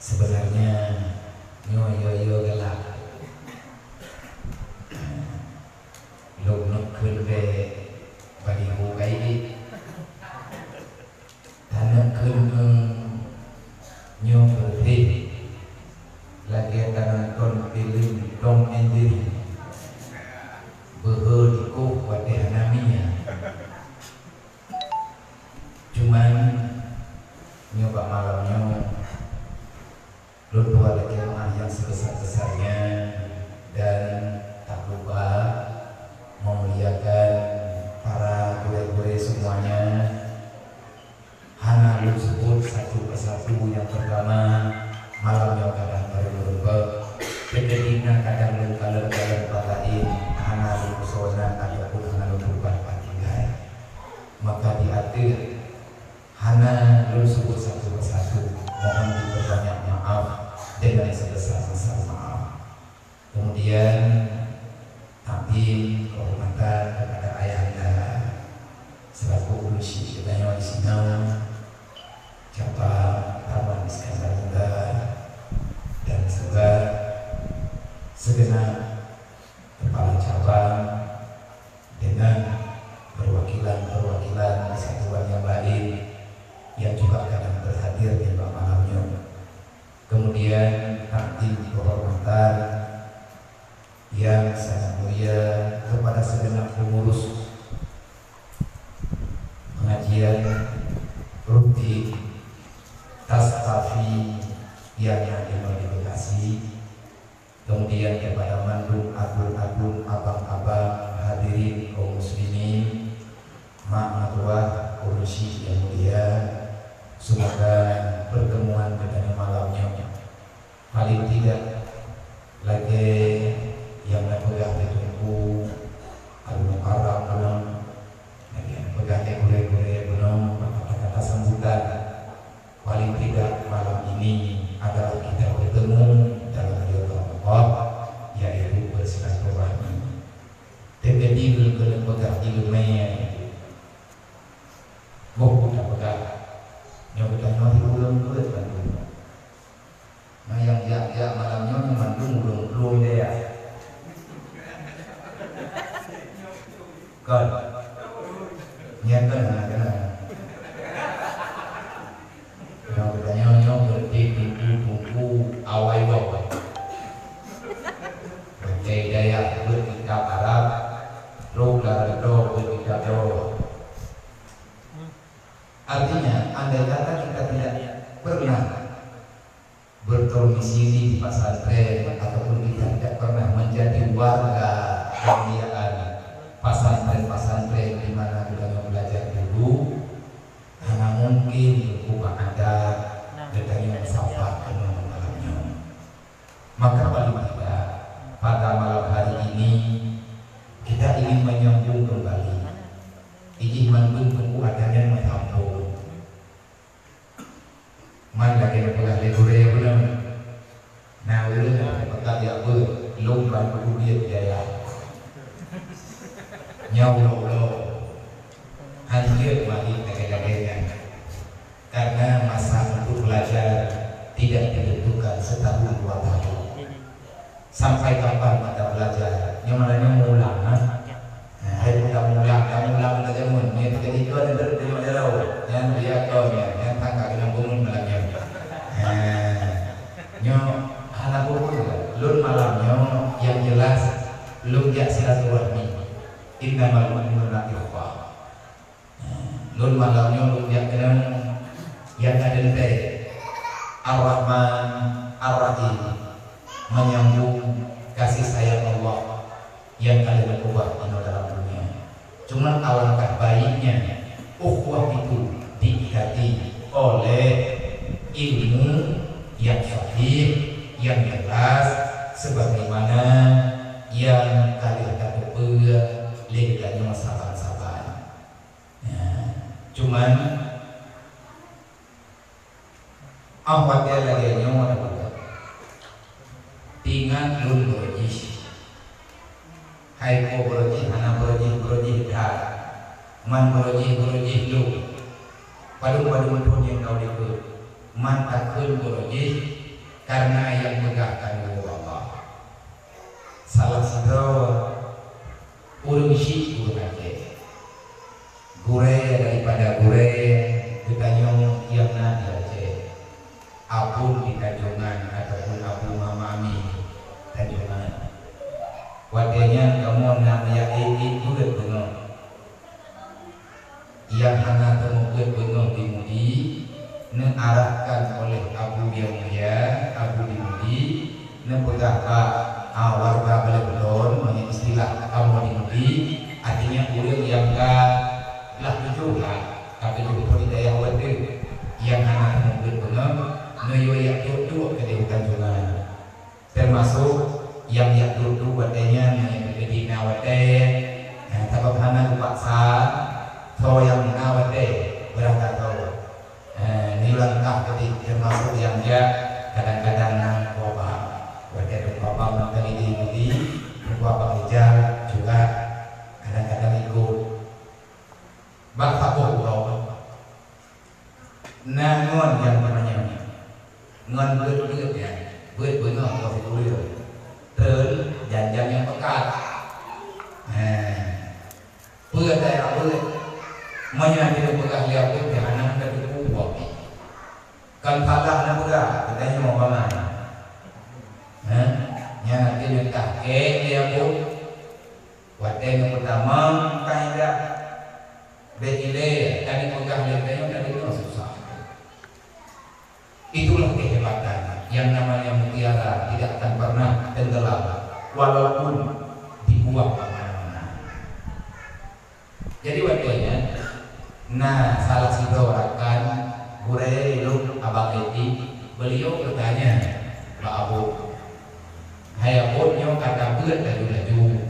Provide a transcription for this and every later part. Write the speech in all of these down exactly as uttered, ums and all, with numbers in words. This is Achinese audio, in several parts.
Sebenarnya nyoe yo-yo galak. Lôn neuk kheun bak baliho kaidik. Taneuk kheun nyoe beureuti lagèe tanonton film Tom and Jerry. Beuhe dikoh watèe hana minyeuk. Cuman nyoe bak malam nyoe lôn tuan lakèe meu'ah nyang sebesar-besarnya dan tak lupa memuliakan para gurèe-gurèe semuanya. Hana lôn seubut satu persatu. Nyang pertama, malam nyoe kadang barô lôn beuet. Keudéh kadang lôn kalon-kalon pat laén, hana lôn peusoe nan ataupun hana lôn peugah pat tinggai. Maka di ateueh hana lôn seubut satu persatu, mohon diperbanyak maaf dengan sebesar-besar maaf. Kemudian, takdim kehormatan kepada ayahanda selaku ureueng syik geutanyoe di sinoe, cabang Taman Iskandar Muda, dan juga segenap kepala cabang dengan perwakilan-perwakilan persatuan yang lain yang juga kadang terhadir di malam nyoe. Kemudian, takdim kehormatan yang sangat mulia kepada segenap pengurus pengajian rutin Tastafi yang hadir di lokasi. Kemudian kepada mandum adun-adun, abang-abang, hadirin kaum muslimin, mak meutuah, ureueng syik yang mulia, semoga pertemuan kita di malam nyoe paling tidak lagèe nyang na peugah lé Teungku Al Mukarram bunoe, lagèe nyang peugah lé gurèe-gurèe bunoe, kata-kata sambutan. Paling tidak malam ini adalah kita bertemu dalam ridha Allah, yaitu bersilaturahmi. Teukeudi keuneuk peugah ileumèe, boh geupeugah, nyoe geutanyoe di ureueng beuet bandum. Nah, nyang jak-jak malam nyoe nyoe mandum ureueng plueng daya. Kon. Nyan kan hana keunan. Nyang geutanyoe nyoe beureuti teungku-teungku awai woe. Beuet hidayah, beuet kitab Arab, trok lam reudôh beuet kitab Jawa. Artinya, andai kata kita tidak pernah berdomisili di pesantren ataupun kita tidak pernah menjadi warga kemuliaan pesantren-pesantren di mana kita belajar dulu, hana mungkin ubak ada geutanyoe sapat keunoe malam nyoe. Maka paling tidak, pada malam hari ini, kita ingin menyambung kembali. Ijih mandum teungku atanyan meusambong. Man lagèe neupeugah lé gurèe bunoe. Na ureueng nyang peugah jak beuet, lôn ban peudubiet jaya. Nyoe ulo-ulo. Han jeuet mari lagèe-lagèe nyan. Karena masa untuk belajar tidak ditentukan setahun dua tahun. Sampai kapan mata belajar? Nyang mana nyoe mulang, ha? Ha, hai pun tamulang, tamulang tajameun. Nyan teuka jikon, nyan teuka jikon. Nyan dia kau nyan, nyan tangka keunan bumun malam nyan. Ha. Nyoe hana bumun ke? Lôn malam nyoe yang jelas lôn jak silaturahmi. Innamal mu'minuna ikhwah. Lôn malam nyoe lôn jak keunan nyang ka teuntèe, Ar-Rahman Ar-Rahim, menyambung kasih sayang Allah nyang ka lheueh neukeubah inoe dalam dunia. Cuman alangkah baiknya ukhuwah itu diikati oleh ilmu yang sahih, yang jelas, sebagaimana nyang ka lheueh tateupeue lé geutanyoe saban-saban. Ya, cuman, ah, watèe lagèe nyoe, ingat lôn beureuh jih. Hai po beureuh jih, hana beureuh jih, beureuh jih that. Man beureuh jih, beureuh jih lôn. Padum-padum thôn nyang ka u likot. Man takheun beureuh jih, Karena nyang peugah tanyoe Allah. Salah sidroe ureuëng syiek ureuëng Aceh. Gurée daripada gurée geutanyoe nyang na di Aceh. Abon di Tanjongan ataupun Abu Mamami Tanjongan. Watée nyan kamoe na meuyak ék-ék beuet beungoh. Nyang hana teumeubuet beungoh di Mudi, neuarahkan oleh Abu Yang Mulia, Abu di Mudi, neupeugah bak, a, warga Balai Beutôn, meunyoe istilah kamoe di Mudi, artinya ureuëng nyang ka glah tujoh lah, ka tujoh peuet di dayah watée, nyang hana teumeubuet beungoh, neuyue yak duek-duek keudeh u Tanjongan. Teumasok nyang jak duek-duek watée nyan, nyang keudina watée, eh, sabab hana geupaksa, soe nyang na watée, beurangkat soe. Eh, nyoe langkah keudeh, teumasok nyang jak kadang-kadang na Teungku Abang. Watée Teungku Abang mantong di Mudi, Teungku Abang Rijal juga kadang-kadang ikot. Bak saboh uroe. Na ngon nyang teumanyong nyan. Ngon beuet-beuet nyan. Beuet beungoh boh sikureueng. Treun janjang nyang peukat. Hé. Peue taya beuet? Meunyoe jeuet peugah lé Abon, hana ka teupeu buet. Kan salah na peugah, geutanyoe bangai. Hé? Nyan até nyang tahkik lé Abon. Watée nyang peutama, kaidah. Bék ilée, tadi peugah lé tanyoe, tadi nyoe susah. Itulah kehebatan yang namanya mutiara tidak akan pernah tenggelam walaupun dibuang ke mana-mana. Jadi, watée nyan, na salah sidroe rakan gurée lôn Abang Edi, beliau bertanya bak Abon, "Hai Abon, nyoe ka tabeuet laju-laju."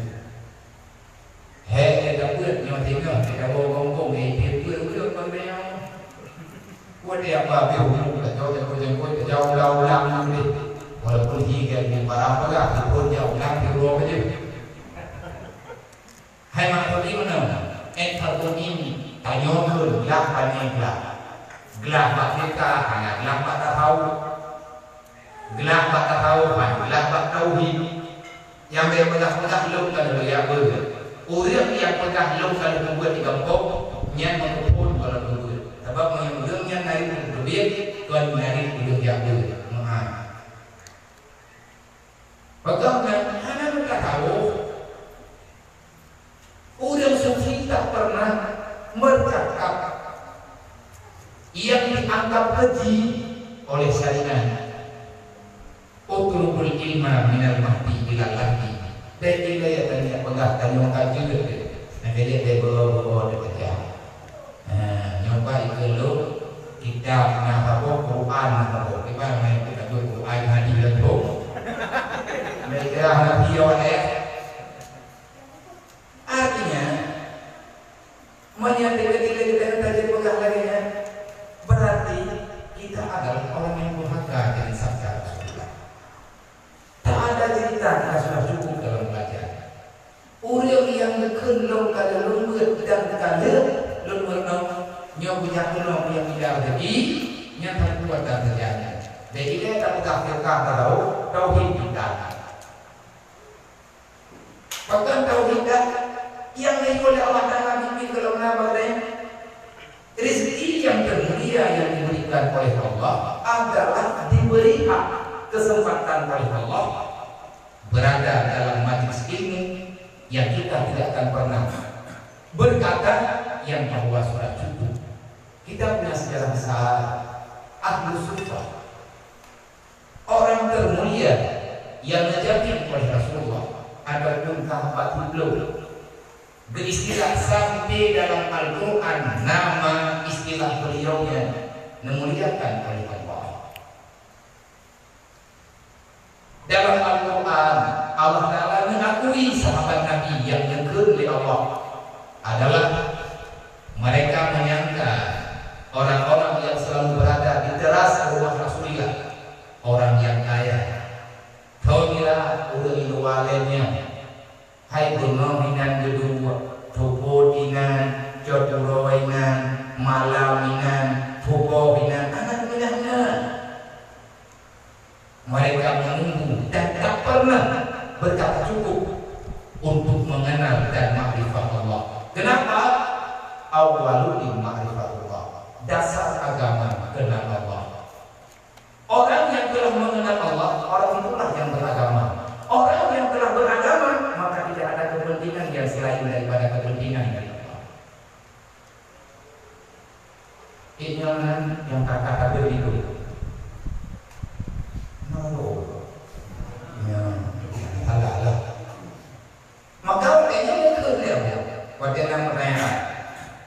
Hék, lé dapeuet nyoe singoh, lé dawoe gonggong, lé ié peuet ureueng kon meunyoe. Watée apa pih umu tajaweub jangkoi-jangkoi, tajaweub ulang-ulang nyoe deh. Walaupun hi gét nyoe barang peugah, sipon jak ulang siuroe keujeuet. Hai mak tadi meunoe, eh, tadi tanyoe kheun glah pane glah. Glah bak fiqah, hana glah bak tasawuf. Glah bak tasawuf, hana glah bak tauhid. Nyang bèk peugah-peugah lôn ka lheueh jak beuet. Ureueng nyang peugah lôn ka lheueh beuet di gampông, nyan meukeupôn kon lôn beuet. Sabab meunyoe ureueng nyan narit ureueng teubiet, kon narit ureueng jak beuet. Meu'ah. Peugah nyan hana meutasawôh. Ureueng sufi tak pernah bercakap yang dianggap keji oleh syariat. "Utlubul ilma minal mahdi ilal lahdi." Dai ilée tanyoe peugah tanyoe ka jeuet deh. Nyang keu jeuet deh beu-o beu-o deh keujah. Ha, nyoe ka ikeu lôn kitab na saboh, Quran na saboh. Kiban na ikeu saboh Quran hadis langsung. Mereka hana piôh eh. Artinya, meunyoe tiba-tiba kita tajak peugah lagée nyan, berarti kita adalah orang yang durhaka dengan sabda Rasulullah. Tak ada cerita, kita sudah cukup dalam belajar. Ureueng nyang geukheun lôn ka lheueh lôn beuet dan ka lheueh lôn meurunoe, nyoe beujak meurunoe nyang tidak rezeki, nyang teukuat dan terjadi. Jadi, dia tak peugah firqah tauhid kita. Bahkan tauhid dah yang diulah Allah Taala bimbing golom na bagdai. Rezeki yang termulia yang diberikan oleh Allah adalah diberi hak kesempatan oleh Allah berada dalam majlis ilmu yang kita tidak akan pernah berkata yang bahwa sudah cukup. Kita punya sejarah besar, Ahlu Suffah. Orang termulia yang dijamin oleh Rasulullah ataupun sahabat hidup. Beristilah sampai dalam Al-Quran nama istilah beliau yang dimuliakan oleh Allah. Dalam Al-Quran, Allah Ta'ala mengakui sahabat Nabi yang dikheun oleh Allah adalah mereka menyangka orang-orang yang selalu berada di teras rumah Rasulullah orang nyang kaya. Thon nila ureuëng luwa lé nyan, hai beungoh inan geuduek, tupot inan, cot uroe inan, malam inan, tuboh inan, aneuk minah na. Mereka menunggu dan tak pernah berkata cukup untuk mengenal dan makrifat Allah. Kenapa? Awwaluddin ma'rifatullah. Dasar agama kenal Allah. Orang yang telah mengenal Allah, orang itulah yang beragama. Orang yang telah beragama, maka tidak ada kepentingan yang selain daripada kepentingan dari Allah. Inyoe nan nyang ka-ka tabeuet itu. Nurut. Ya, salah lah. Maka watèe nyoe meukeureueng lé Allah. Watèe na peutanyaan.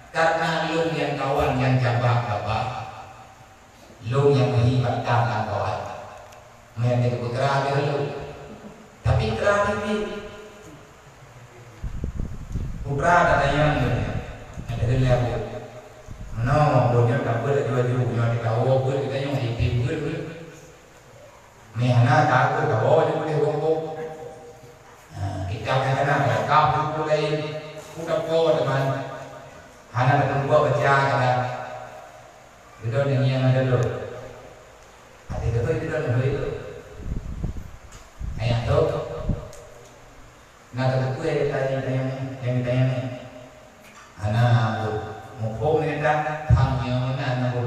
Karena lôn nyang kawan nyang jabah-jabah, lôn nyang meuhibat tam lam kawan. Meunan teupeukra lé lôn. Tapi kra pih. Putra tatanyong nyoe, nyang teuheueh lé Abu. Meunoe, Abu nyoe ka beuet laju-laju, nyoe teukawoe beuet geutanyoe, item beuet, beuet. Meuhana ka beuet, kawoe laju lé Abu. Nah, kita meuhana, ka beuet laén, udah po teman. Hana teupeue baca kada. Beudôh nyan nyang ada lôn. Até beutôi beudôh nyan lôn. Ayah tu. Na teupeue nyang geutanyong, nyang geutanyong nyan? Hana, Bu. Muphom nyang that, thang nyang meunan, Bu.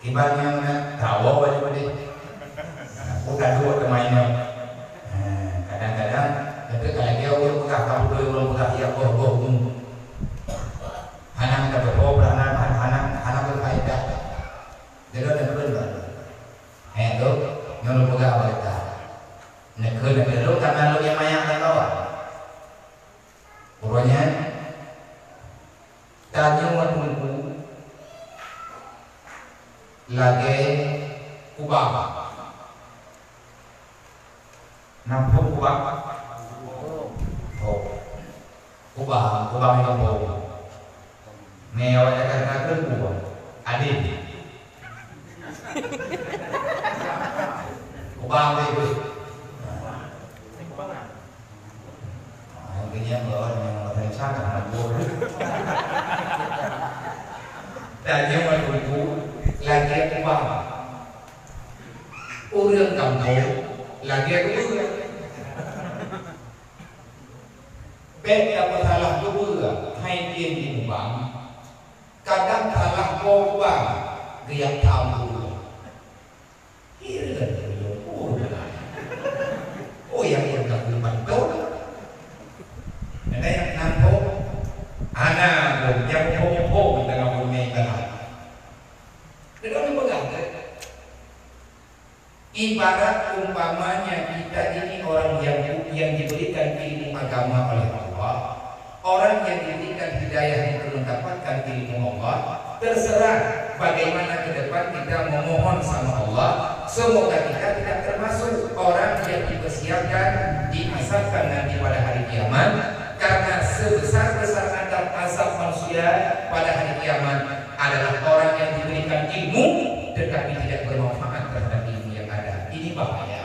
Kiban nyang meunan, tawoe bak deh. Nah, ku taduek teuma inoe. Nah, kadang-kadang, tapi kalau dia ureueng peugah, ka beutôi ureueng peugah, ya, boh, boh, boh. Hana teupeue, hana, hana, hana berfaedah. Jadi, ada pun, Pak. Eh, tu, nyoe lôn peugah bak gata. Neukheun lagèe lôn, karena lôn nyang manyak lam kawan. Uroe nyan, tanyoe teungku lagèe kubang. Na phôn kubang? Oh. Kubang, kubang nyang phôn. Mé awak cakap na keu kubang. Adé. Kubang deh, weh. Ah, intinya bahwa memang orang sana nak buat. Tanya waktu itu lagi kubang. Ureueng kampung lagèe geubeue. Bèk tapeusalah geubeue hai jih di mubang, kadang salah po mubang geuyab tham geubeue. Hireuen geubeue, oh, beuna. Oh, nyang pun ka geubantu. Ada nyang nampak? Hana, nyang muphom-muphom teuka bunoe ibarat. Deungon peugah, ibarat umpamanya kita ini orang yang, yang diberikan ilmu agama oleh Allah, orang yang diberikan hidayah untuk mendapatkan ilmu Allah, terserah bagaimana ke depan kita memohon sama Allah, semoga kita tidak termasuk orang yang dipersiapkan, diazabkan nanti pada hari kiamat, karena sebesar-besar azab, azab manusia pada hari kiamat adalah orang yang diberikan ilmu tetapi tidak bermanfaat terhadap ilmu yang ada. Ini bahaya.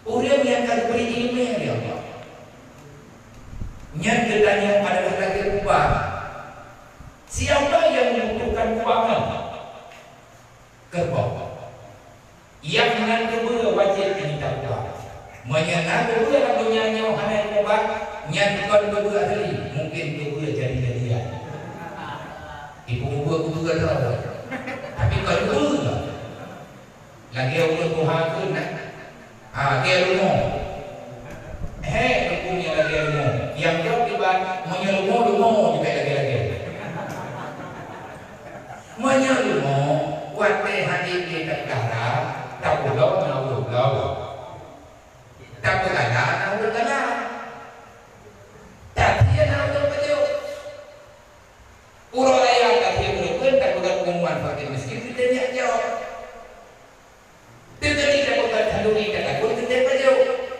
Ureueng nyang ka geubri ileumèe lé Allah, nyan geutanyoe adalah lagèe kubang. Siapa yang membutuhkan kubangan? Kerbau. Nyang meunan geubeue wajéb mita upah. Meunyoe na geubeue lam donya nyoe hana imubat, nyan kon geubeue asli, mungken geubeue jadi-jadian. Ibu-ibu geubeue droe. Tapi kon geubeue. Lagèe ureueng tuha kheun na. Ah, lagèe rumoh. He, teungku nyang lagèe rumoh. Nyang gob kiban, meunyoe rumoh, rumoh jibèk lagèe-lagèe. Meunyoe rumoh, watèe hana lé tapeugara, tapeuloe na ureueng bloe. Tapeugala na ureueng gala. Tathie na ureueng pajoh. Uroe raya tathie ureueng pun tapeugah pengumuman fakir miskin, teuka jak jaweueb. Teuka tapeugah khanduri tatakot teuka pajoh.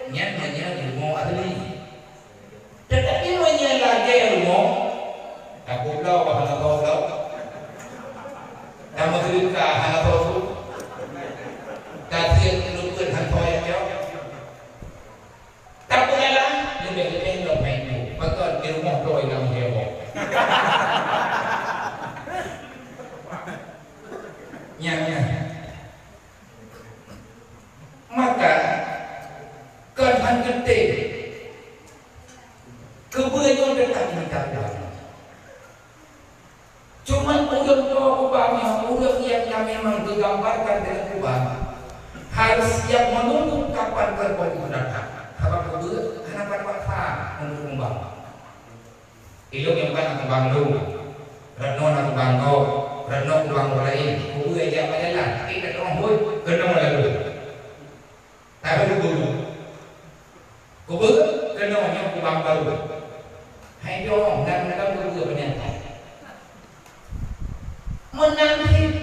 Nyan hanya rumoh ahli. Tetapi meunyoe lagèe rumoh, tapubloe hana tho bloe, tameuseudeukah hana tho su, tasiet leupeuen hana tho nyang jaweueb, tapeugalang leubeh-leubeh lom hai nyoe, pakon di rumoh droe nyang heboh. Nyan, nyan. Siap menunggu kapan keureubeuen itu datang. Sabab keubeue hana terpaksa untuk meuubah. Ilôn nyang ban na kubang lôn, Retno na kubang gob, Retno kubang ureueng laén. Keubeue jak bak jalan, tapi ka teungoh buet, keunoe lalu. Tapi keubeue, keubeue keunoe nyoe kubang baru. Hai dong, dan dalam keubeue peunyata. Meunan cit.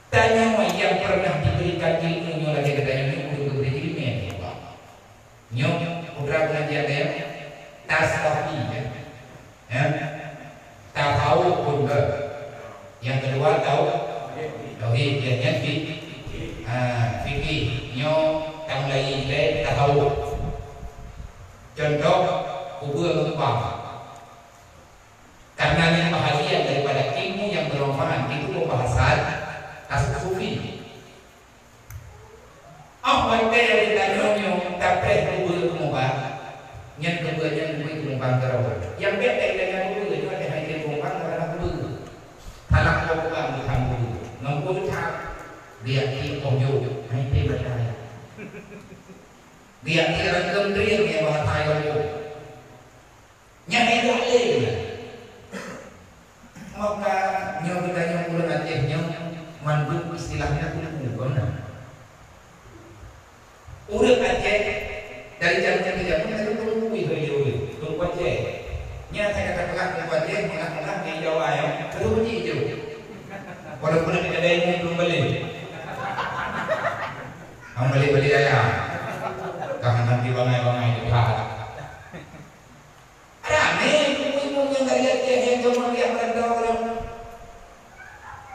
Tanyoe nyang pernah diberikan ilmu nyoe lagèe geutanyoe nyoe, ulôn geubri ileumèe lé Allah. Nyoe putra pengajian tanyoe, tasawuf, ya. Ya. Tasawuf pun ke. Nyang keudua tau-, tauhid, ya, nyan fi-, ha, fikih. Nyoe tamulai ilèe tasawuf. Contoh, kubeue meukubang. Karena nyan bahagian daripada ilmu yang bermanfaat, itu pembahasan tasawuf sufi. Óh watèe geutanyoe nyoe tapreh keubeue keumubang, nyan keubeue nyan keubeue keumubang keudroe. Nyang bèk taingat keubeue nyoe, watèe hai keumubang karena keubeue. Salah keubeue bukan bukan keubeue. Ngon keubeue that, biak ti óh jok, hai teuh batai. Biak ti rangkeum trieng nyang bahasa ayong. Nyan indak lé. Maka nyoe geutanyoe ureueng Aceh nyoe mandum istilahnya teungku, kon na? Ureueng Aceh dari jameun ke jameun ka teungku, wih, wih, wih, teungku Aceh. Nyan asai ka tapeugah teungku Aceh, meunah-meunah di Jawa nyoe, ka teungku ji ju. Walaupun ada dayung belum beli. Hang beli-beli ayam. Ka hana di bangai-bangai di Pahang. Ramé ibu-ibu nyang dari Aceh nyang jeuet meuliah meurantau ureueng.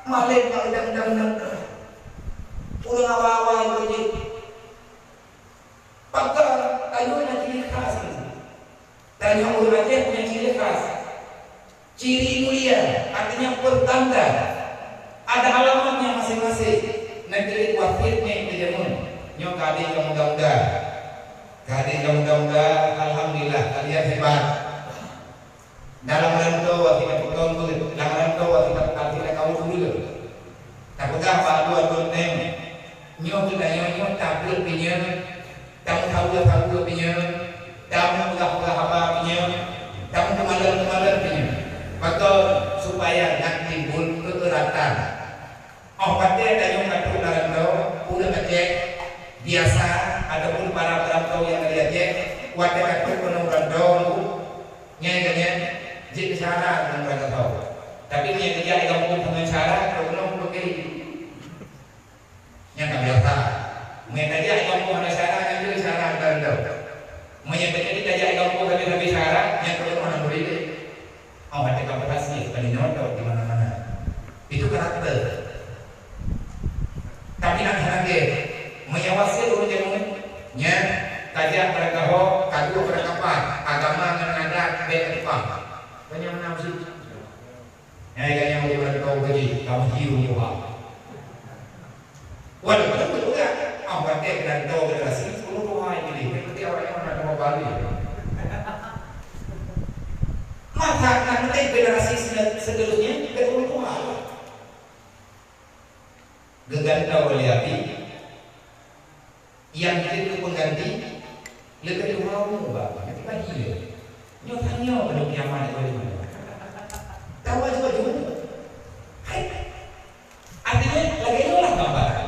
Malém bak udang-udang. Ureueng awai-awai ureueng jih. Pakon tanyoe na ciri khas. Tanyoe ureueng Aceh punya ciri khas. Ciri mulia, artinya pertanda. Ada alamatnya masing-masing. Negeri wasiet nyoe di jameun. Nyoe ka di muda-muda. Ka di muda-muda, alhamdulillah, kalian hebat. Dalam rantau kita peugah beuet, dalam rantau kita, kita kaul dulu. Tapeugah bak dua-dua neng, nyoe geutanyoe nyoe tabeuet pinyeng, tameusaweue-saweue pinyeng, tameupeugah-peugah haba pinyeng, tameumalon-malon pinyeng. Pakon? Supaya na timbul keeuratan. Óh watèe tanyoe ka trok lam rantau, ureueng Aceh biasa ataupun para peurantau nyang dari Aceh, watèe ka trok keunoe rantau, nyan ka nyan jeuet keu syara ngon rantau. Tapi meunyo geujak i gampông deungon syara, trok keunoe bukon. Nyan ka biasa. Meunyo tajak i gampông hana syara, nyan jeuet syara ngon rantau. Meunyo teujadi tajak i gampông habéh-habéh syara, nyan trok keunoe hana boleh lé. Oh, ada kabar rahasia, bukan di nyodok di mana-mana. Itu karakter. Tapi nak hana lagèe, meunyo wasiet ureueng jameun, nyan, tajak bak gaho, kaduek bak kapan, agama ngon adat bèk teuleupah. Banyak mana mesti. Nyai ka nyang ureueng rantau gaji, kamu hiu muha. Walaupun betul juga, ah, pakai dan tahu generasi sepuluh tuha ini, berarti awaknya mana dua kali. Maka nanti generasi se-, seterusnya ke sepuluh tuha. Gegantau oleh Abi, yang jadi pengganti, lebih tahu, Bang. Itu kan gila. Nyoe tanyoe keuneuk kiamat lagèe nyoe. Tahu aju-aju. Hai. Artinya, lagèe nyoe lah gambaran.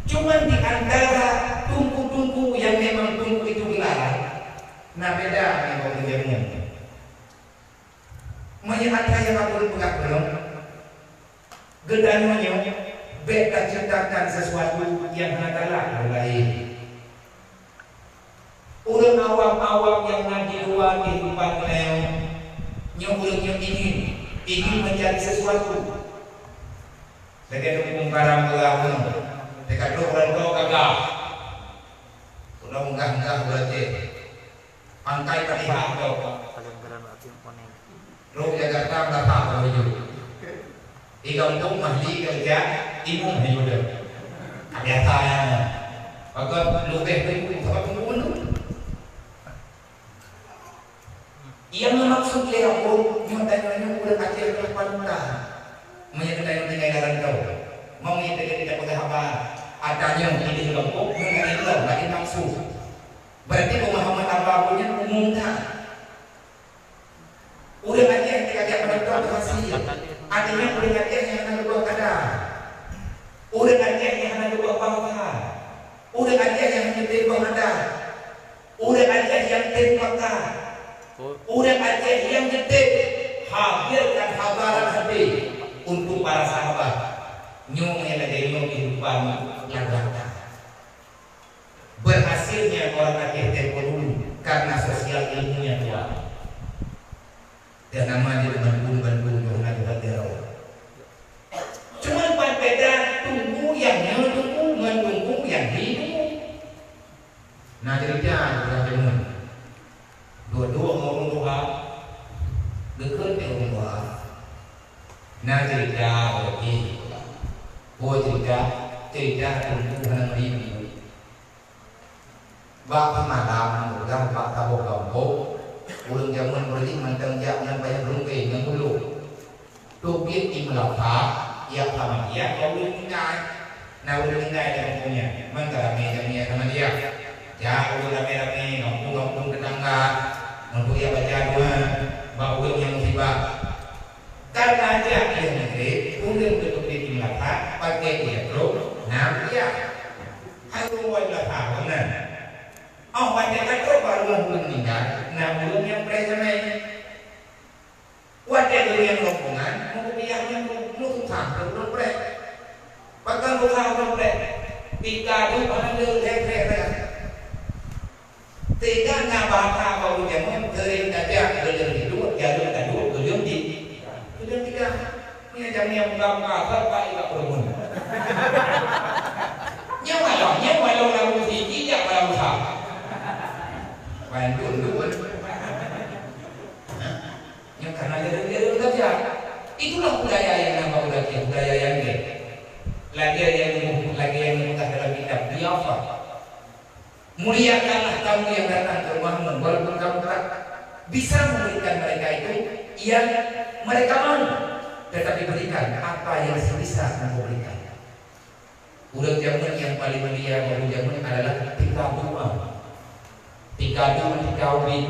Cuman di antara tungku-tungku yang memang tungku itu gelaran, na beda ngon ureueng jameun. Meunyo atra nyang ulôn peugah bunoe, geutanyoe nyoe bèk taciptakan sesuatu nyang hana galak ureueng laén. Ureueng awam-awam nyang na di luwa kehidupan geutanyoe, nyoe ureueng nyoe ingin, ingin mencari sesuatu. Lagèe teungku karam beulah nyoe, teuka trok rantau gagah. Udah munggah-munggah udah cek. Pangkai Fatihah tu. Trok Jakarta meurasa baru jeuet. Di gampông mahli kerja imum hai udah. Biasa ya. Maka lebih baik untuk apa pun. Yang maksud dia pun, nyoe tanyoe nyoe ureueng Aceh ka panutan. Meunyo tanyoe tinggai lam rantau. Mau nyang teuka kita peugah haba, ata nyoe pilih kelompok, nyoe lagèe nyoe, lagèe nafsu. Berarti pemahaman haba nyan umum that. Ureueng Aceh nyang ka jak meunonton hasi, artinya ureueng Aceh nyang hana geuboh kada. Ureueng Aceh nyang hana geuboh bangsa. Ureueng Aceh nyang hana geuboh adat. Ureueng Aceh nyang tem maka. Ureueng Aceh nyang geutem hadirkan habaran hadis untuk para sahabat. Nyoe nyang lagèe nyoe kehidupan lam rata. Berhasilnya orang Aceh tempo dulu karena sosial ilmunya kuat. Dan nama dia bantu-bantu Yohana Baptis. Cuma pan beda tunggu nyang nyoe tunggu ngon tunggu nyang hi tunggu. Na cerita ureueng jameun. Dua-dua ngon ureueng tuha, deukeuet ngon ureueng tuha. Na cerita ureueng jih. Peue cerita? Cerita tunggu hana meuri. Bak malam, udah bak saboh gampông, ureueng jameun ureueng jih mantong jak ngon payah beurungkeng ngon bulu. Teubiet di meulafa, jak Samadiyah, bak ureueng tinggai. Na ureueng tinggai di gampông nyan, mantong ramé jamé Samadiyah. Jak ureueng ramé-ramé, gampông-gampông tetangga, untuk jak baca doa bak ureueng nyang musibah. Karena jak lheueh Maghrib, ureueng teubiet di meulafa, pakai ija trok, na kuliah. Hai ureueng wai meulafa, ureueng nan. Oh, watèe ka trok bak rumoh ureueng ninggai, na ureueng nyang preh jamé. Watèe ureueng nyang rombongan, meukupiah nyan, meususah keu ureueng preh. Pakon susah ureueng preh? Tika duek hana lé lhèe-lhèe. Teuka na bahasa bak ureueng jameun, seuring tajak, geuleueng jiduek, jaleueng taduek, geuleueng di, geuleueng tika. Nyan jamé buka-buka, asai bak iba peureumeun. Nyan malam, nyan malam lalu siji jak malam sa. Bandum dua. Nyan karena jaleueng-jaleueng tajak. Itulah budaya nyang na bak ureueng, budaya nyang gèt. Lagèe nyang, lagèe nyang geupeugah dalam kitab, diafah. Muliakanlah tamu yang datang ke rumahmu, walaupun kamu tak bisa memberikan mereka itu yang mereka mau, tetapi berikan apa yang sebisa engkau berikan. Ureueng jameun nyang paleng mulia bak ureueng jameun adalah tika duek. Tika duek, tika ubit.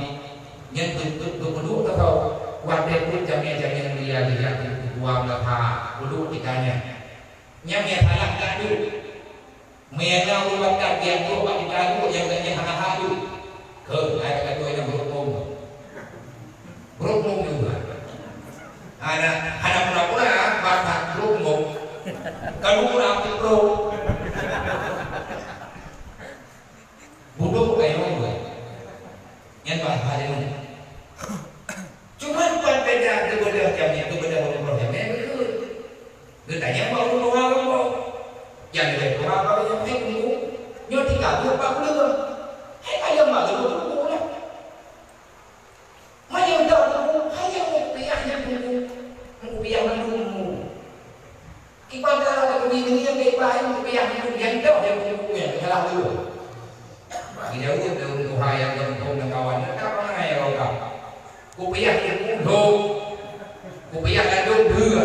Nyan tu, tu, tu, tu, tu, watèe pun jamé-jamé mulia dijak tuan meulafa, uduk tika nyan. Nyan nyang salah ka duek. Meunyoe na ureueng batat nyang troh bak tika duek nyang geutanyoe hana hak duek. Keu, hai ka duek nyang brok mong. Brok mong juga. Hana, hana pura-pura batat brok mong. Kalu pura brok. Bodoh ayo. Nyan bahasa dia. Cuma bukan beda keubeudoh jamé, keubeudoh ureueng jamé beutôi. Geutanyong bak ureueng tuha gampông. Nyang leubeh tuha bak ureueng nyoe, "Hai Teungku, nyoe tika buet bak ulôn. Hai kayém bak lôn Teungku lah. Meunyoe dak Teungku, hai nyang meukupiah nyan Teungku, meukupiah mandum Teungku." Kiban cara bak ureueng nyan, kiban meukupiah mandum, nyang dak nyang Teungku nyan, salah lôn. Geujaweueb lé ureueng tuha nyang gampông dan kawan, "Dak pangai roh kah?" Kupiah Teungku lhok. Kupiah ladôm deuh.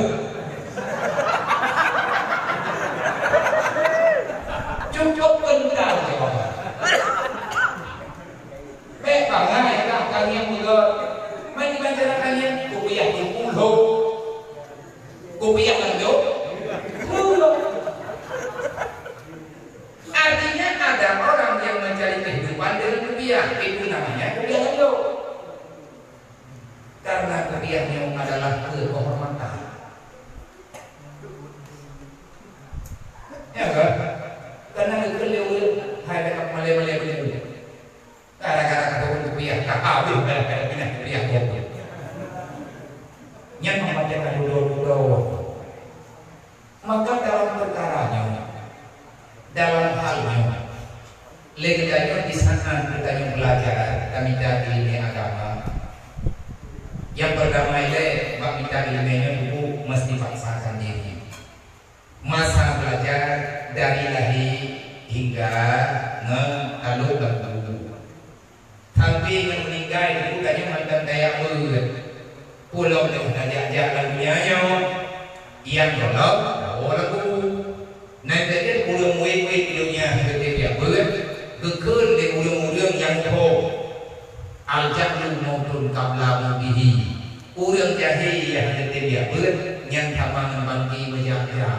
Cukup kental jawaban. Bèk bangai dah kalian mulut. Mari baca kalian. Kupiah Teungku lhok. Kupiah ladôm deuh. Artinya ada orang yang mencari kehidupan dengan kupiah. Itu namanya kupiah ladôm. Karena kupiah nyoe adalah kehormatan. Ya kan? Karena geukheun lé ureueng hai deungon malèe-malèe beuneueng. Gara-gara ka turun kupiah, ka habéh kada-kada pinah kupiah gob. Nyan membaca ka dudoe-dudoe. Maka dalam peukara nyoe, dalam hal nyoe, lé geutanyoe di saat geutanyoe beulajar tamita ileumèe agama, nyang peurtama ilèe bak mita ileumèe nyoe, teungku meusti paksakan diri. Masa beulajar dari lahé hingga ngon talôn lam kubu. Sampoe ngon meuninggai, teungku tanyoe mantong tajak beuet. Peue lom lheueh tajak-jak lam donya nyoe, nyang gohlom tawoe lam kubu. Nyan hana teubiet beuet, geukheun lé ureuëng-ureuëng nyang muphom, "Al-jahlu mautun qabla mautihi." Ureuëng jahé nyang hana teubiet beuet, nyan sama ngon bangké meujak-jak.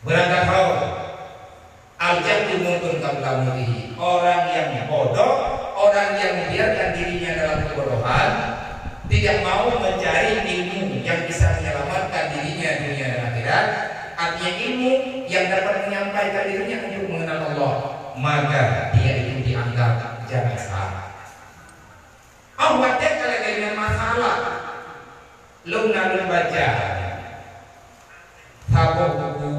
Beurangkat hawa, "Al-jahlu mautun qabla mautihi." Orang yang bodoh, orang yang membiarkan dirinya dalam kebodohan, tidak mau mencari ilmu yang bisa menyelamatkan dirinya dunia dan akhirat, artinya ilmu yang dapat menyampaikan dirinya untuk mengenal Allah, maka dia itu dianggap jangan salah. Oh, watée ka lagée nyan masalah. Lôn na lôn baca saboh buku.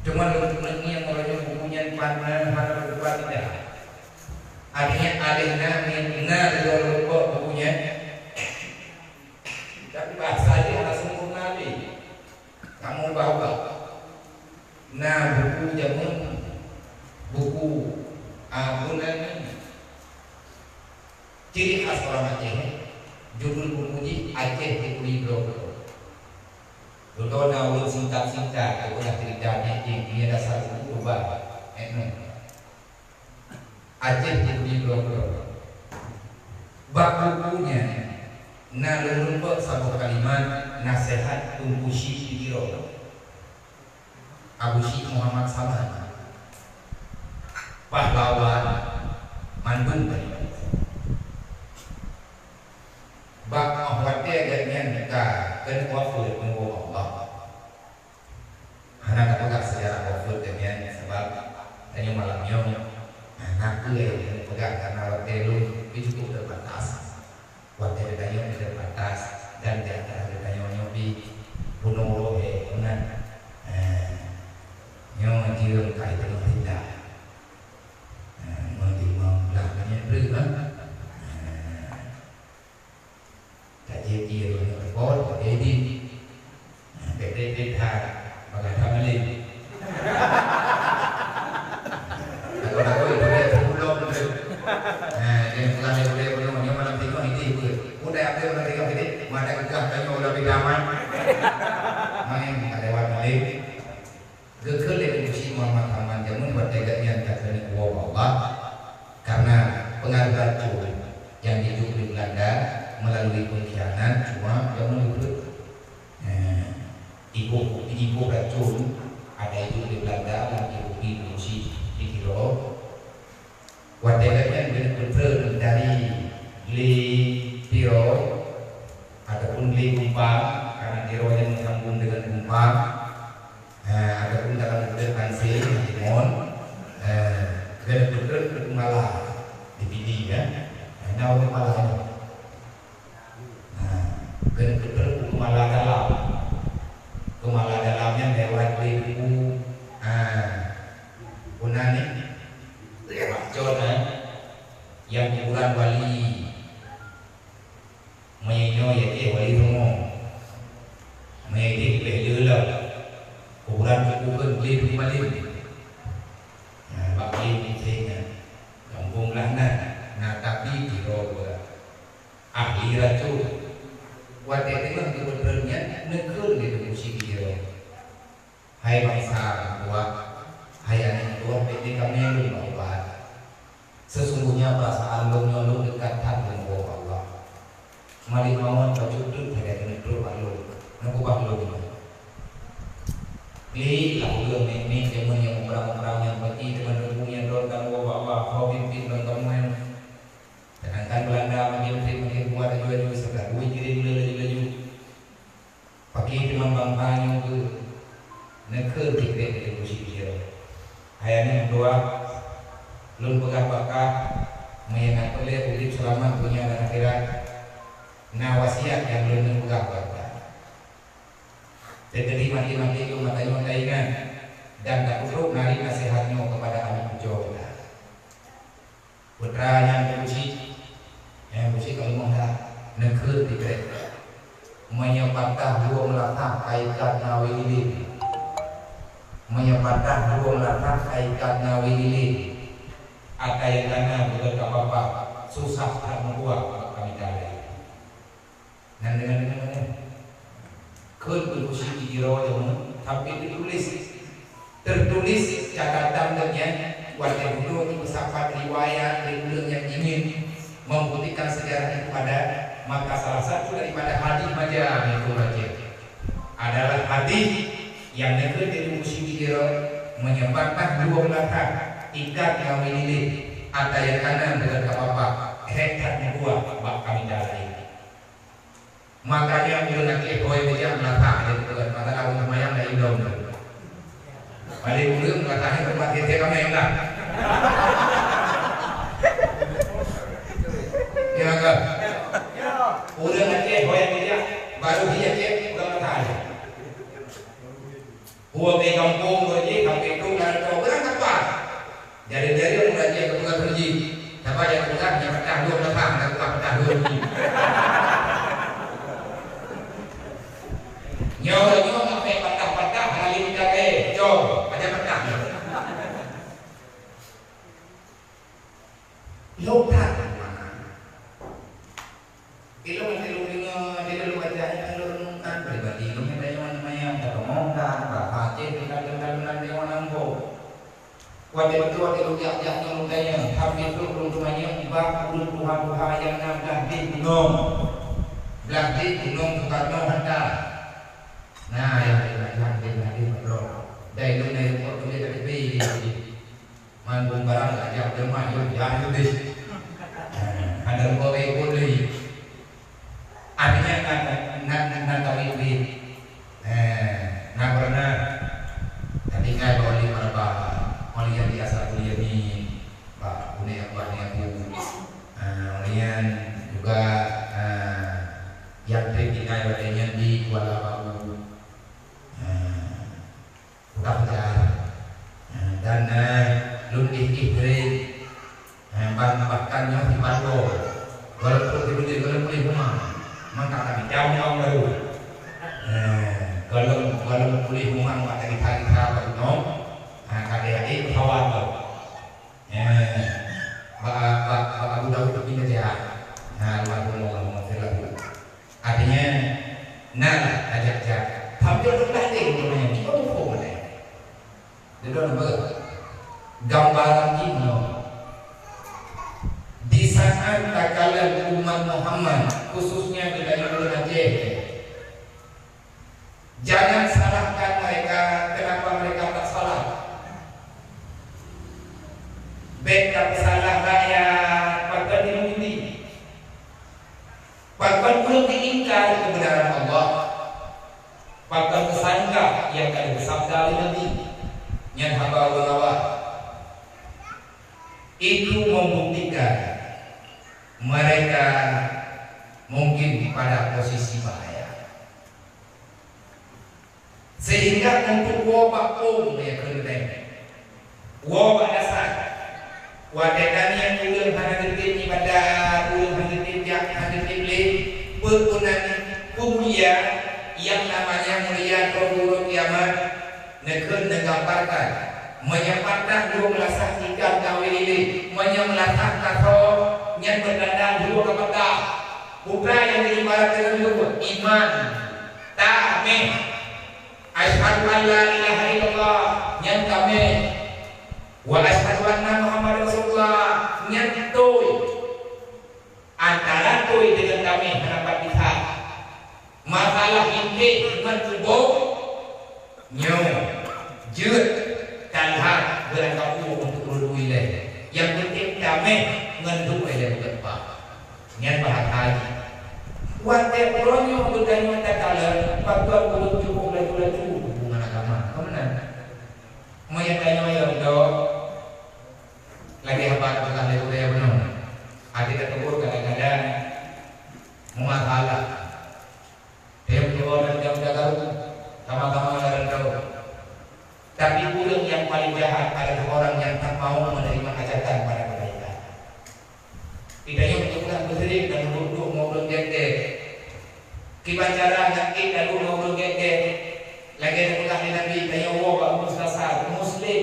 Cuma lôn neungieng uroe nyoe buku nyan hana lôn kuat lidah. Artinya, aleh na, na lôn bok buku nyan. Tapi bahasa jih hana sempurna lé. Kamu ubah-ubah. Na buku jameun, buku, ah, bunan nyan. Ciri khas orang Aceh, judul buku jih Aceh Dibri Bloe-bloe. Dulu na ulôn singkat-singkat, aku dah cerita nyan, dia dasar buku ubah. Eh, no. Aceh Dibri Bloe-bloe. Bak buku nyan, na lôn lumpok saboh kalimat naseuhat Teungku Chik di Tiro. Abu Chik Muhammad Saman, pahlawan mandum tadi. Bak watée gobnyan ka keuneuk wafeuet, neuwoe Allah. Hana tapeugah seujarah wafeuet gobnyan, sabab tanyoe malam nyoe, hana peue nyang keuneuk peugah, karena watée lôn pih cukup teubatas. Watée geutanyoe terbatas dan di antara geutanyoe nyoe pih bunoe roh, eh, meunan. Eh, nyoe jeuem ka teungoh rindah. Eh, nyoe di limong blah nyoe breueh, ha? Eh, ka jeuet ie roh nyoe teupot, ka jeuet. Nah, bèk-bèk that, bagaih that malém. Lagu-lagu itu dia sebelum tu. Nah, dia pulang dia boleh bunuh, dia malam tengok itu pun. Udah apa malam tengok itu, mata gegah tanya udah beda mai. Main tak lewat malém. Geukheun lé Teungku Chik Muhammad Saman jameun watèe gobnyan ka keuneuk woe bak Allah, karena pengaruh racun nyang jiduek di Belanda melalui pengkhianat, cuma jameun geupeuet. Eh, iboh, iboh racun ada iduek di Belanda lam tuboh Teungku Chik di Tiro. Watèe gobnyan geuneuk peutreun dari glé Tiro ataupun glé Gumpang, karena Tiro nyan meusambong deungon Gumpang, eh, ataupun dalam gudang Pansé, Matimun, eh, geuneuk peutreun keu Keumala di Pidie, ya. Nah, na ureueng Keumala nyoe. Ha, keu, keu, keu Keumala Dalam. Keumala Dalam nyan lewat lé buku, ha, buku nan ni, lewat cot, ha, nyang kuburan wali. Meunyoe nyoe ya, eh, wali rumoh. Meunyoe idéh leubeh le lom. Kuburan buku keu glé Teungku Malém. Ha, bak glé Teungku Malém nyan. Gampông lah nan, na tapi Tiro dua. Ahli racun. Watèe teungoh geupeutreun nyan, neukheun lé Teungku Chik di Tiro, "Hai bansa meutuah, hai aneuk meutuah, bèk lé kamoe lôn bak ubat. Sesungguhnya perasaan lôn nyoe lôn deukat that lôn woe bak Allah. Malém mawöt bacut teuk lagèe keuneuk trok bak lôn, neukeubah lôn nyoe." Klik lah ureueng nek-nek jameun nyang muprang-muprang nyan, paki teuma Teungku nyan rot dan woe bak Allah, ho pimpin lôn kamoe. Sedangkan Belanda makin trép makin kuat laju-laju, serta duek jiréh gula laju-laju. Paki teuma bangsa nyoe keu neukheun tiep-tiep Teungku Chik di Tiro. Hai aneuk meutuah, lôn peugah bak kah, meunyoe na peureulèe udép seulamat donya dan akhirat, na wasiat nyang lôn neupeugah bak kah. Teukeudi maté-maté lôn meutanyoe taingat dan tapeutrok narit naseuhat nyoe keupada aneuk cucoe geutanyoe. Putra nyan Teungku Chik, nyan Teungku Chik ka leumoh that, neukheun tiep-tiep. Meunyoe patah dua meulatah ka ikat ngon awé lilin. Meunyoe patah dua meulatah ka ikat ngon awé lilin. Ata nyang kana beutôi ka papa, susah that meutuah bak kami kala. Nyan deungon-deungon nyan. Kheun Teungku Chik di Tiro jameun, Tapi ditulis, tertulis catatan geuh nyan, watée dulu dipeusapat riwayat dari ureuëng yang ingin membuktikan sejarah itu ada, maka salah satu daripada hadis macam itu baca adalah hadis yang neukeuet dari Muslim diro menyebabkan dua belah hak ikat ngon lilin, ata yang kanan dengan kapapa, hekat meukuah bak kami lain. Makanya ureuëng Aceh hôi bijak meulatak lé peugah masalah ureuëng seumayang lé indong tu. Paling ureuëng meulatak ni tempat tiap-tiap ramai lah. Ya ke? Ureuëng Aceh hôi bijak baru di Aceh ureuëng meulatak lé. Huwa bée gampông geuh jih, sampai tu lam lakoe, beurangkapat. Jari-jari ureuëng jih geupeugah keu jih, saba nyang peugah nyang patah dua lapang, nyang peugah patah dua jih. Nyoe, nyoe sampai patah-patah, hana lé tinggai, cong, aja patah nyoe. Lôn that teuma. Ilôn meusti lôn deungoe, di dalam wajah nyan lôn renungkan pribadi lôn nyang tanyoe ngon mayang, ka teumong kan, bah Aceh tingkat-tingkat nan deungon ambo. Watée beutôi watée lôn jak-jak nyoe lôn tanyong, tapi trok lôn teumanyong bak ureuëng tuha-tuha nyang na blah deh gunong. Blah deh gunong Soekarno Hatta. Nah, nyang blah deh, blah deh, blah deh. Dai lôn na rumpok tuléh K T P di Man bung barang gajah deungon yum jan leubeh. Ada rupa baik pun deui. Artinya na, na, na, na tawét-wét. Eh, na pernah tatinggai bak Wali Marba, Wali yang biasa kuliah ni, Pak Unik Abah ni aku. Eh, Wali yang juga, eh, yang trip tinggai bak nyan di Kuala Batu. Eh, Udah beujar. Ha, dan, eh, lôn éh-éh geuring. Ha, ban, bahkan nyoe di Padoe. Walaupun di Budi, walaupun di rumah. Maka kami jauh orang baru. Ha, kalau, walaupun di rumah, maka kita, kita baru nyoe. Ha, kadang-kadang pesawat tu. Eh, bak, bak, bak Abu Daud tu pindah dia. Nah, almarhum Allahumma ghfir lahu. Artinya, nah lah, ajak-ajak. Hampir dua belas tahun tu namanya. Cuba buku mana? Dia dah nampak. Gambaran jinoe. Di saat takalon umat Muhammad, khususnya di daerah Aceh, jangan salahkan mereka, kenapa mereka tak salah. Bék tapeusalah rakyat, pakon dimuji. Pakon ureuëng diingkari kebenaran Allah. Pakon teusangka nyang ka geusabda lé Nabi. Nyan haba ureuëng awai. Itu membuktikan mereka mungkin pada posisi bahaya. Sehingga untuk woe bak ôn lé keuneulheueh, woe bak dasar. Watée tanyoe ureuëng hana geutem ibadat, ureuëng hana geutem jak, hana geutem lé, peue guna peumulia nyang namanya mulia Teungku Uroe Kiamat, neukheun neugambarkan, meunyoe patah dua meulasah ikan ka wéh lilé, meunyoe meulasah ka tho, nyan beutanda dua ka patah. Peue nyang diibaratkan lagée nyoe, iman. Tameh. Asyhadu an la ilaha illallah, nyan tameh. Wa asyhadu anna Muhammadar Rasulullah, nyan beutôi. Antara toi deungon tameh hana pat pisah. Masalah intéh ngon tuboh, nyoe jeuet that-that beurangkapeue untuk ureuëng ilée. Nyang penting tameh ngon tuboh ilée beukeubah. Nyan bahasa jih. Watée uroe nyoe geutanyoe takalon, pakon ulôn cukup laju-laju hubungan agama. Ka meunan? Meunyoe tanyoe lom dok, lagée haba teupeugah lé gurée bunoe. Até tateupue kadang-kadang meumasalah. Tem dua dan jam jaga, sama-sama jalan jauh. Tapi ureuëng nyang paleng jahat adalah orang nyang tak mau menerima ajakan para malaikat. Geutanyoe meutuah beusirék dan meuduek-duek ngon ureuëng gét-gét. Kiban cara nyang ék taduek ngon ureuëng gét-gét, lagée geupeugah lé Nabi, tanyoe woe bak ureuëng sasat, muslim,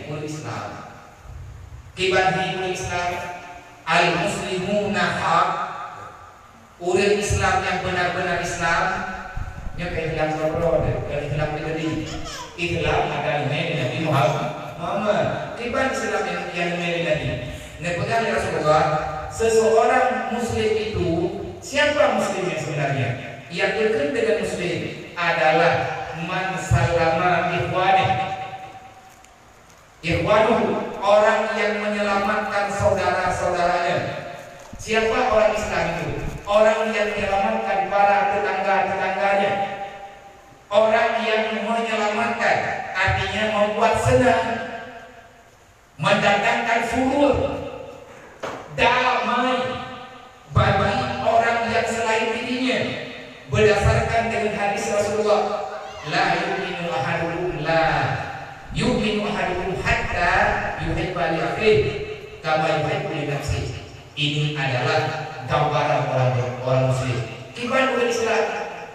ureuëng Islam. Kiban hi ureuëng Islam, al-muslimuna haq, ureuëng Islam nyang beuna-beuna Islam, Nyoe ka Islam keudroe, ka Islam keudua. Islam ada leumé lé Nabi Muhammad. Muhammad. Kiban Islam nyang, nyang leumé lé Nabi. Neupeugah lé Rasulullah, seseorang muslim itu, siapa muslim yang sebenarnya? Yang dikenal dengan muslim adalah man salama ikhwanah. Ikhwanuhu, orang yang menyelamatkan saudara-saudaranya. Siapa orang Islam itu? Orang yang menyelamatkan para tetangga-tetangganya. Orang yang menyelamatkan, artinya membuat senang, mendatangkan surur, damai bagi orang yang selain dirinya, berdasarkan dengan hadis Rasulullah, "La yu'minu ahadukum, la yu'minu ahadukum hatta yuhibba li akhihi kama yuhibbu li nafsihi." Ini adalah gambaran orang, orang muslim. Kiban ureuëng Islam,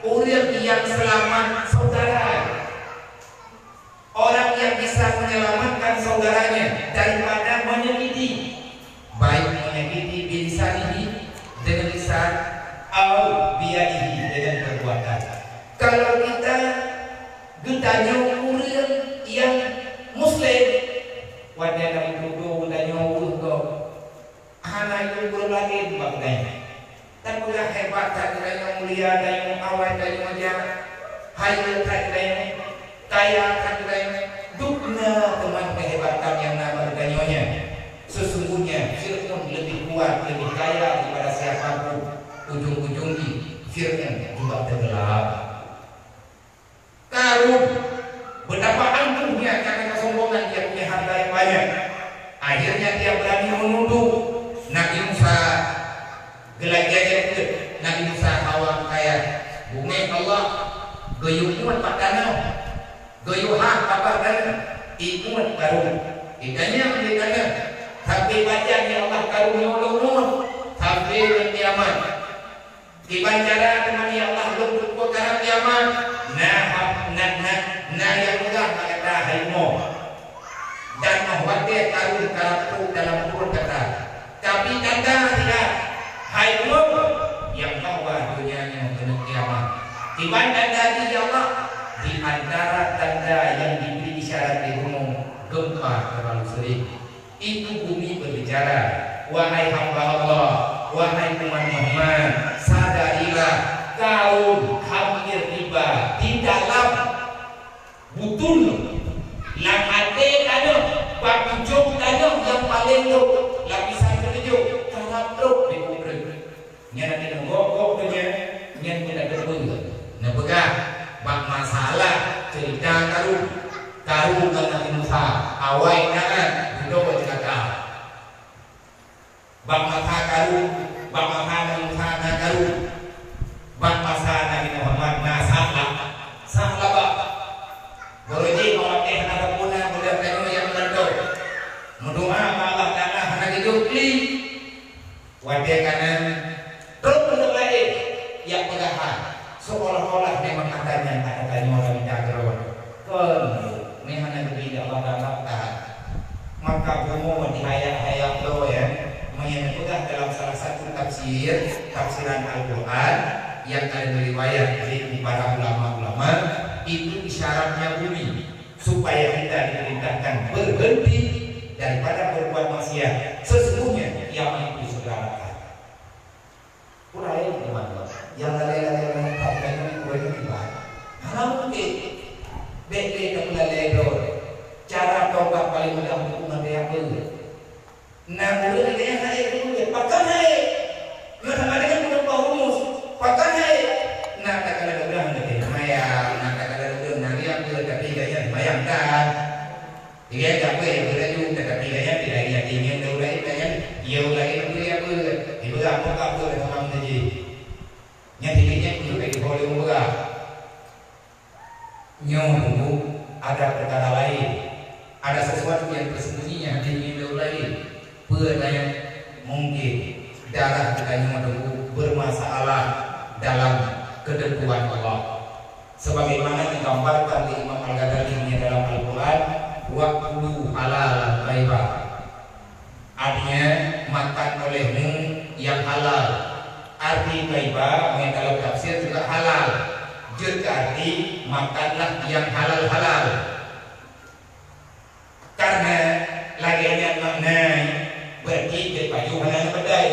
ureuëng yang selamat saudara. Orang yang bisa menyelamatkan saudaranya daripada menyakiti, baik menyakiti bilisanihi, dengan lisan, au biyadihi, dengan perbuatan. Kalau kita geutanyoe ureuëng yang muslim, watée na meututoe geutanyoe ureuëng gob, hana yue ureuëng laén bak geutanyoe. Tapeugah hebat that geutanyoe, mulia tanyoe, awai tanyoe, jak hayeue that geutanyoe, kaya that geutanyoe, dum na teuma keuhebatan nyang na bak geutanyoe nyan. Sesungguhnya Fir'aun lebih kuat, lebih kaya daripada siapa pun. Ujung-ujung jih Fir'aun juga tenggelam. Karun, betapa angkuhnya karena kesombongan dia punya harta yang banyak. Akhirnya dia berani menuduh Nabi Musa. Geulagian dia peuet, Nabi Musa hawa kaya. Bungéh Allah geuyue muet bak tanoh, geuyue hah babah tanoh, imuet Karun. Itanyong lé tanoh, "Sabé pajan ya Allah Karun nyoe lôn muet?" "Sabé ngon kiamat." Kiban cara teuma ya Allah lôn peukaram kiamat, na hab-, na, na, na nyang peugah bak gata hai rumoh. Dan óh watée Karun ka trok dalam pruet gata, ka bri tanda siat, hai rumoh, nyang bahwa donya nyoe keuneuk kiamat. Kiban tanda jih ya Allah, di antara tanda nyang dibri isyarat di rumoh, gempa terlalu sering. Itu bumi berbicara, "Wahai hamba Allah, wahai umat Muhammad, sadarilah, Karun hampir tiba di dalam butôn, lam até tanoh, bak ujong tanoh nyang paleng lhok, lapisan keutujôh, karab trok di uneuen." Nyan lagée neugob-gob donya, nyan keunan teupeue. Neupeugah bak masalah ceurita Karun, Karun ngon Nabi Musa, awai na, dudoe ceulaka. Bak masa Karun, bak masa Nabi Musa na Karun, bak masa Nabi Muhammad na Sa'labah. Sa'labah. Beureuji awak teh hana geupeuna, beudôh tanyoe nyang meulantoe. Meudoa bak Allah Taala hana geujok kli. Watée ka na trok ureuëng laén jak peugah, seolah-olah memang ata nyan ata tanyoe lam mita keudroe. Kon, meuhana geubri lé Allah Taala taat. Maka bumoe dihayak-hayak droe, ya. Meunyoe neupeugah dalam salah satu tafsir, tafsiran Al-Quran yang ada riwayat dari para ulama-ulama, itu isyaratnya bumi. Supaya kita diperintahkan berhenti daripada berbuat maksiat. Sesungguhnya kiamat itu segera dekat. Kurang teman, yang lalai-lalai mengatakan kurang iman. Hana mungkin. Bek-bek tak lalai dor. Cara tobat paling mudah untuk mengenai apa? Nah, ureuëng nyang hai ureuëng, pakon hai? Nyoe sama dengan ureuëng bak rumus, pakon hai? Nah, takala ureuëng na mayang, nah, takala ureuëng na riak, tapi gaya mayang kan. Tiga gapai yang beraju, tetapi gaya tidak yakin yang dah ulai kan, ya ulai yang beri apa? Ibarat apa apa sama mengaji. Yang tidak yakin itu dari boleh murah. Nyoe teungku, ada perkara lain. Ada sesuatu yang tersembunyi yang hana jilôn lé ureueng laén. Peue nyan? Mungkin darah geutanyoe teungku bermasalah dalam ketentuan Allah. Sebagaimana digambarkan oleh Imam Al-Ghazali dalam Al-Quran, "Wakulu halalan thayyiban." Artinya, makan olehmu yang halal. Arti thayyiban, dalam tafsir juga halal. Jeuet keu arti makanlah nyang halal-halal. Karena lagèe nyan makna, berarti jeuet pajoh hana neupeudai.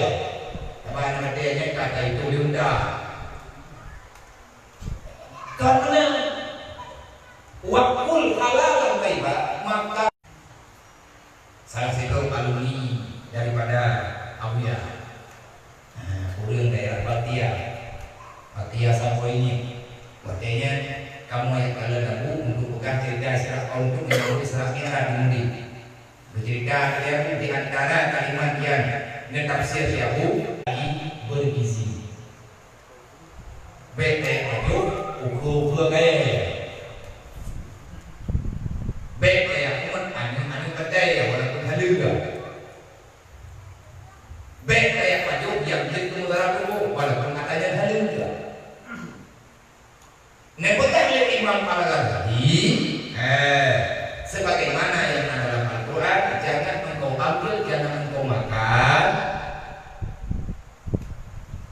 Sabab hana neupeudai nyan ka taitu lé unda. Karena wakul halalan thayyiban, maka salah satu alumni daripada Abuya, ha, ureueng daerah Batia, Batia Sapo ini. Watèe nyan kamoe jak kalon Abu untuk peugah cerita Isra Mi'raj untuk menyambut Isra Mi'raj di Mudi. Bercerita dia di antara kalimat yang ngetafsir si Abu lagi bergizi. Bèk tajak pajoh ukeue-ukeue gaya-gaya. Bèk tajak ukeue aneuk-aneuk batèe walaupun haleue. Bèk tajak pajoh nyang jeuet keu mudarat tuboh walaupun ata nyan haleue. Neupeugah lé Imam Al-Ghazali, eh, sebagaimana yang ada dalam Al-Quran, jangan engkau ambil, jangan engkau makan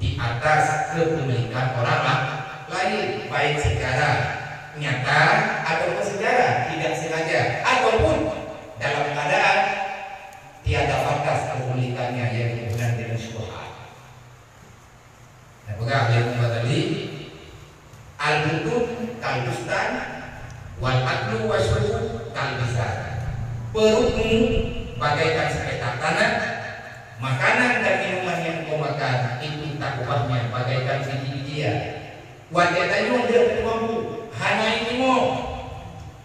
di atas kepemilikan orang la-, lain, baik secara nyata ataupun secara tidak sengaja, ataupun dalam keadaan tiada batas kepemilikannya, yaitu dengan, dengan syubhat. Neupeugah lé Imam Ghazali, "Al-butun kal bustan, wal aklu wasyurbu kal bizar." Perutmu bagaikan sepetak tanah, makanan dan minuman yang kau makan itu tak ubahnya bagaikan biji-bijian. Watèe tanyoe deuh teuh mampu, hana itimong,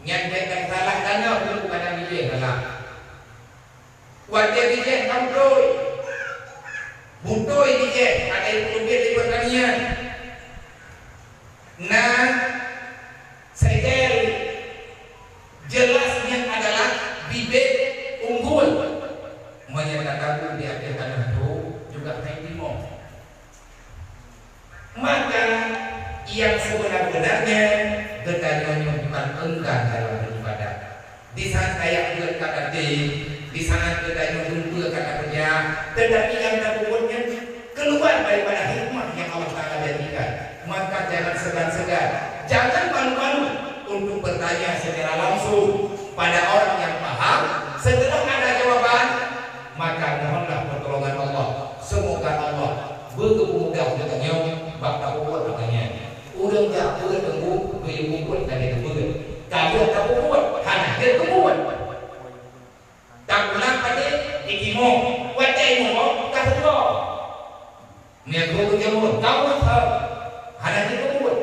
nyan bèk tasalah tanyoe keu padang bijéh galak. Watèe bijéh ka beutôi, beutôi bijéh, ada yang peulukét di pertanian. Na segel jelas nyan adalah bibit unggul. Meunyo tatabur di ateueh tanah tu juga hana itimong. Maka, yang sebenar-benarnya, geutanyoe nyoe bukan enggan dalam beribadah. Di saat tajak beuet ka tatem, di saat geutanyoe dumpeue ka tapeujak, tetapi nyang tapeubuet nyan keluar daripada hikmah yang Allah Taala janjikan, maka jangan segan-segan, jangan malu-malu untuk bertanya secara langsung pada orang yang paham. Setelah ada jawaban, maka mohonlah pertolongan Allah. Semoga Allah beugeupeumudah geutanyoe bak tapeubuet ata nyan. Ureueng jak beuet teungku, geuyue peubuet ka jeuet teubeuet. Ka jeuet tapeubuet, hana jeuet teubuet. Tapulang padé, itimong, watèe itimong, ka teuka. Meunyo geujameun, ka meurumpok, hana jeuet teubuet.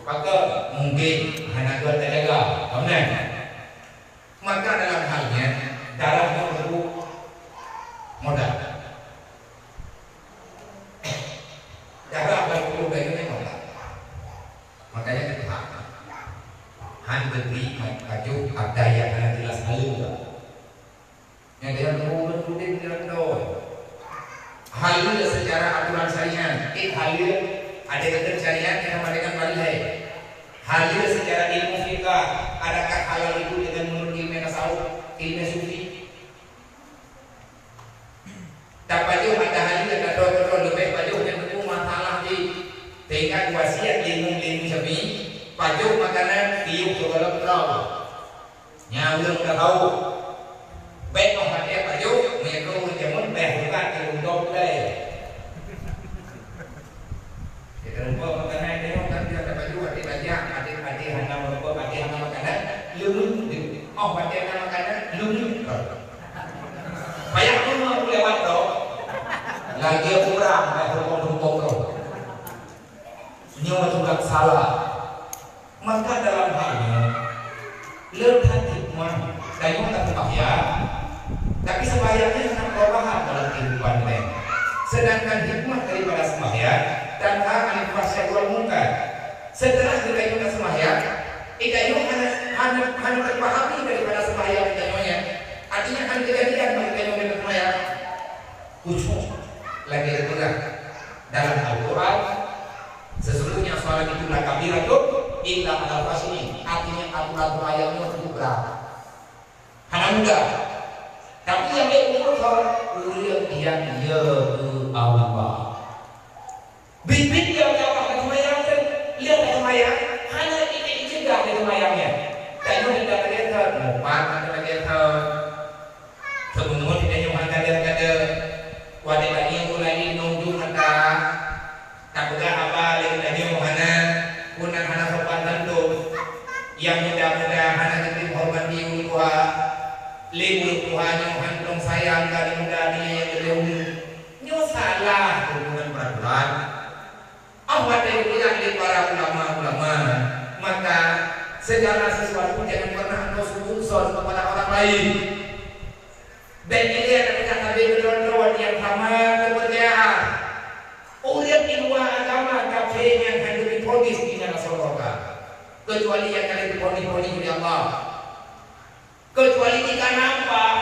Pakon mungken hana geuh tajaga, ka meunan. Maka dalam hal nyan, darah nyoe teungku modal. Darah dan puluh dayuh nyoe modal. Makanya kita han beutri pajoh ata nyang hana jelas haleue. Nyang dengan ureueng udép dalam donya. Haleue secara aturan syariat, eh, haleue ada keukeuen syariat nyang sama dengan balhé. Haleue secara ilmu fikah, adakah halal itu dengan menurut ilmu tasawuf, ilmu sufi? Tapajoh ata haleue, ata droe-droe leubeh pajoh nyang teupeu masalah jih. Teuingat wasiat lé Imam Syafi'i, pajoh makanan, tiôp sigohlom droe. Nyan ureueng ka tawök. Bèk 'oh watèe pajoh, meunyo ureueng jameun bèk bukan keu ureueng dong gulai. Di keureumpok makanan nyoe kan biasa baju até tajak, até, até hana meureumpok, até hana makanan, leumeuek deuh. 'Oh watèe na makanan, leumeuek. Payah pun mau lewat tu. Lagèe urang, eh, rukon-rukon tu. Nyoe juga salah. Maka dalam hal nyoe, le that hikmah, tanyoe ka seumbahyang, tapi seumbahyang nyan hana perubahan dalam kehidupan geutanyoe. Sedangkan hikmah daripada seumbahyang, tanha anil fahsya'i wal munkar. Setelah geutanyoe ka seumbahyang, geutanyoe hana, hana, hana teupahami daripada seumbahyang geutanyoe nyan. Artinya, hana keujadian bak geutanyoe geutanyoe seumbahyang. Khusyuk lagèe geupeugah dalam Al-Quran, "Sesungguhnya salat itu lakabiratun illa 'alal khasyi'in." Artinya, aturan seumbahyang nyoe cukup brat. Hana mudah. Tapi nyang lé umur kau, ureueng nyang ye keu Allah. Biet-biet nyang ka seumbahyang, lheueh seumbahyang, Upat mata lagèe thon. Seumeungon tanyoe hana gadôh-gadôh. Watèe tanyoe mulai inong jeuet mata, tapeugah haba lé tanyoe hana, peue nan hana sopan santun. Nyang muda-muda hana geuteurimong horeumat lé ureueng tuha. Lé ureueng tuha nyoe hana sayang keu muda nyan nyang geuleueh. Nyoe salah hubungan peraturan. Ah, watèe geupeugah lé para ulama-ulama, maka segala sesuatu jangan pernah engkau suzon kepada orang lain. Dan ini adalah sabe keudroe-droe nyang sama kepercayaan. Ureueng di luwa agama kafé nyan hana diponis di dalam syeuruga, kecuali nyang ka diponis-ponis oleh Allah. Kecuali jika nampak,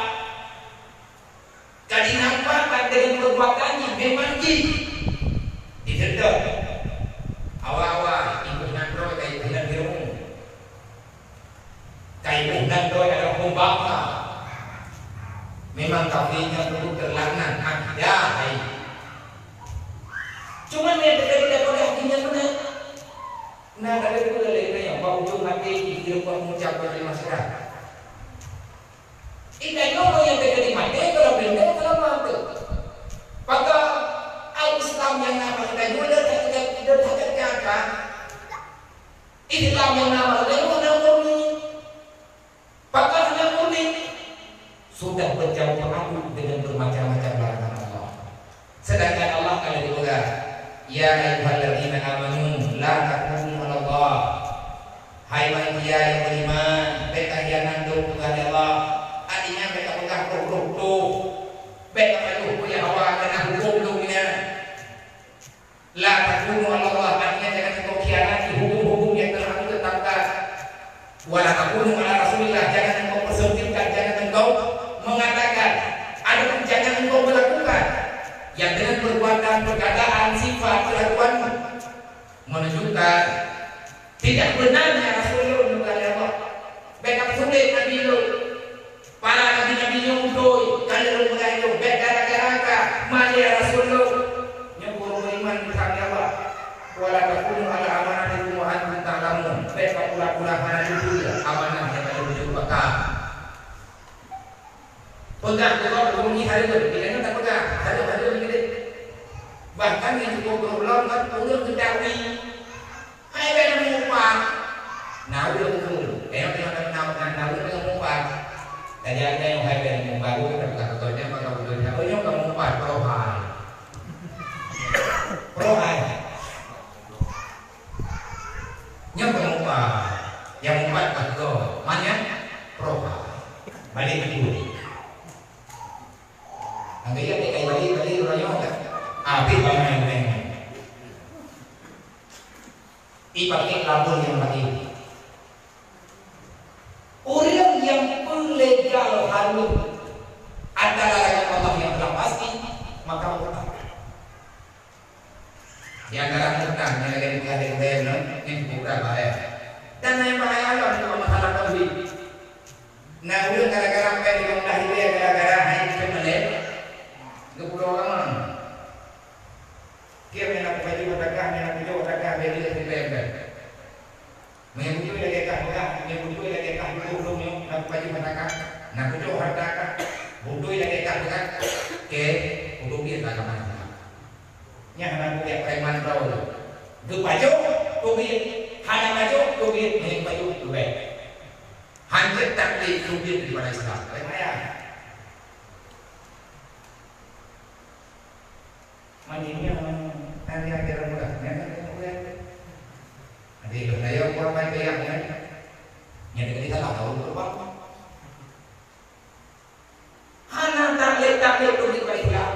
ka jinampakkan dengan perbuatan jih memang jih. Dideundoe. Awai-awai, iboh nan droe ka iboh nan biru. Ka iboh nan droe adalah pembangsa. Memang kafé nyan perlu terlaknat, akidah hai. Cuma nyang teuka di dakwah jih nyan beuna. Nah, ka teupeue lé nyan, bak ujong até jih, jih buat mengucap bak masyarakat. Ingat nyoe nyang teuka di maté, kalau bendera, kalau apa tu. Maka, al-Islam nyang na bak geutanyoe le that-, le that-, le that-, Islam nyang na bak geutanyoe na murni. Maka hana murni. Sudah bercampur aduk dengan bermacam-macam larangan Allah. Sedangkan Allah ka lheueh peugah, "Ya ayyuhalladzina amanu la taqulu 'alallah." Hai manusia nyang beriman, bèk kakhianat lôn peugah lé Allah. Artinya, bèk kapeugah roh-roh tuh. Bèk kapajoh peue hawa keunan huköm lôn nyan. La taqulu 'alallah, artinya jangan engkau khianati hukum-hukum yang telah aku tetapkan. Wa la taqulu 'ala Rasulillah, jangan engkau persempitkan, jangan engkau mengatakan, ataupun jangan engkau melakukan yang dengan perbuatan, perkataan, sifat, kelakuanmu menunjukkan tidak beunarnya Rasul lôn, kata Allah. Bèk kapeusulet Nabi lôn. Para nabi-nabi nyoe beutôi, ka lheueh lôn peugah lôn, bèk gara-gara ka, maté Rasul lôn. Nyoe ureueng beriman, kata Allah. Wa la takunu ala amanatikum wa antum ta'lamun. Bèk kapula-pula hana jujur amanah nyang ka lôn jujur bak ka. Peugah keu gob ureueng nyan hareuem, bila nyoe tapeugah, hareuem-hareuem nyan deh. Bahkan nyang cukup gohlom kan ureueng geudakwi. Hai bèk neumeupat. Na ureueng kheun, tengok-tengok na, na, na ureueng teungoh meupat. Tajak tengok hai bèk neumeupat, ureueng ka peugah keu nyan maka ureueng nyan, "Oh, nyoe ka meupat, proh hai." Proh hai. Nyoe ka meupat. Nyang meupat ka gob. Man nyan? Proh hai. Balek bacut. Anggai ya, dek, kai balik, balik, urang nyoe kan? Habis bangai, bangai. Ipakai label nyang laén. Ureueng nyang peulegal hareuem antara larangan Allah nyang telah pasti, maka murtad. Di antara murtad nyang lagèe peugah lé gurèe nyoe, nyan cukup brat bahaya. Dan nyang bahaya lom nyoe masalah tauhid. Na ureueng gara-gara pèng limong blah ribèe gara-gara hai cit malèe, geupulo agama. Kiban na baju meutakah, na bujôk takah, bèk lé ribèe-ribèe. Meunyo beutôi lagèe kah peugah, meunyo beutôi lagèe kah tuduh lôn nyoe, na baju meutakah, na bujôk hareuta kah, beutôi lagèe kah peugah, oke, udeb biet lah agama Islam. Nyan hana kupiak preman droe. Geupajoh, teubiet. Hana pajoh, teubiet. Meunyo pajoh, leubeh. Han jeuet taklid teubiet daripada Islam. Laén maya. Mani nyoe, hari akhir mudah. Nyan kan tengok ureueng. Nanti lôn rayeuk buat main goyang nyan. Nyan teuka disalah tahu tu, Bang. Hana taklid-taklid teubiet bak Islam.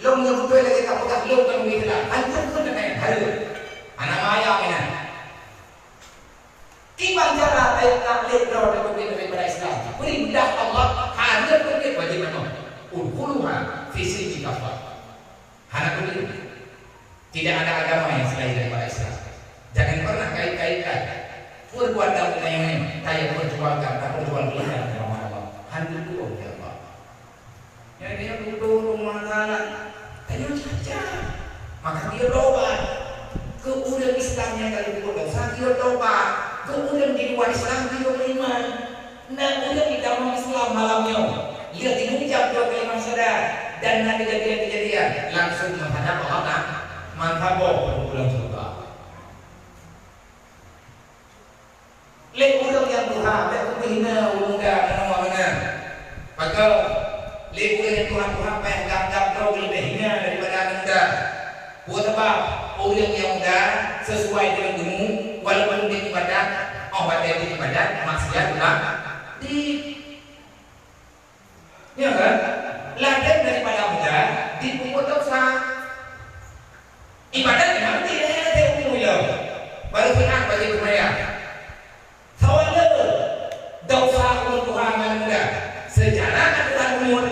Lôn meunyo beutôi lagèe ka peugah lôn kon ureueng Islam. Hantom pun keunan hareuem. Hana maya keunan. Kiban cara taklid droe teubiet daripada Islam. Peurintah Allah hareuem teubiet wajéb manoe. Udkhuluha fi silmi kaffah. Hana teubiet. Tidak ada agama yang selain daripada Islam. Jangan pernah kait-kaitkan perbuatan kita yang lain, kita yang perjuangkan, kita perjuangkan agama Allah. Hantu turun ya Allah. Yang dia butuh rumah anak, tanya saja. Maka dia tobat. Ke ureueng Islam yang kali buat dosa, dia tobat. Ke ureueng di luar Islam, dia beriman. Na ureuëng jitamong Islam malam nyoe, lheueh jiucab dua kalimat syahadat dan na keujadian-keujadian, langsung meuhadab Allah Taala, mantap boh u dalam syeuruga. Lé ureuëng nyang tuha, bèk keuh hina ureuëng muda ngon awak meunan. Pakon? Lé ureuëng nyang tuha-tuha payah gam-gam droe leubeh hina daripada aneuk muda. Peue sabab? Ureuëng nyang muda sesuai deungon ilmu, walaupun di ibadat, óh watèe di ibadat, maksiat ulang di. Ya kan? Lagèe daripada muda dipeubuet desya. Ibadat memang tidak ada umur lo. Baru sunat bagi sembahyang. Soal le, desya ureuëng tuha ngon muda. Secara aturan umur,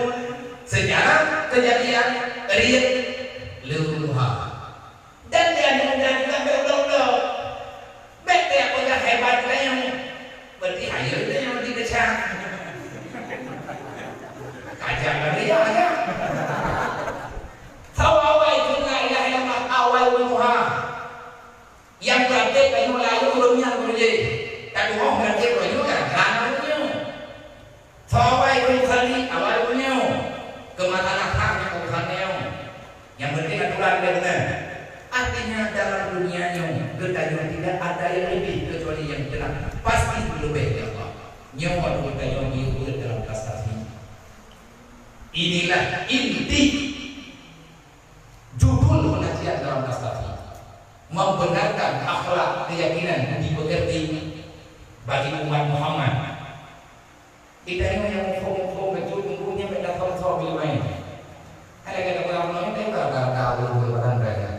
secara kejadian, riet, le ureuëng tuha. Dan di aneuk muda juga bèk ulo-ulo. Bèk tajak peugah hebat geutanyoe. Berarti hayeue geutanyoe di keucang. Kajak lagèe nyan aja. Sawa awai kheun la ilaha illallah awai ureuëng tuha. Nyang praktek tanyoe lalu ureuëng nyan ureuëng jih. Ka tuhoe praktek ureuëng nyoe kan hana ureuëng nyoe. Soe awai keu meusalit, awai ureuëng nyoe. Keu masalah hak nyang urusan nyoe. Nyang penting aturan dia beuna. Artinya dalam dunia nyoe, geutanyoe tidak ada yang lebih kecuali yang telah pasti leubeh di Allah. Nyoe geutanyoe diuet dalam prestasi. Inilah inti judul pengajian dalam prestasi. Membenarkan akhlak keyakinan budi pekerti bagi umat Muhammad. Geutanyoe nyang muphom-muphom bacut teungku nyan bèk tathom-thom ileumèe. Hai lagèe tapeugah bunoe nyoe, tapi barangkaho ureueng-ureueng barangkaho.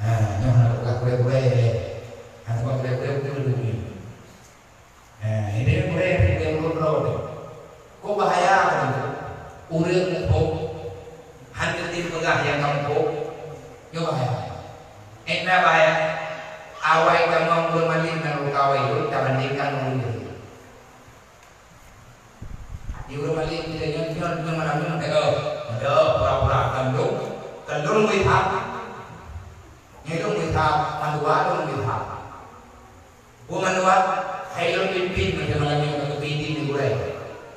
Ha, nyoe hana tapeugah gurèe-gurèe. Hana tapeugah gurèe-gurèe beutôi-beutôi. Ha, ini gurèe, gurèe ureueng droe. Kok bahaya ureueng muphom, hana teupeue peugah nyang ka muphom. Nyoe bahaya. Éh na bahaya. Awai tamong ureueng malém ngon ureueng kawai lôn tabandingkan ngon ureueng jeuhet. Di ureueng malém kita nyoe, nyoe, nyoe malam nyoe meuteuk. Meuteuk pura-pura kan lôn. Kan lôn meuithap. Nyoe lôn meuithap, mandua lôn meuithap. Bukan mandua, hai lôn pimpin macam malam nyoe ka geupimpin di gurèe.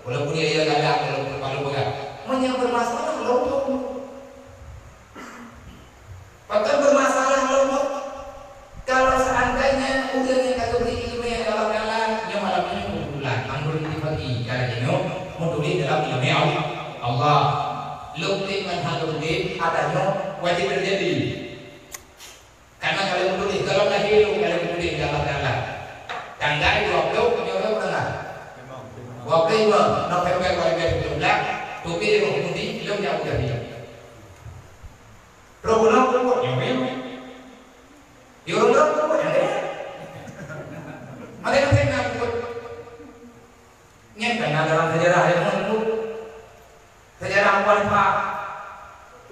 Walaupun dia, dia galak, walaupun palu peugah. Meunyoe bermasalah, lôn pun. Pakon bermasalah lom? Kalau seandainya ureueng nyang ka geubri ileumèe lé Allah Taala, nyoe malam nyoe keubeutulan, amrun tibati, ka lagèe nyoe, meutuléh dalam ileumèe Allah. Lom teuh ngon hana lom teuh, ata nyoe wajéb teujadi. Karena ka lheueh meutuléh, gohlom lahé lom ka lheueh meutuléh lé Allah Taala. Tanggai dua ploh nyoe lom tanggai. Dua ploh lima November dua ribu tujuh belas, teubiet roh Mudi lom nyang udah hilang. Roh bunoe peubuet nyoe meunan. Di ureueng droe peubuet nyoe meunan. Maté-maté na peubuet. Nyan ka na dalam sejarah ilmu tu. Sejarah Abu Hanifah.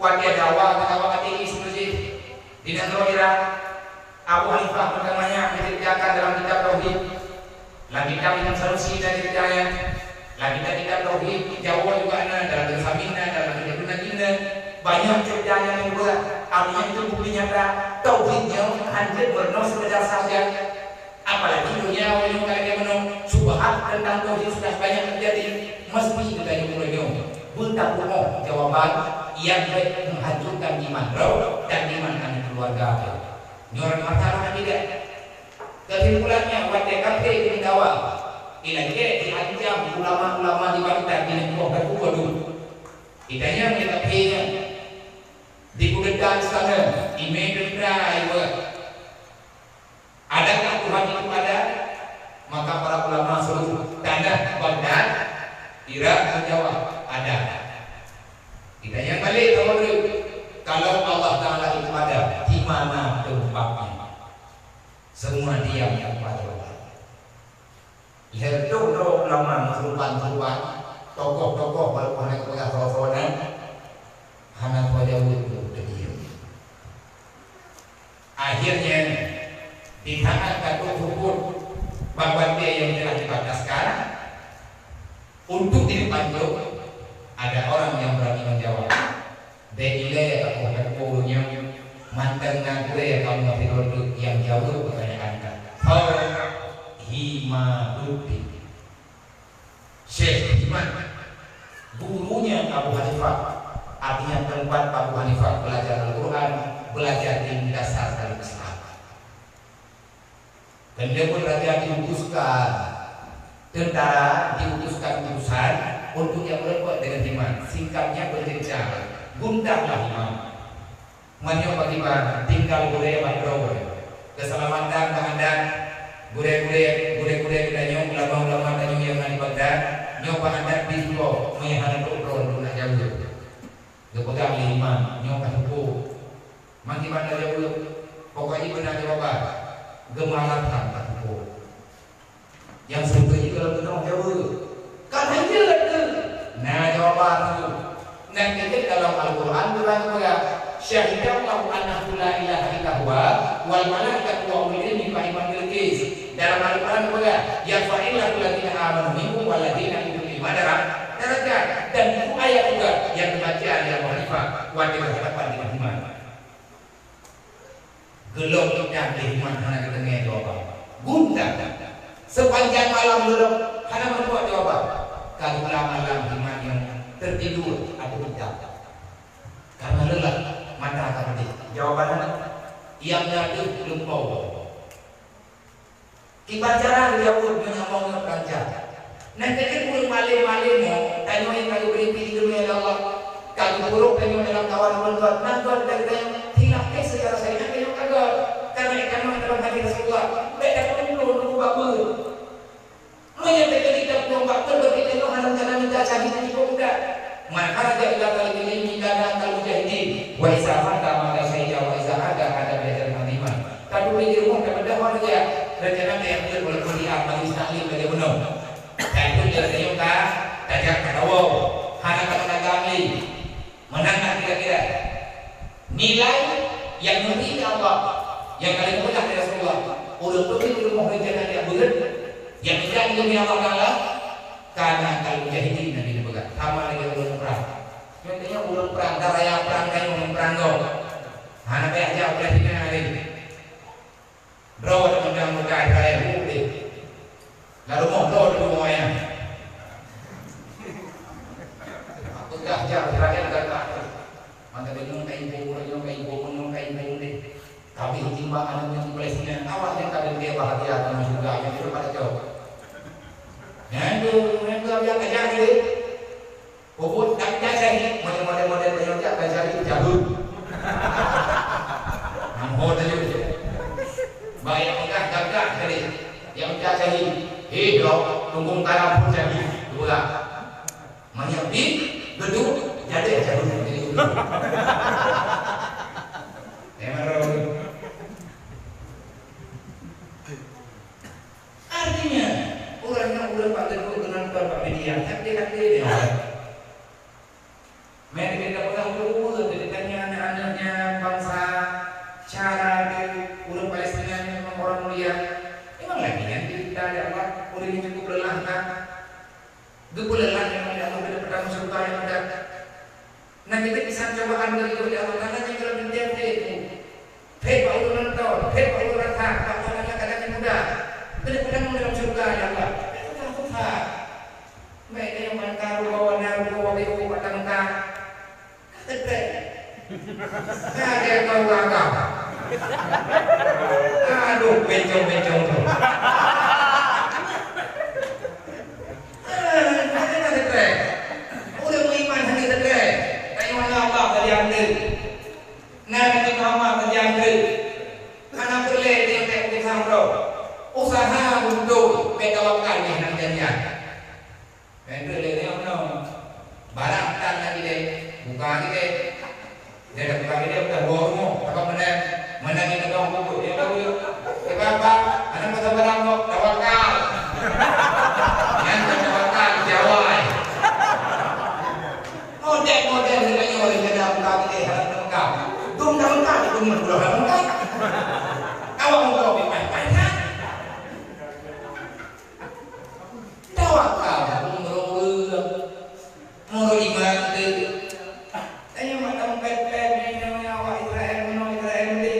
Watèe dakwah, dakwah ateis meuseujid di nanggroe Irak. Abu Hanifah meunan banyak diceritakan dalam kitab tauhid. Lam kitab Imam Sanusi na ceritanya, lam kitab-kitab tauhid Jawa juga na, dalam Al-Samin na, dalam kitab Nadim na, banyak ceritanya yang dibuat. Artinya itu bukti nyata tauhid nyoe hana meurunoe sekedar saja. Apalagi dunia ulôn ka lagèe meunoe, syubhat tentang tauhid sudah banyak terjadi. Mesti geutanyoe ureueng nyoe beutapu'oh jawaban nyang bèk menghancurkan iman droe dan iman aneuk keuluwarga droe. Nyoe masalah akidah. Kesimpulannya, watèe kafé geumeudawa, ilakèe diancam ulama-ulama di Baghdad, di nanggroe Baku Waduk. Itanyong lé kafé nyan, di peugeutan istana, imé teuntara ibuet, "Adakah Tuhan itu ada?" Maka para ulama seluruh tanah Baghdad, Irak, menjawab, "Ada." Ditanyong balik sama mereka, "Kalau Allah Taala itu ada, di mana tempatnya?" Semua diam tanpa jawaban. Lheueh droe ulama meusurupan-surupan, tokoh-tokoh walaupun hana geupeugah soe-soe nan, hana soe jaweueb, teudiam. Akhirnya, di saat ka trok seupôt bak batèe nyang telah dipantaskan untuk dipancok, ada orang yang berani menjawab. Bèk ilèe takoh-takoh ureueng nyan, mantong na gurèe kamoe sidroe teuk nyang jaweueb peutanyaan nyan. Soe? Imaduddin. Syekh Iman, gurunya Abu Hanifah, artinya tempat Abu Hanifah belajar Al-Quran, belajar ilmu dasar dalam Islam. Kemudian raja diutuskan tentara, diutuskan utusan untuk yang berbuat dengan Iman. Singkatnya bercerita, gundahlah Iman. Meunyoe bak Iman tinggai gurée bak droe. Keuseulamatan bak adat gurée-gurée, gurée-gurée geutanyoe, ulama-ulama tanyoe nyang na di Baghdad, nyoe bak adat pih jipok, meunyoe hana trok droe, droe nak jaweueb. Geupeugah lé Iman, nyoe ka cukup. Man Iman ka jaweueb, pokok jih beuna jawaban. Geumalahan ka cukup. Nyang seubeutôi jih gohlom keunoe jaweueb. Ka lheueh jeuet keuh. Na jawaban tu. Nyan keuh dalam Al-Quran geupeugah, "Syahidallahu annahu la ilaha illa huwa wal malaikatu wa ulul ilmi qa'iman bil qist." Dalam Al-Quran geupeugah, "Yarfa'illahu alladzina amanu minkum walladzina utul ilma dara-, darajat." Dan itu ayat juga yang dibaca oleh Abu Hanifah waktu berhadapan dengan Iman. Geulom idang lé Iman hana geuteumé jawaban. Gundah. Sepanjang malam geulom hana meutuah jawaban. Ka geulam malam Iman nyang teutidur ateueh idang. Karena lelah, mata ka peudeh. Jawaban hana. Nyang na deuh lumpoe. Kiban cara geujaweueb meunyoe nyoe peulanca. Nyan keuh ureueng malém-malém nyoe, tanyoe nyang ka geubri pih ileumèe lé Allah. Ka geukurok tanyoe dalam kawan ureueng gèt, nan gèt dari tanyoe, hilaf pih secara syariat tanyoe ka gèt. Karena itamah dalam hadis Rasulullah, bèk tapeudong nunggu bak beuet. Meunyoe teukeudi tapeudong bak beuet, berarti tanyoe hana rencana mita cahya nyang cukup muda. Man kharaja ila thalabil ilmi kana kal mujahidin, wa iza mata mata syahida, wa iza ada ada bi ajrin azim. Ka teubiet di rumoh, ka beudôh, rencana tajak beuet walaupun di a, majelis taklim lagèe bunoe. Ka teubiet tajak ka, tajak ka tawoe. Hana ka meudagang lé. Meunan na kira-kira. Nilai nyang neubri lé Allah, nyang ka lheueh geupeugah lé Rasulullah. Ureueng teubiet di rumoh rencana tajak beuet, nyang mita ileumèe Allah Taala, kana kal mujahidin, Nabi neupeugah. Sama lagèe ureueng prang. Contohnya ureueng prang, dan raya prang, kayu ureueng prang gob. Hana payah jak u Palestina lé. Droe teumandang Mekah, Israel, hu deh. Lam rumoh droe teumeuwoe nyan. Peugah jak Israel gagah. Maka deungon ka ibu, deungon ka ibu, deungon ka ibu deh. Tapi timbang aneuk nyan di Palestina, awak nyan ka deuh bahagia teuma syeuruga, nyan di rumoh pada cok. Nyan tu, nyan tu abian ka jadi deh. Puput dan ka jadi, model-model, model penyakit ka jadi, jahil. Ambo tadi. Baik, peugah gagah tadi. Nyang ka jadi, hei, dok, tunggung karam pun jadi. Dua. Meunyoe pih, geuduk, jadi jahil. Jadi geuduk. Memang. Artinya, ureueng nyang ureueng bak geudok geunonton bak media, tapi hati dia. Mari kita pegang dulu, jadi tanya aneuk-aneuknya bangsa cara di ureueng Palestina ni memang orang mulia. Memang lagi yang kita ada apa? Ureueng yang cukup lelah kan? Geupeuleulang nyang mulia Allah, geupeudong syeuruga nyang mulia. Nah, kita bisa cobaan dari Allah Taala nyang dalam dunia tu. Hei, bak ureueng nonton, hei, bak ureueng rasa, bak aneuk-aneuk nyang muda. Geupeudong dalam syeuruga, ya Allah. Itu kan susah. Baik, dia yang mantap, rupa warna, rupa warna, rupa mata. Tetrek. Ada kau gagal. Aduh, bencong-bencong tu. Ah, ada tetrek. Ureueng beriman hana tetrek. Tanya Allah tadi ambil. Nabi Muhammad tadi ambil. Hana boleh dia tak usaha bro. Usaha untuk beda wakil ni nak jadian. Pendek lé nyoe meunoe. Barang tan lagi deh, buka lagi deh. Dia dah buka lagi deh, udah bawa rumoh. Apa menang? Menang yang kedong buku dia tahu ya. Sebab apa? Anak masa barang kok tawakal. Yang tawakal Jawa. Model-model dengan orang yang dah buka lagi deh, harap lengkap. Dum dah lengkap, dum dah lengkap. Awak mau lebih baik-baik kan? Tawakal, meunurot ureueng, meunurot iman teuh. Tanyoe mak tamong pèt-pèt, nyoe awak Israel meunoe, Israel meunoe.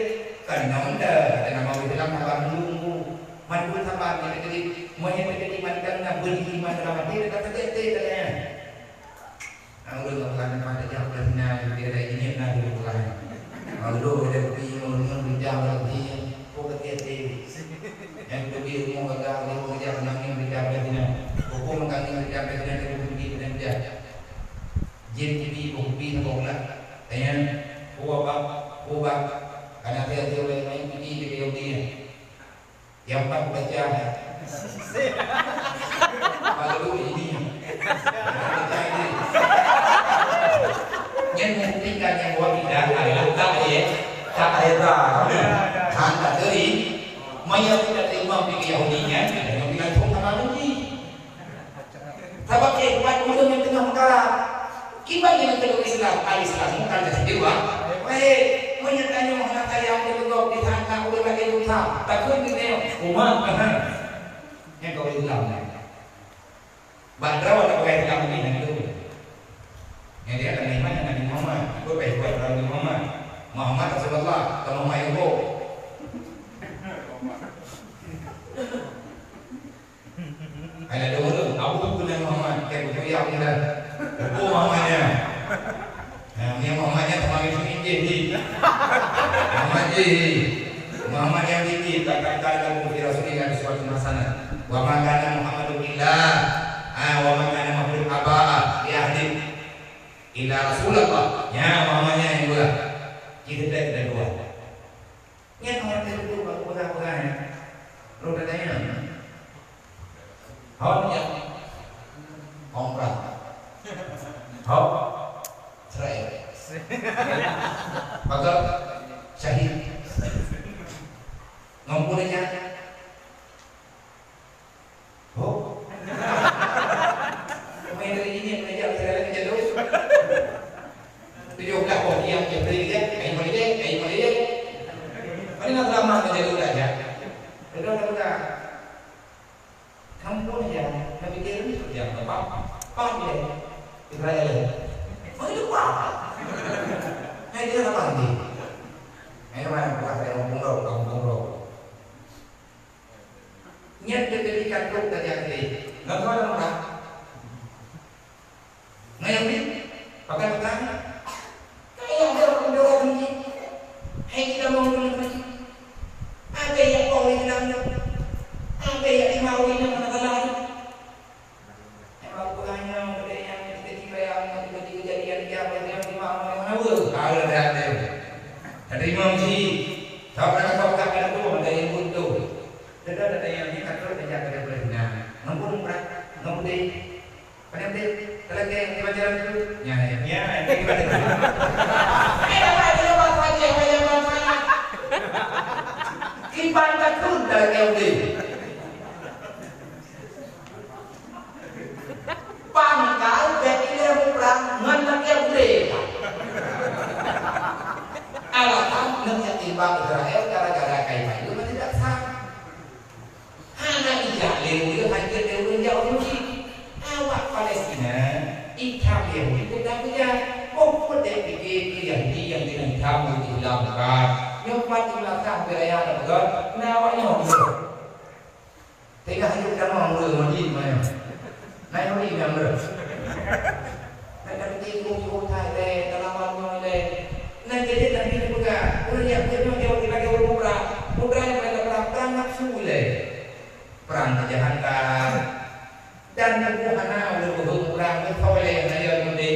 Kan nyoe dah, kata nama Islam, nama nunggu. Mandum saban nyang teujadi, meunyoe teujadi mantong na beuni iman dalam até, tetap saja até tanya. Nah, ulôn ngon Tuhan teuma tajak bak sinan, di daerah ini na di Tuhan. Nah, ulôn ada kupi, ulôn ngon bijak lagi, kok kecil até. Yang kupi umur kagak, ulôn bijak nangis bijak bak sinan. Hukum kami bijak bak sinan, dari kupi dan bijak. Jin kupi, kupi na kong lah. Tanya, kuwa bak, kuwa bak. Karena dia, dia orang main kupi, dia, dia, dia. Nyang pat baca. Malu ini. Baca ini. Nyan buktikan nyang buat tidak adalah tak ya, tak rela. Hana teri. Maya tidak terima fikih Yahudi nyan, yang bilang tu sama lagi. Sabab kiban ureueng nyang teungoh meukarat. Kiban nyang teungoh Islam, al-Islam bukan jadi dua. Wahé, meunyoe tanyoe hana sayang keu gob di saat na ureueng lagèe Musa, takheun keu nyoe, umat Tuhan. Nyan keu Islam nyan. Bak droe tapeugah Islam nyan tu. Nyan dia adalah iman dengan Nabi Muhammad. Ikut baik buat Nabi Muhammad. Muhammad Rasulullah, atau Muhammad Ibu. Hai, ladôm ureueng, Abu Nabi Muhammad, keu buku yang muda. Buku Muhammad nyan. Nah, ni Muhammad nyan sama macam Injil ni. Muhammad ni. Muhammad yang tinggi, kata-kata lagu fi Rasulillah uswatun hasanah. Wa ma kana Muhammadun illa, ah, wa ma kana Muhammadun aba li ahadin illa Rasulullah. Ya, Muhammad nyan yang dua. Kita tak kena dua. Nyan orang teuh tu baru peugah-peugah nyan. Lôn tanyong. Hon ya. Umrah. Hon. Israel. Pagal syahid. Ngumpul nyan. Oh. Main dari ini, main jam saya lagi jatuh. Tujuh belas boh tiang je beri dia, kayu mari dia, kayu mari dia. Mana nak lama kerja tu dah ya? Dah dah dah. Kampung ya, tapi dia ni dia apa? Apa dia? Israel. Mana dia apa? Hai dia apa ni? Hai mana buat saya kampung kau, kampung kau. Nyan teuh jadi ka trok tajak keudéh. Ngon soe lam udah? Ngon nyang bri? Pakai-pakai? Kaya ada orang dorong ni. Hai kita mau dengan ni. Ada yang kau ni dalam tu. Ada yang lima orang ni mana salah tu. Emang bukannya ada yang tiba-tiba yang tiba-tiba kejadian dia apa dia lima orang mana? Kalau ada ada. Ada imam si. Tahu nak kau tak ada tu, ada yang butuh. Teuka teuka nyang jikatrok tajak keu Palestina. Ngon peue umrah, ngon peue deh. Padahai deh, talakée di Banjarmasin tu. Nyan, nyan, nyan, di Banjarmasin. Eh, dapat dia bahasa Aceh, bahasa Aceh. Iban takut talakée udeh. Pangkai bèk ilèe muprang ngon lagèe ulèe. Alasan neuk jak timbang Israel gara-gara kayèe payah meusidang sah. Hana ijak lé ureueng hanjeuet lé ureueng jak u Yahudi. Awak Palestina, itam Yahudi peugah-peugah. Boh peue dek pike keu Yahudi nyang keuneuk itam ureueng Islam bukan? Nyoe pat Islam sah beu raya na peugah, na awak nyoe. Teuka hanjeuet tamong ureueng ngon jih manyang. Nai nuri nyang ureueng. Nai tapi tipu tipu thai lé, tanaman nyoe lé. Nai jadi Nabi geupeugah, ureueng nyang peugah nyoe lagèe ureueng muprang. Muprang nyang lagèe perang, perang nafsu lé. Perang kejahatan. Dan nafsu hana ureueng muprang, beutôi lé hana nyoe.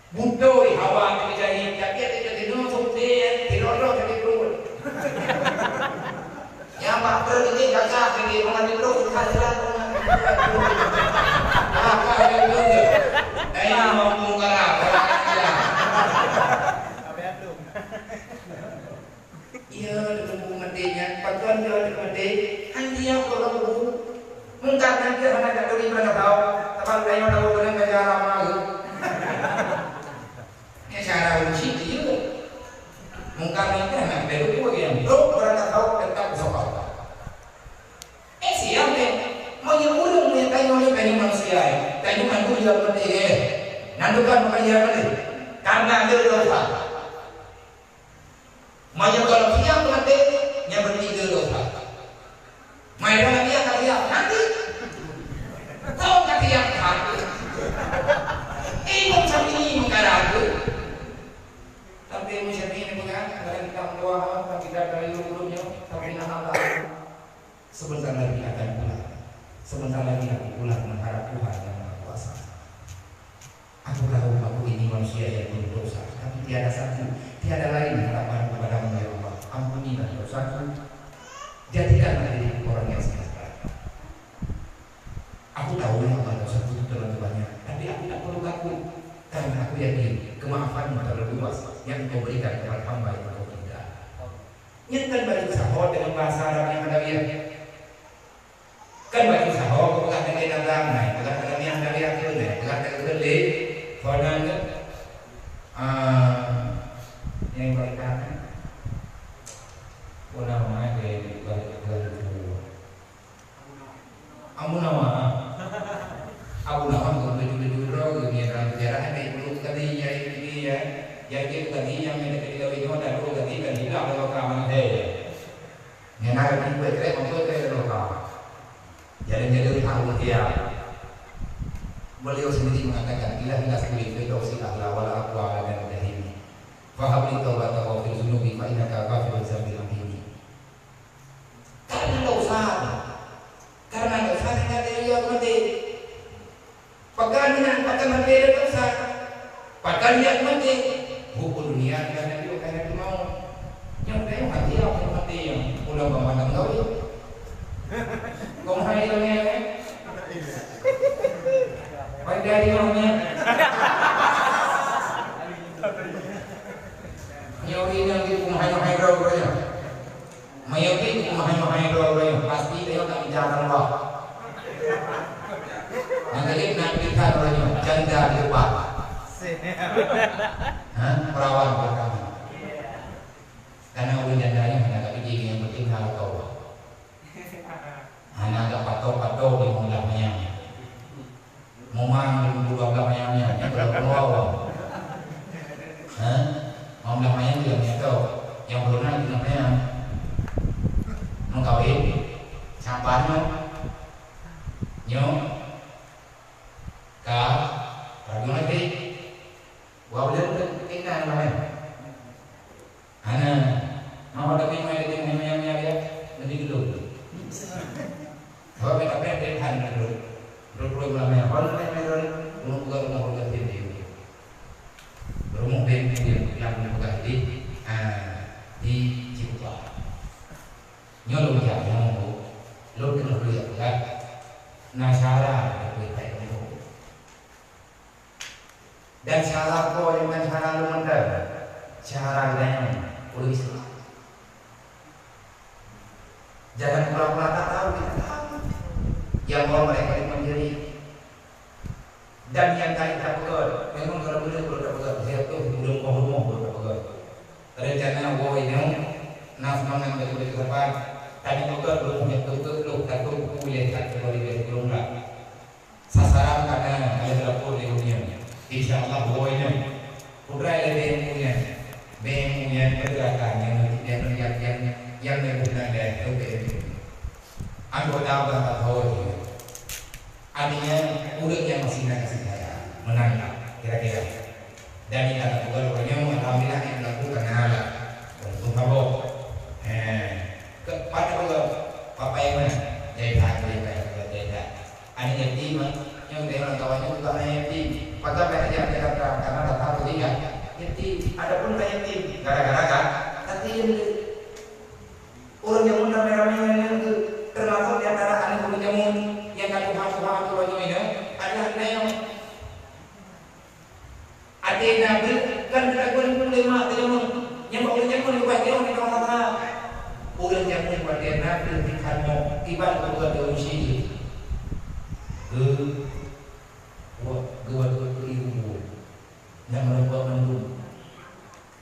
Beutôi hawa teuka jahé, tapi ada teuka deungoe seude, tiloloh sakét pruet. Nyang bak treuk ini gagah sakét, mangat ditrok bukan jalan, mangat ditrok. Nah, kau ada betul tu. Nah, ini mau menggarap, orang ajar. Iya, teungku maté nyan, pakon dia maté? Kan dia orang kubu. Mungkar Nakir hana jak turi bak gata, sabab tanyoe tahu beurang ka jaram lagèe. Nyan cara uji dia. Mungkar Nakir hana beutôi nyang brok beurang gata tetap beusabab. Eh, siang deh. Meunyoe ureueng nyang tanyoe nyoe tanyoe manusia, eh. Tanyoe mandum jaroe maté, eh. Nyan bukan bukan jaroe maté. Karena dia dosa. Meunyoe gohlom siap maté, nyan Sebentar lagi akan pulang. Sebentar lagi aku pulang menghadap Tuhan yang Maha Kuasa. Aku tahu aku ini manusia yang berdosa, tapi tiada satu, tiada lain harapan kepadamu, ya Allah. Ampunilah dosaku. Jadikanlah diriku orang yang sejahtera. Aku tahu, ya Allah, dosaku itu terlalu banyak, tapi aku tak perlu takut, karena aku yakin kemaafan-Mu terlalu luas yang Engkau berikan kepada hamba yang Engkau cinta. Nyan kan bacut saho deungon bahasa Arab nyang hadawiah. Kan bacut saho, peugah lagèe dagang, nah, peugah lagèe nyang hadawiah tu, nah, peugah lagèe keu lé, ho nan, ah, nyang ibarat kata, oh, nama dia, ibarat kata, Abu Nawas. Abu Nawas bukan tujuh-tujuh droe, dunia dalam sejarah ada dua kali, ya, ini, ya. Jadi, kali yang ada kali lawin nyoe, ada dua kali, kan hilang dalam rekaman saya. Yang ada di buat kerek, mampu kerek dalam rekaman. Jadi, jadi, tahu dia. Beliau sendiri mengatakan, "Ilah, ilah, sendiri, Firdausi A'la, wala aqwa ala dan jahili. Fahab li taubatan wa fil zunubi, fa innaka ghafirun zambil amini." Karena dosa. Karena dosa tinggal di dia mati. Pakai minang, pakai mati ada dosa. Pakai niat mati. Hukum dunia dan Nabi pakai Nabi mau. Yang penting mati, yang penting mati yang udah memandang gawe. Kong hai dunia, eh? Pada di rumahnya. Nyawa ini nanti kong hai, hai, bro, bro, ya. Meunyoe pih keumahe-mahe droe uroe nyoe, pasti tanyoe ka mita Allah. Nyang keuneuk na pilihan uroe nyoe, janda di depan. Ha? Perawan pertama. Karena ureueng janda nyoe hana ka pike, nyang penting na lakoe. Hana ka patok-patok di meulah manyang. Memang dua belah manyang nyan, nyan belah keluar. Ha? Mau belah manyang tu yang nyan tu. Yang belum nak belah manyang. Mau kawin. Siapa nyoe? Nyoe. Ka. Ragu nanti. Dua bulan tu tinggal lah, eh. Hana, mau ada memang ada yang memang yang dia lebih dulu. Sebab mereka pernah pilihan dulu. Dulu-dulu ulama yang awal mulai mereka rumah buka rumah buka sendiri. Rumah bengkel yang yang buka di ah, di Cikupa. Nyonya lu jangan nunggu, lu kena beli apa? Nah, salah, lu tak nunggu. Dan syara ko nyang syara lôn mantong, syara geutanyoe ureueng Islam. Jangan pura-pura tak tahu, kita tahu. Yang mau mereka itu menjadi. Dan yang kali tak pegat, memang kalau boleh boleh tak pegat. Saya tu sebelum kau rumah boleh tak pegat. Rencana wo ini, nas mangan betul-betul tepat. Tadi pegat belum yang betul-betul, tak tahu boleh tak boleh belum lah. Sasaran ka na lheueh teulapor lé ureueng nyan. Insya Allah, woe nyan. Kudrat lé B M U nyan. B M U nyan pergerakan nyang, nyang, nyang, nyang, nyang lheueh bulan lheueh B M U. Anggota bang Fathoh nyan. Artinya, ureueng nyang masih na kasih sayang. Meunan lah, kira-kira. Dan nyang ka teupeugah uroe nyoe, alhamdulillah, nyang teulaku ka na lah. Untung saboh. He. Keu pada uroe, papa nyang mana? Jai that, jai that, jai that. Aneuk yatim, nyang dari ureueng kawan nyoe juga aneuk yatim. Pakai banyak yang Jakarta, karena tak tahu dia yatim. Adapun tak yatim, gara-gara kan, tapi ureueng jameun ramé-ramé nyan, nyan tu termasuk di antara aneuk ureueng jameun nyang ka tuha-tuha tu nyoe nyan adalah aneuk. Até na beuet kan teuka geupeue lé mak teuh jameun. Nyang bak ureueng jameun leubeh jauh nibak masa. Ureueng jameun watèe na beuet di kanoe iban ureueng deungon syedeh. Geu-, geu-, geu-, geu-, geu-, nyang meureumpok mandum.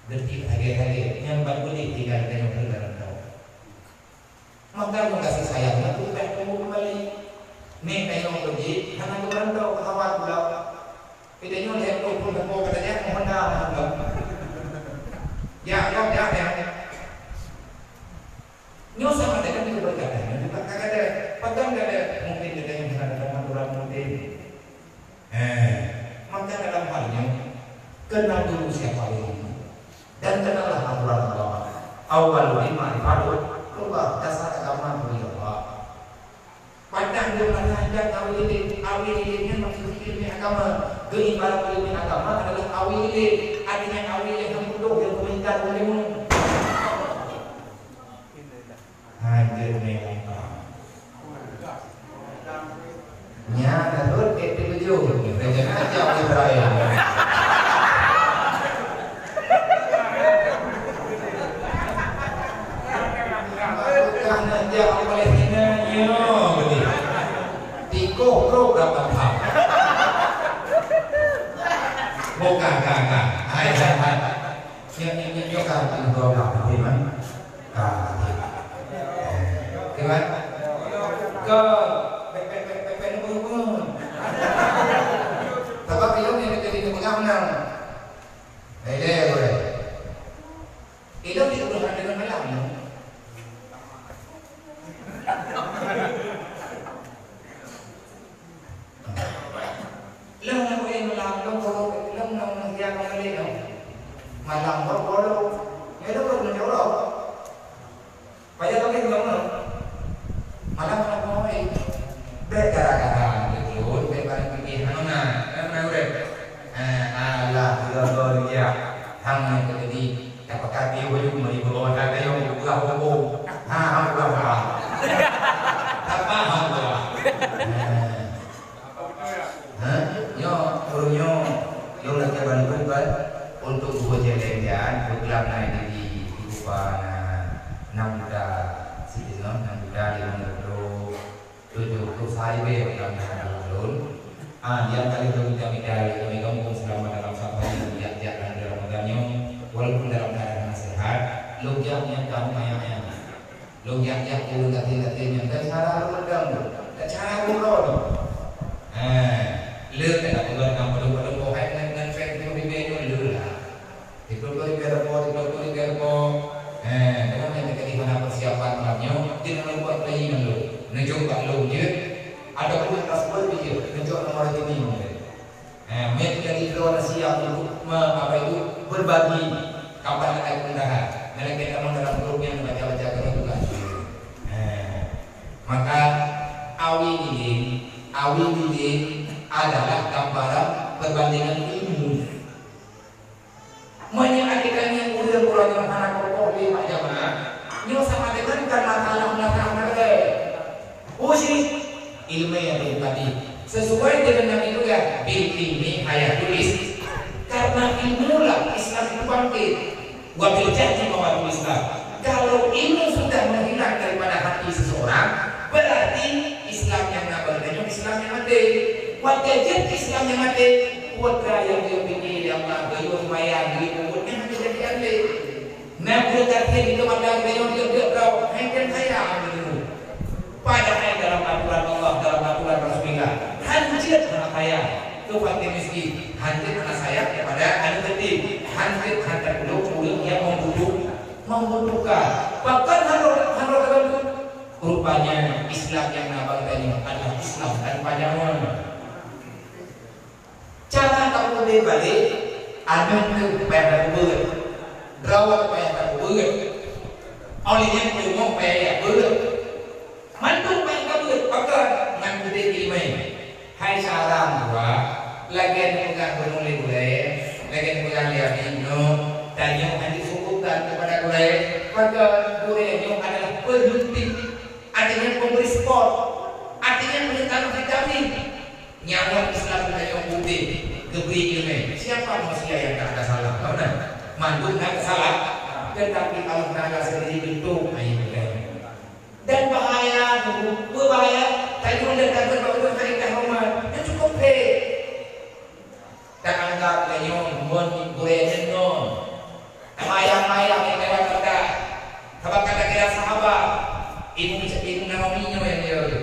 Detik lagèe-lagèe nyang ban beudeh tinggai tanyoe keu lam laôt. Maka kasih sayang nyan ubah tumbuh kembali. Nek tayong beujih, hana geubantu keu hawa gula. Kita nyoe lhèe ploh pun teuko kata nyan, mohon dah, mohon dah. Ya, ya, ya, ya. Nyoe sama dengan kita berkata, nyoe juga kata, pegang kata, mungkin kita yang hana datang aturan mungkin. Eh, maka dalam hal nyoe, kenal dulu siapa dirimu. Dan kenallah aturan Allah. Awwalu ma'rifatullah, dasar agama itu Allah. Keuibarat ileumèe agama adalah awi ilèe, artinya awi ilèe nyang putôh nyang peumeungkat ureueng. Hajat meunan. Nyan rhot ék teupeujeuet, rencana jak Israel. Bukan jak Palestina, nyoe beutôi. Tikoh trok dapat ham. Bukan, kan, kan. Hai, hai, hai. Nyoe, nyoe, nyoe, nyoe ka teuh dua blah, beutôi, man? Ka teuh. Oke, man? Ka, pek, pek, pek, pek, pek, nunggu, nunggu. Sabab ilong nyoe jadi nunggu pegang, nah. Hai, lé, gue. Ilong di rumah dengan malam, no? Lôn hana boleh malam, lôn bolong, lôn hana boleh, lôn. Malam lôn bolong. Nyoe lôn bolong jorok. Payah lôn bolong. Malam hana boleh. Bèk gara-gara lôn, bèk barang pike hana na, hana na ureueng. Eh, alah, tiga belas dia. Hang nyang terjadi. Tapakat dia baju, mari bawa dah kayu, buka buku. Ha, ha, buka, buka. Apa, ha, buka. Eh. Ha? Nyoe, ureueng nyoe, nyoe lagèe bantu kan, untuk geupeujeuet lé nyan, beuglam na di, di, di Kupa na, enam juta, siteungoh, enam juta limong ploh tujoh ploh siribèe dalam dalam lôn. Ah, nyang ka lheueh lôn mita-mita lé kami gampông seulamat dalam safari jak-jak lam Ramadan nyoe, walaupun dalam keadaan hana sehat, lôn jak nyan ka meuayang-ayang. Lôn jak-jak ureueng gasien-gasien nyan, dan cara ureueng dang tu, dan cara ureueng droe tu. Ha, le ka tapeugah lam padum-padum boh hai ngon, ngon pèng puluh ribèe nyoe le lah. Tiga puluh ribèe repo, tiga puluh ribèe repo. Ha, teuma nyang teuka di mana persiapan malam nyoe, di dalam buat bayi ngon lôn. Neujok bak lôn jeuet, ataupun ka seubeuet jeuet, neujok nomor rekening jeuet. Eh, meuet jadi droe na siap untuk me-, apa itu, berbagi kapan ada kemudahan. Nalai kita dalam grup yang baca-baca Quran juga. Eh, maka awi lilin, awi lilin adalah gambaran perbandingan ilmu. Meunyoe até tanyoe ureueng uroe nyoe hana kokoh lé mak jamaah, nyoe sama dengan kan masalah-masalah nalai. Uji ilmu yang tadi sesuai dengan Nabi peugah, "Bil ilmi hayatul Is-," karena ilmu lah Islam itu bangkit. "Wa bil jahli mawatul Islam." Kalau ilmu sudah menghilang daripada hati seseorang, berarti Islam yang na bak geutanyoe Islam yang maté. Watèe jeuet Islam yang maté, putra yang dia pilih oleh Allah, geuyue seumayang, geuyue peubuet, nyan hana jadi até. Na ureueng gasien di mata geutanyoe, dia, dia, dia, hana kaya ilmu. Padahai dalam aturan Allah, dalam aturan Rasulullah, hanjeuet hana sayang keu fakir miskin, hanjeuet hana sayang kepada aneuk yatim, hanjeuet hana tulông ureueng nyang membutuh-, membutuhkan. Bahkan hana, hana teubantu. Rupanya Islam nyang na bak geutanyoe adalah Islam tanpa nyawa. Cara tapeubeuet balek, aneuk payah tapeubeuet, droe payah tapeubeuet, óh lheueh nyan peurumoh payah beuet. Mandum payah tabeuet, pakon ngon udép ileumèe. Hai syedara meutuah, lagèe nyang peugah bunoe lé gurèe, lagèe nyang peugah lé Abi nyoe, tanyoe hana sukutkan keupada gurèe, pakon gurèe nyoe adalah penyuntik, artinya pemberi sport, artinya penyuntikan vitamin. Nyawa Islam tanyoe udép geubri ileumèe. Siapa manusia yang tak ada salah? Tahu tak? Mandum na salah, tetapi Allah Taala sendiri geutueng ileumèe. Dan bahaya, beubahaya, tanyoe dan takheun bak ureueng hana horeumat. Nyoe cukup phé. Taanggab tanyoe ngon gurèe nyoe. Mayang-mayang nyang lewat teuka. Sabab kata kira sahabat, Ibu, Ibu Naomi nyoe nyang dia tu.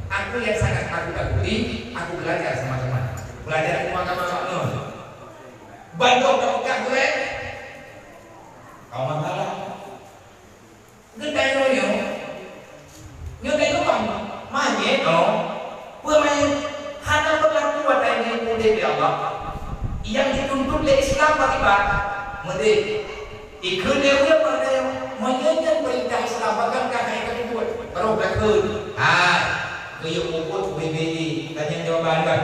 Aku yang sangat aku takuti, aku belajar sama teman. Belajar ilmu agama kat nyoe. Bandum dah peugah gurèe. Kau masalah. Geutanyoe nyoe, nyoe tanyoe bang, manyét nyoe, peue manyét hana beulaku watèe nyoe udép lé Allah. Nyang jituntut lé Islam bak ibadah, meudeh. Ikheun lé ureueng bak tanyoe, meunyoe nyan peurintah Islam, pakon ka hai ka peubuet, barô takheun. Hai, geuyue peubuet ubé-bé, tanyong jawaban kan.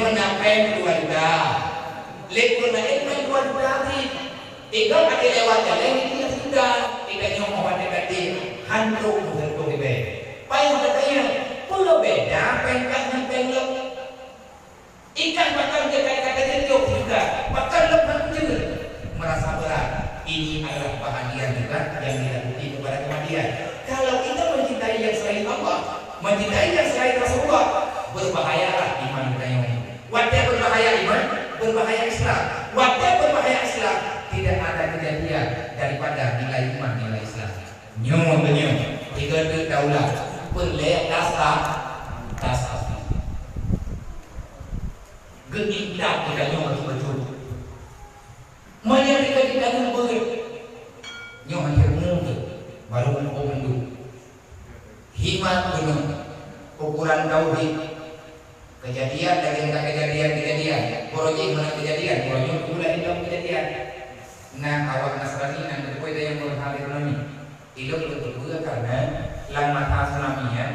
Na péng dua juta. Lé ureueng laén péng dua juta habéh. Tiga kali lewat jalan itu ya sudah. Kita nyoe watèe tadi hantu meusentuh di bawah. Payah katanya, peue beda péng kah ngon péng lôn? Ikan bakar dia kata-kata jatuh juga. Bakar lôn hana jeuet. Merasa berat. Ini adalah bahagian juga yang dilakukan kepada kematian. Kalau kita mencintai yang selain Allah, mencintai yang selain Rasulullah, berbahayalah iman kita ini. Watèe berbahaya iman, berbahaya Islam. Watèe berbahaya Islam, tidak ada kejadian daripada nilai iman, nilai Islam. Nyoe beunyoe, tiga teuk daulat, peureulèe dasar, dasar. Geuintat geutanyoe beutôi-beutôi. Meunyoe geutanyoe beuet, nyoe hana ilmu teuh, barô muphom mandum. Hikmat beunyoe, ukuran tauhid, kejadian lagèe ka kejadian-kejadian, projek mana kejadian, projek pula ilmu kejadian. Nah, awak Nasrani nyang beutôi nyang meuhadér nami. Ilmu beutôi karena lam masa tsunami nyan,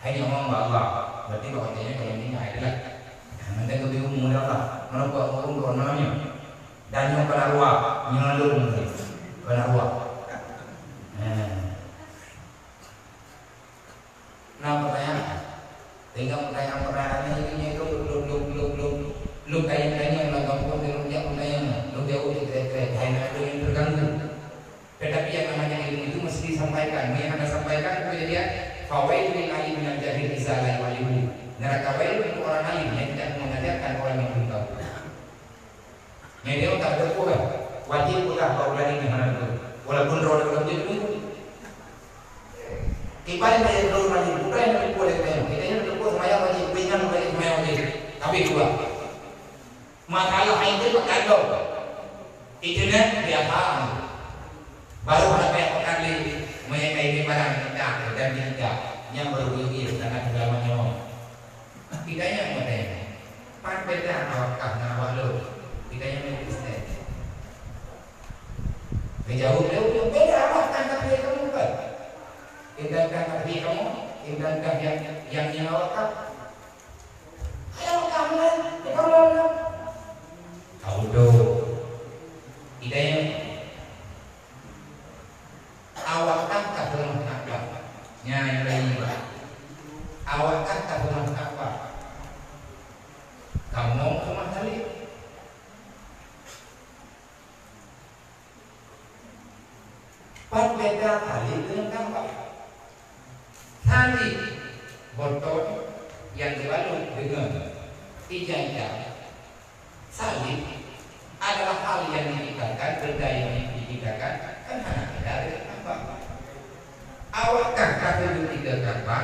hai nyoe Allah, berarti bahwa dia yang tinggal adalah. Nah, nanti lebih umur Allah, menopok urung dua nanya. Dan yang kena ruah, nyalur mungkin. Kena ruah. Nah. Nah, pertanyaan. Tinggal pertanyaan-pertanyaan ini itu lom, lom, lom, lom, lom tanya-tanya dalam kampung, lom jak pertanyaan, lom jawab di kereta, hai nak ada yang terganggu. Tetapi yang namanya ilmu itu mesti disampaikan. Yang anda sampaikan kepada dia, fawailul lil alim minal jahil iza la yu'allimu. Neraka wail untuk orang alim yang tidak mengajarkan orang yang belum tahu. Nyan dia tak teupeue kan? Wajib peugah bak ulama ini hana betul. Walaupun droe dalam jeuet tunggu. Kiban yang saya dulu lagi, bukan yang teupeue lagi tanya. Kita yang teupeue semayang wajib, bukan yang wajib semayang wajib. Tapi dua. Masalah itu pekan tu. Itu nak biasa. Baru sampai pekan ni, menyampai ini barang tidak dan tidak. Yang baru buyuk sangat dalam nyawa. Kita yang bertanya, pan beda awak kah ngon awak lôn? Kita yang Kristen. Geujaweueb lé ureueng, beda awak kah ngon kamu kan? Intan kah ngon kamu, intan kah yang, yang, yang awak kah? Hai awak kah meunan, kamu meunan. Kau tu. Kita yang Awak kah ka seumah Ka'bah? Nyan lagèe nyan. Awak kah ka seumah Ka'bah? Kamoe seumah saleb. Pat beda saleb deungon Ka'bah? Saleb, botong nyang geubalot deungon ija-ija. Saleb adalah hal yang diciptakan, benda yang diciptakan, kan hana beda deungon Ka'bah. Awak kah ka sujud di Ka'bah,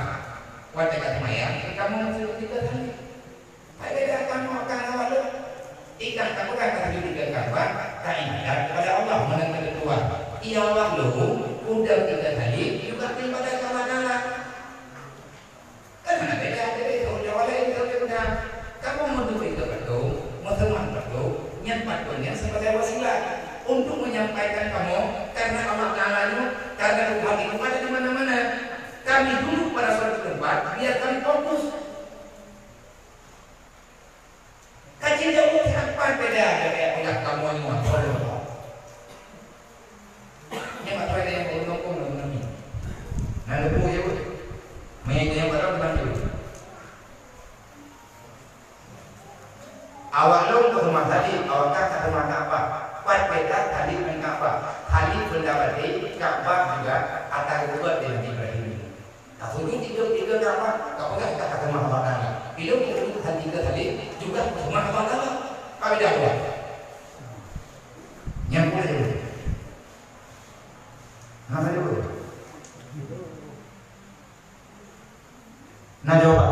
watèe ka seumayang, kamoe sujud di saleb. Hai beda kamoe kah ngon awak lôn. Ikah ka peugah ka sujud di Ka'bah, ka ibadat kepada Allah, meunan keu Tuhan. Iya awak lôn, udeb di saleb, juga ibadat kepada Allah Taala. Kan hana beda, jadi, ulama laén, ulama muda. Kamoe meuturi keu patung, meuseumah patung, nyan patung nyan sebagai wasilah untuk menyampaikan kamoe, karena Allah Taala nyoe, karena Tuhan itu ada di mana-mana. Kami duduk pada suatu tempat, biar kami fokus. Ka jijaweueb siat, pat beda, beda, beda kamoe nyoe, tolong. Nyan mak tuan nyang ureueng kampung lôn nami. Nah, leubeh jaweueb. Meunyo nyang baroe teuma jaweueb. Awak lôn keu seumah saleb, awak kah ka seumah Ka'bah. Pat beda saleb ngon Ka'bah. Saleb benda baté, Ka'bah juga ata geubuet lé Nabi Ibrahim. Ka sujud tiga, tiga Ka'bah, ka peugah ka seumah Allah Taala. Bila sujud tiga kali, juga seumah Allah Taala. Ka beda dua. Nyang boleh dulu. Nama dulu. Nah, jawab.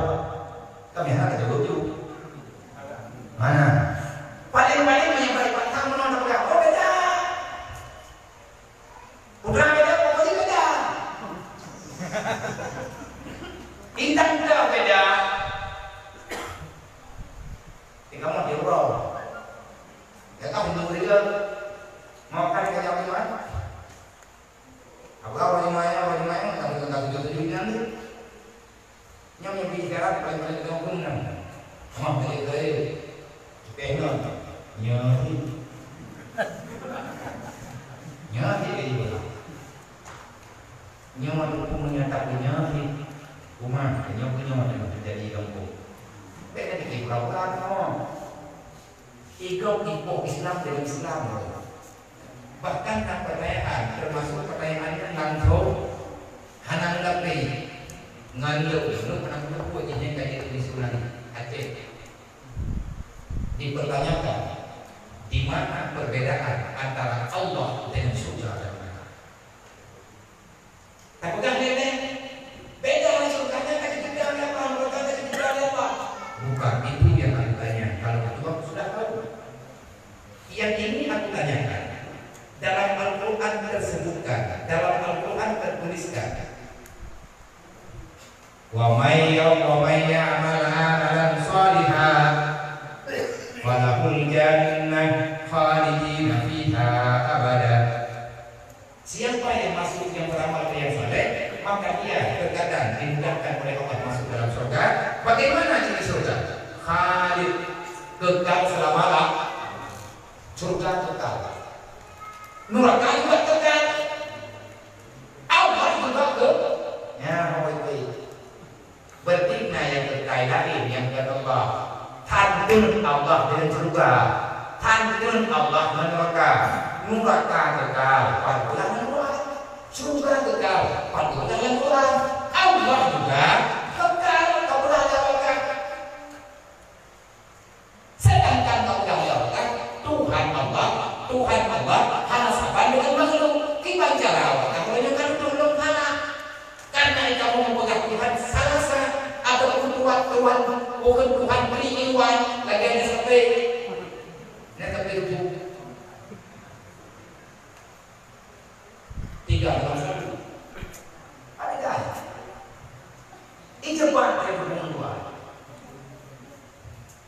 Kami hana jawab dulu. Mana? Paling-paling menyampai patah menang peugah. Oh, beda. Putra beda, pokoknya beda. Intan ka beda. Di kamu di urau. Ya, kamu nunggu dia. Mau kan kerja apa, Mak? Apa kau rumah ya, rumah ya, tak tujuh-tujuh nanti. Nyang mimpi sekarang paling-paling lima puluh enam. Mah, kali-kali. Tengok. Nyoe. Nyoe, jadi bola. Nyoe dukung menyatakan nyoe di rumah, nyoe pun nyoe yang terjadi di kampung. Bèk jadi pura-pura nyoe. Igong ipoh Islam dengan Islam. Bahkan na pertanyaan, termasuk pertanyaan yang langsung hana lapri. Ngan lôn, lôn pernah menemukan ini kaji di Sunan Aceh. Dipertanyakan, di mana perbedaan antara Allah dengan surga dan neraka? Tapeugah lé, beda langsung tanya ka dipeugah lé Allah, bukan ka dipeugah lé Allah. Bukan itu yang aku tanya. Kalau itu aku sudah tahu. Yang ini aku tanyakan, dalam Al-Quran tersebutkan, dalam Al-Quran tertuliskan, "Wa may ya-, wa may ya'mal amalan shalihan falahul jannah khalidina fiha abada." Siapa yang masuk yang beramal dan yang saleh, maka dia terkadang dimudahkan oleh Allah masuk dalam surga. Bagaimana ciri surga? Khalid, kekal selama-lamanya. Surga kekal. Neraka juga kekal. Allah juga ke-, ya, baik-baik. Berarti na nyang keukai laén nyang kon Allah. Tan kheun Allah deungon syeuruga. Tan kheun Allah ngon neuraka. Neuraka keukai, pat geulah ngon Allah. Syeuruga keukai, pat geulah ngon Allah. Allah juga keukai, pat geulah ngon Allah. Sedangkan Allah, Tuhan Allah, Tuhan Allah hana saban deungon makhluk. Kiban cara awak takalon nyoe ka tutup lom hana. Karena kamoe meunyoe peugah Tuhan salasa ataupun Tuhan, Tuhan, bukan Tuhan beri iwan, lagèe na sape. Na sape tu. Tiga dalam satu. Ada kan? Icepat dari dua.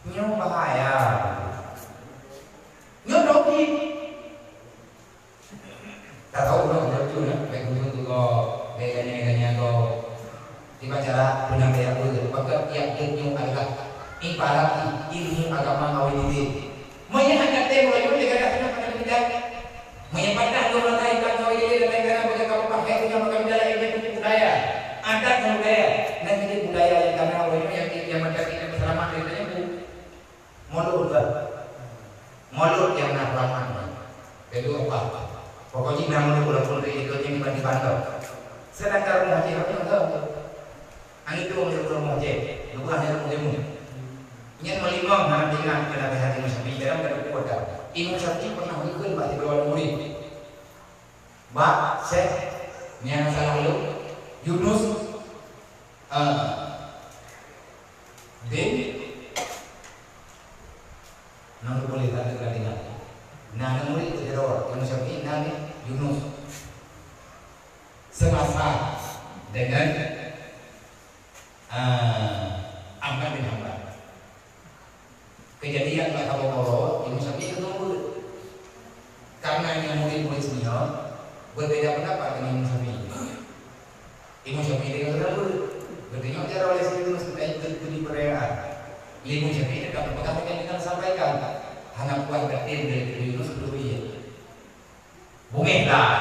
Nyoe bahaya. Nyoe doki. Tak tahu nyoe jawab tu, nah. Baik, ujung tu kau, baik, ganya-ganya kau. Di acara peunang daya ulun, maka tiap jeuet nyoe adalah ibarat ilmu agama awai diri. Meunyoe hana tem laju, dia kata, "Kenapa tak pindah?" Meunyoe patah dua mata ikan kawai diri dan lain-lain, bagi kamu pakai punya makan dalam ilmu budaya. Adat dan budaya. Dan ini budaya yang kami awai yang, yang menjadi yang selamat dari tempu. Mulut ke? Mulut yang nak selamat. Kedua apa? Pokoknya nak mulut walaupun itu yang dibanding bandar. Sedangkan rumah dia, apa yang tahu? Hana tueng lé ureueng meuh jép, geupeugah lé ureueng meuh. Nyan meulimong hana teuingat keu naseuhat Imam Syafi'i dalam geupeugah. Imam Syafi'i pernah geukheun bak sidroe murit. Bak Syekh nyang salah lôn, Yunus, eh, bin, nang boleh tak dengar-dengar. Nah, nang murit sidroe, Imam Syafi'i nan Yunus. Semasa dengan Ah, Ahmad bin Hanbal. Kejadian bak Abu Hurairah, Imam Syafi'i keunong beuet. Karena nyan murid-murid senior, berbeda pendapat dengan Imam Syafi'i. Imam Syafi'i dengan keunong beuet. Bertanya cara oleh si Yunus tentang itu, itu di perayaan. Imam Syafi'i tetap berpegang dengan yang disampaikan. Hana puas batin dari Yunus kedua. Bungeh lah.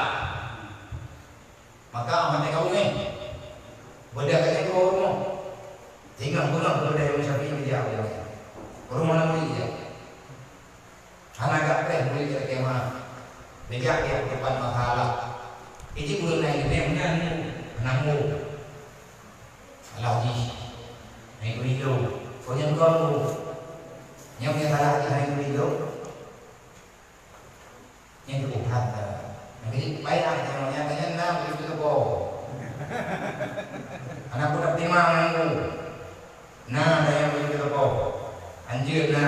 Maka Ahmad teuka bungeh. Beudah ka jatuh rumoh. Tinggai bungeh beudah Imam Syafi'i di Allah. Rumoh Nabi dia. Hana gak preh boleh jadi kiamat. Bejak dia ke depan masalah. Iji bulan lain dia menang. Menang. Alah jih. Naik video. Kau yang kau. Yang punya salah jih naik video. Nyan teupeugah that. Jadi, payah nyoe, nyang tanyong na begitu teupeue. Aneuk budak timang nyan tu. Na tanyong begitu teupeue. Anjeut na.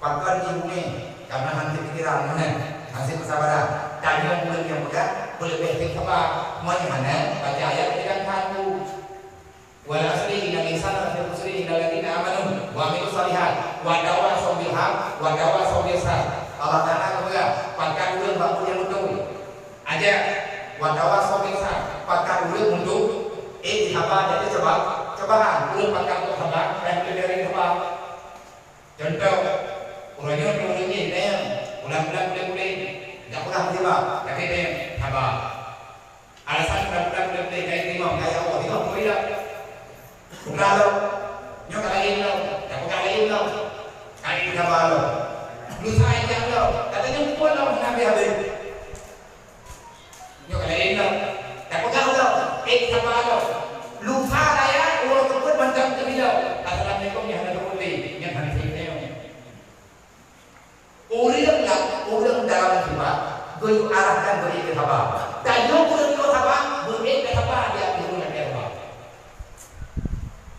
Pakon ibu ni, karena hanti pikiran, mana? Hanti kesabaran. Tanyong buleuen nyang peugah, beuleubeh teuh sabar. Meunyoe hana, baca ayat teuh kan hantu. Wal asri innal insana lafi khusri illa alladzina amanu wa amilus shalihat wa tawasaw bil haq wa tawasaw bis sabr. Allah Taala geupeugah, pakat ureueng bak peue nyang beutôi. Aja, wa tawasaw bis sabr, pakat ureueng untuk, eh, sabar, jadi sebab Bahan, ureuëng pakak untuk sabar, dan ureuëng dari sabar. Contoh, uroe nyoe ureuëng nyoe tanyong, bulan-bulan bulan-bulan, jak peugah musibah, tapi tanyong, sabar. Alasan bulan-bulan bulan-bulan, dari timong, dari Allah, timong, peue ya? Peugah lom, nyoe ka laén lom, jak peugah laén lom. Ka laén sabar lom. Lusa jak lom, katanya pun lom, habis-habis. Nyoe ka laén lom. Tapeugah lom, eh, saba lom. Lusa raya, uroe keupeuet mantong teubilang. Assalamualaikum, nyan hana teupeue, nyan hana teupeue. Ureuëng lam, ureuëng dalam musibah, geuyue arahkan beu ék saba. Tanyoe ureuëng nyoe saba, beu ék saba di ateueh ureuëng nyang saba.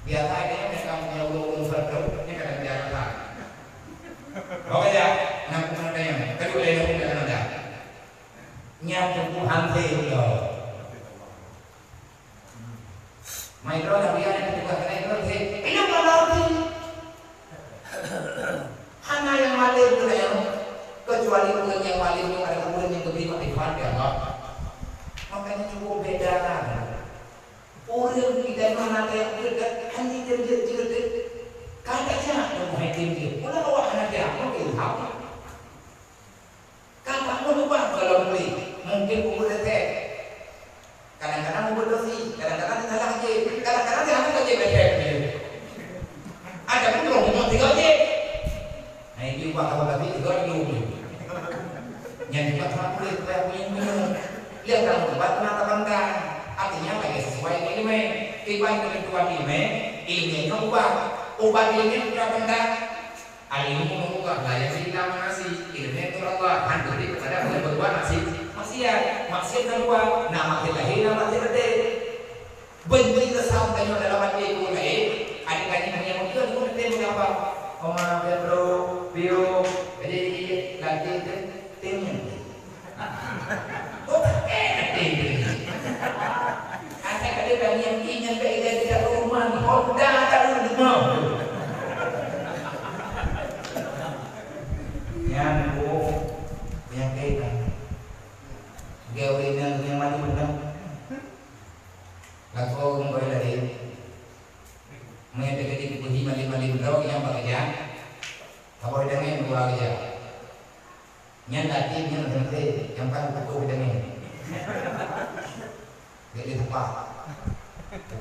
Biasa aja nyan kamu punya ureuëng-ureuëng saba, nyan kadang biasa. Oke ya, nak pun ada yang, tapi boleh nak pun ada. Nyan teungku han sép lom. Mai droe Nabi Adam tugaih keunan droe sép. Inan malam tu. Hana nyang malém tu dah, kecuali ureuëng nyang malém tu adalah ureuëng nyang geubri makrifat, ya Allah. Makanya cukup beda kan. Ureuëng kita mana ada yang betul, hanya dia, dia, dia, dia. Kan tak siap, dia bukan tim dia. Mula awak hana dia, mungkin hak. Ka tameulubang kalau meuli, mungkin ubeut leté. Kadang-kadang ubeut dosi, kadang-kadang salah jih, kadang-kadang dia anggap jih leté jih. Ada pun roh nyoe tiga jih. Nah, ini ubah kawan tadi tiga dulu. Yang juga sama kulit, saya punya minum. Dia kalau ubat mata bangga. Artinya lagi sesuai dengan ilmu. Tiba dengan tuan ilmu, ilmunya ubah. Ubah ilmu kita bangga. Al-ilmu mengubah, la yahdi illa ma'asi. Ilmu itu Allah, hana geubri kepada ureuëng berbuat maksi-, maksiat. Maksiat keudua, na maksiat lahé, na maksiat batin. Benci keusam tanyoe dalam até ureuëng laén, adak tanyoe hanya mungkin ureuëng laén meugapa. Oma, Petro, Pio, jadi lagi tu, tim nyan. Oh, eh, eh, eh. Asai ka lheueh tangieng ié nyan ka ida-ida rumoh, Honda ka lheueh rumoh. Nyan, oh, peunyakét nyan. Gaya ureueng nyan, ureueng madu nyan. Lakoe ureueng boh lagèe. Meunyo teukeudi peuhi malem-malem droe nyang bak keujang, saboh idangan dua keujang. Nyan laki nyan leuh, nyang paling patuh idangan. Jadi teupah.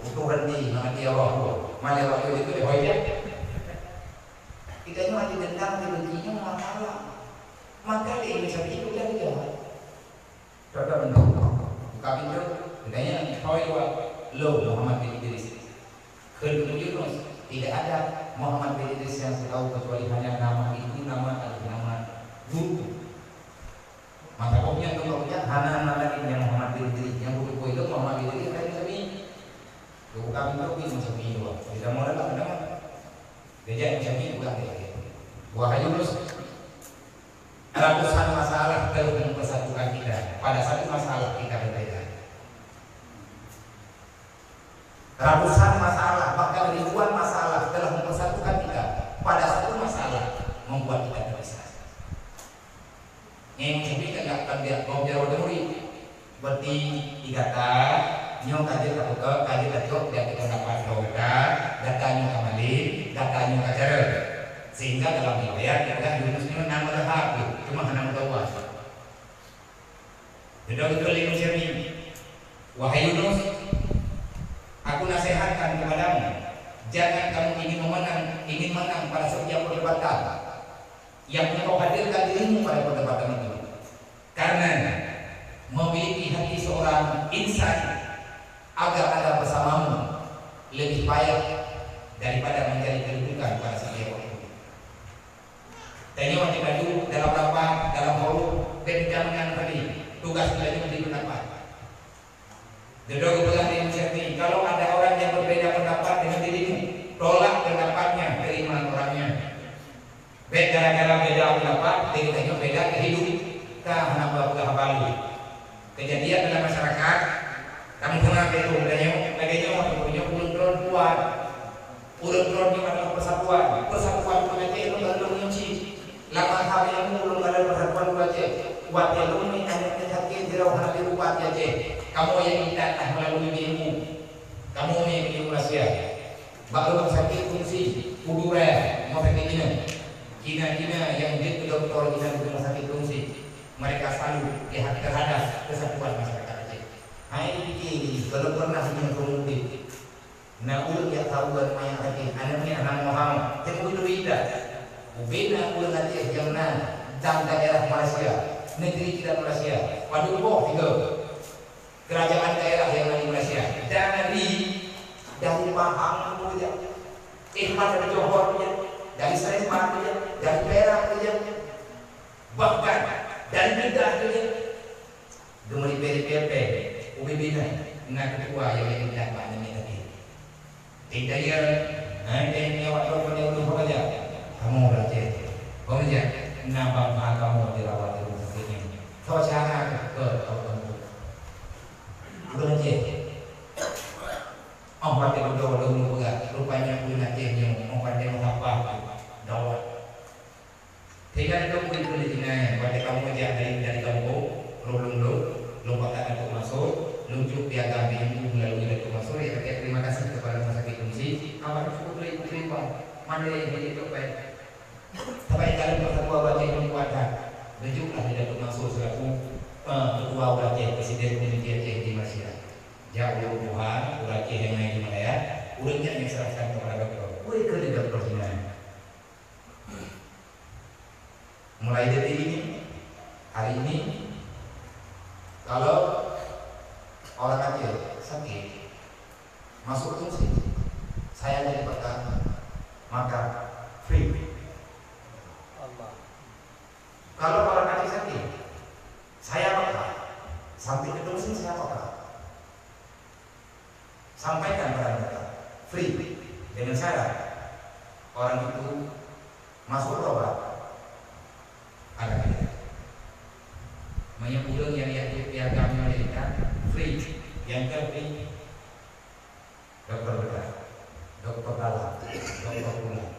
Putôh hati, ngon hati Allah tu. Mana waktu itu dia hoy dia. Kita nyoe hati dendam, hati benci nyoe masalah. Maka lé Imam Syafi'i udah dia. Contoh bentuk. Buka pintu, ditanya, "Hoi, wa, lo Muhammad bin Idris." Kheun Teungku Yunus, "Tidak ada Muhammad bin Idris yang kutahu kecuali hanya nama itu, nama adalah nama guru." Maka pokoknya tu pokoknya hana nama lain yang Muhammad bin Idris, yang guru itu Muhammad bin Idris lain kami. Buka pintu, Imam Syafi'i dua. Tidak mau dalam nama. Dia jadi Imam Syafi'i bukan dia. Wahai Yunus, ratusan masalah telah mempersatukan kita. Pada satu masalah kita berbeda. Ratusan masalah, bahkan ribuan masalah telah mempersatukan kita. Pada satu masalah membuat kita terpisah. Nyang keubiet ka gak peubiet gob jaroe teuri. Berarti di gata nyoe ka jeuet tapeugah, ka jeuet tacok di ateueh pendapat droe gata, gata nyoe ka malem, gata nyoe ka cara. Sehingga dalam riwayat geupeugah Yunus nyoe na meuleuha, cuma hana meutaubat. Geudong geukheun lé Imam Syafi'i, "Wahai Yunus, aku nasihatkan kepadamu, jangan kamu ingin memenang, ingin menang pada setiap perdebatan." Yang engkau hadirkan dirimu pada perdebatan itu. Karena memiliki hati seorang insan agar ada bersamamu lebih payah daripada mencari kedudukan pada setiap waktu. Tanyoe di laju dalam rapat, dalam forum, dan jangan tadi tugas kita ini memberi pendapat. Geudong geupeugah lé Imam Syafi'i, kalau ada orang yang berbeda pendapat dengan dirimu, tolak pendapatnya, terima orangnya. Bèk gara-gara beda pendapat, jadi tanyoe beda kehidup, ka hana peugah balu. Kejadian dalam masyarakat, kamoe peugah lé tanyoe, lagèe nyoe, tanyoe ureueng droen kuat. Ureueng droen nyoe adalah persatuan. Persatuan ureueng Aceh nyoe ka lheueh nyoe cit. Lam mazhab ilmu ulôn kalon persatuan ureueng Aceh. Watèe lôn nyoe aneuk nyoe sakét sidroe hana teuubat di Aceh. Kamoe nyang intat tah meulalu ilmu. Kamoe nyoe di Malaysia. Bak rumah sakit fungsi, Kubu Raya, rumah sakit Cina. Cina-Cina nyang jeuet keu dokto inan di rumah sakit fungsi. Mereka salut pihak terhadap kesatuan masyarakat Aceh. Hai pike, kalau pernah punya pemudik, na ureueng jak saweue manyang Aceh, aneuk nyan hana moham, teuka beutôi ida. Ubena ureueng Aceh nyang na dan daerah Malaysia, negeri jiran Malaysia, padum boh tiga. Kerajaan daerah yang ada di Malaysia, dari, dari Pahang tu je, eh, dari Johor tu je, dari Salemba tu je, dari Perak tu je, bahkan dari Kedah tu je. Geumeri peri-peri ubé-ubé na ketua yang lain dah bak nyan lagi. Hidayah, hai, dan nyawa droe pada ulôn pekerja. Kamoe ureueng Aceh. Pekerja, na bangsa kamoe dirawat di rumah sakit nyan. Soe cara ke, ke, ke, ke. Ureueng Aceh. Oh, watèe beudôh lôn peugah, rupanya ureueng Aceh nyoe, oh, watèe meusapat, dawat. Sehingga lôn bri keu lé tinggai, watèe kamoe jak dari, dari gampông, roh lôn lôn, lôn pakat Datuk Mansur, lôn jok piagam di U melalui Datuk Mansur, ya, kata terima kasih kepada Rumah Sakit Fungsi, awak cukup beri pengiriman, mana yang jadi terbaik. Sampai dalam persatuan Aceh yang kuat dah, bejuklah di Datuk Mansur selaku, eh, ketua Aceh, Presiden Komite Aceh di Malaysia. Jak ulôn tuha, ureueng Aceh yang lain di Malaya, ureueng nyan yang serahkan kepada doktor. Weh, keu lé doktor Cina. Mulai detik ini, hari ini, kalau orang Aceh sakit, masuk fungsi, saya jadi pakar, maka free. Allah. Kalau orang Aceh sakit, saya pakar, sampai ke fungsi saya pakar. Sampaikan pada mereka, free, dengan syarat orang itu masuk berobat, ada biaya. Meunyoe ureueng nyang jak jok piagam nyoe lé that, free, nyang ka free, doktor bedah, doktor dalam, doktor tulang,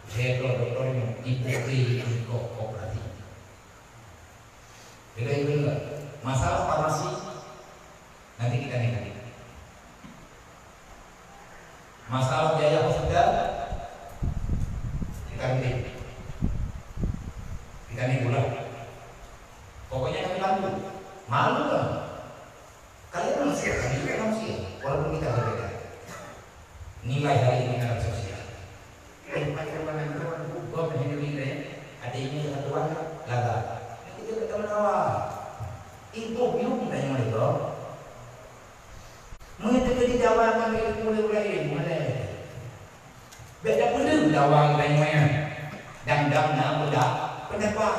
doktor, doktor nyoe, ibu free, untuk operasi. Jadi, itu enggak. Masalah farmasi, nanti kita nih. Masalah biaya hospital, kita nanti. Kita nih pulang. Pokoknya kami bantu. Malu lah. Kalian manusia, kami juga manusia. Walaupun kita berbeda. Nilai hari ini adalah sosial. Eh, macam mana tu, aku gom yang ini, eh? Ada ini satu orang, lada. Kita tak tahu lawan. Ibu bingung tanya mereka. Mengatakan di dakwah kami mulai-mulai, mulai. Bèk tapeuleueh dawa geutanyoe nyan. Dang-dang na beudak pendapat.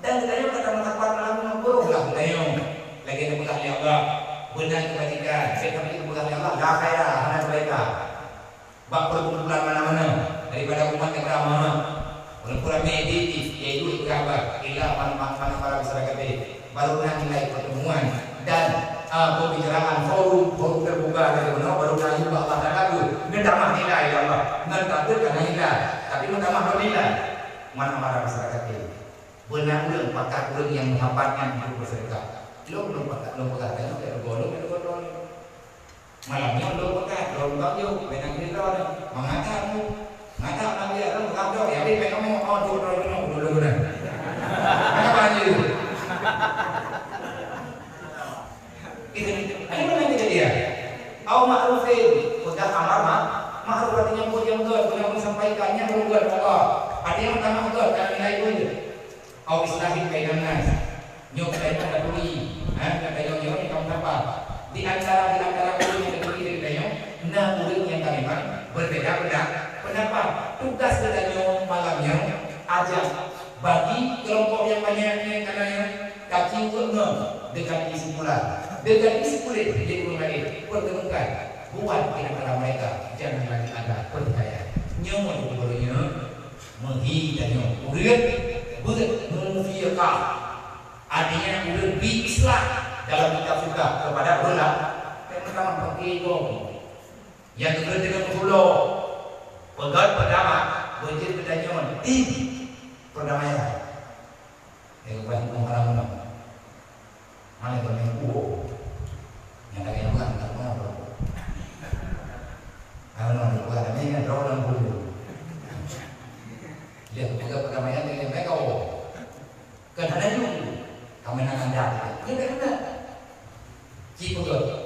Dan geutanyoe ka tameusapat malam nyoe, barôhlah geutanyoe. Lagèe neupeugah lé Allah, beuna keubajikan. Bèk tapeuleueh neupeugah lé Allah, la khaira, hana keubaikan. Bak perkumpulan mana-mana daripada umat Abraham Muhammad. Walaupun ramé di, di, yaitu peugah haba, illa man, man, man amara bisadaqatin. Baru na nilai pertemuan dan, ah, pembicaraan forum, forum terbuka tadi meunoe, baru na yue bak Allah Taala tu, neutamah nilai, ya Allah. Ngon takbir ka na nilai, tapi meutamah lom nilai. Man amara bisadaqatin. Beuna ureueng pakat ureueng nyang meusapat nyan untuk bersedekah. Lôn, lôn pakat, lôn peugah, lôn, lôn, lôn, lôn, lôn. Malam nyoe lôn peugah, lôn tanyong, bèk na keudroe nyoe. Mangat that, mangat that Nabi Adam peugah droe, ya, bèk kamoe, oh, tu droe keunoe, dulu-dulu dah. Kenapa laju? Itu, itu mana kita dia? Au ma'rufin, peugah amar ma-, ma'ruf artinya pun yang betul, guna pun sampaikan, yang betul Allah. Artinya utama betul, jangan nilai pun. Au islahin bainan nas. Nyoe geutanyoe ka turi, ha, geutanyoe nyoe ka meusapat. Di antara, di antara ureueng nyang turi dari geutanyoe, na ureueng nyang ka memang berbeda-beda pendapat. Tugas geutanyoe malam nyoe, ajak bagi kelompok nyang banyak nyang ka na nyoe, tapi ureueng ngon deungon kesimpulan, deungon kesimpulan di ureueng laén, pertemukan, buat di antara mereka, jangan lagi ada pertikaian. Nyoe di gurèe nyoe, Meuhi tanyoe ureueng beuet mufiqah, artinya ureueng bri islah dalam kitab fiqah kepada ureueng laén. Nyang pertama, peuki gob. Nyang keudua, deungon meutulo. Peugöt peudamai, beujeuet geutanyoe tim perdamaian. Nyang keupah hukôm haram meunan. Mana kau nyang kuwoe? Nyang lagèe nyan bukan, tak pernah, bro. Kalau nak bukan, tapi kan,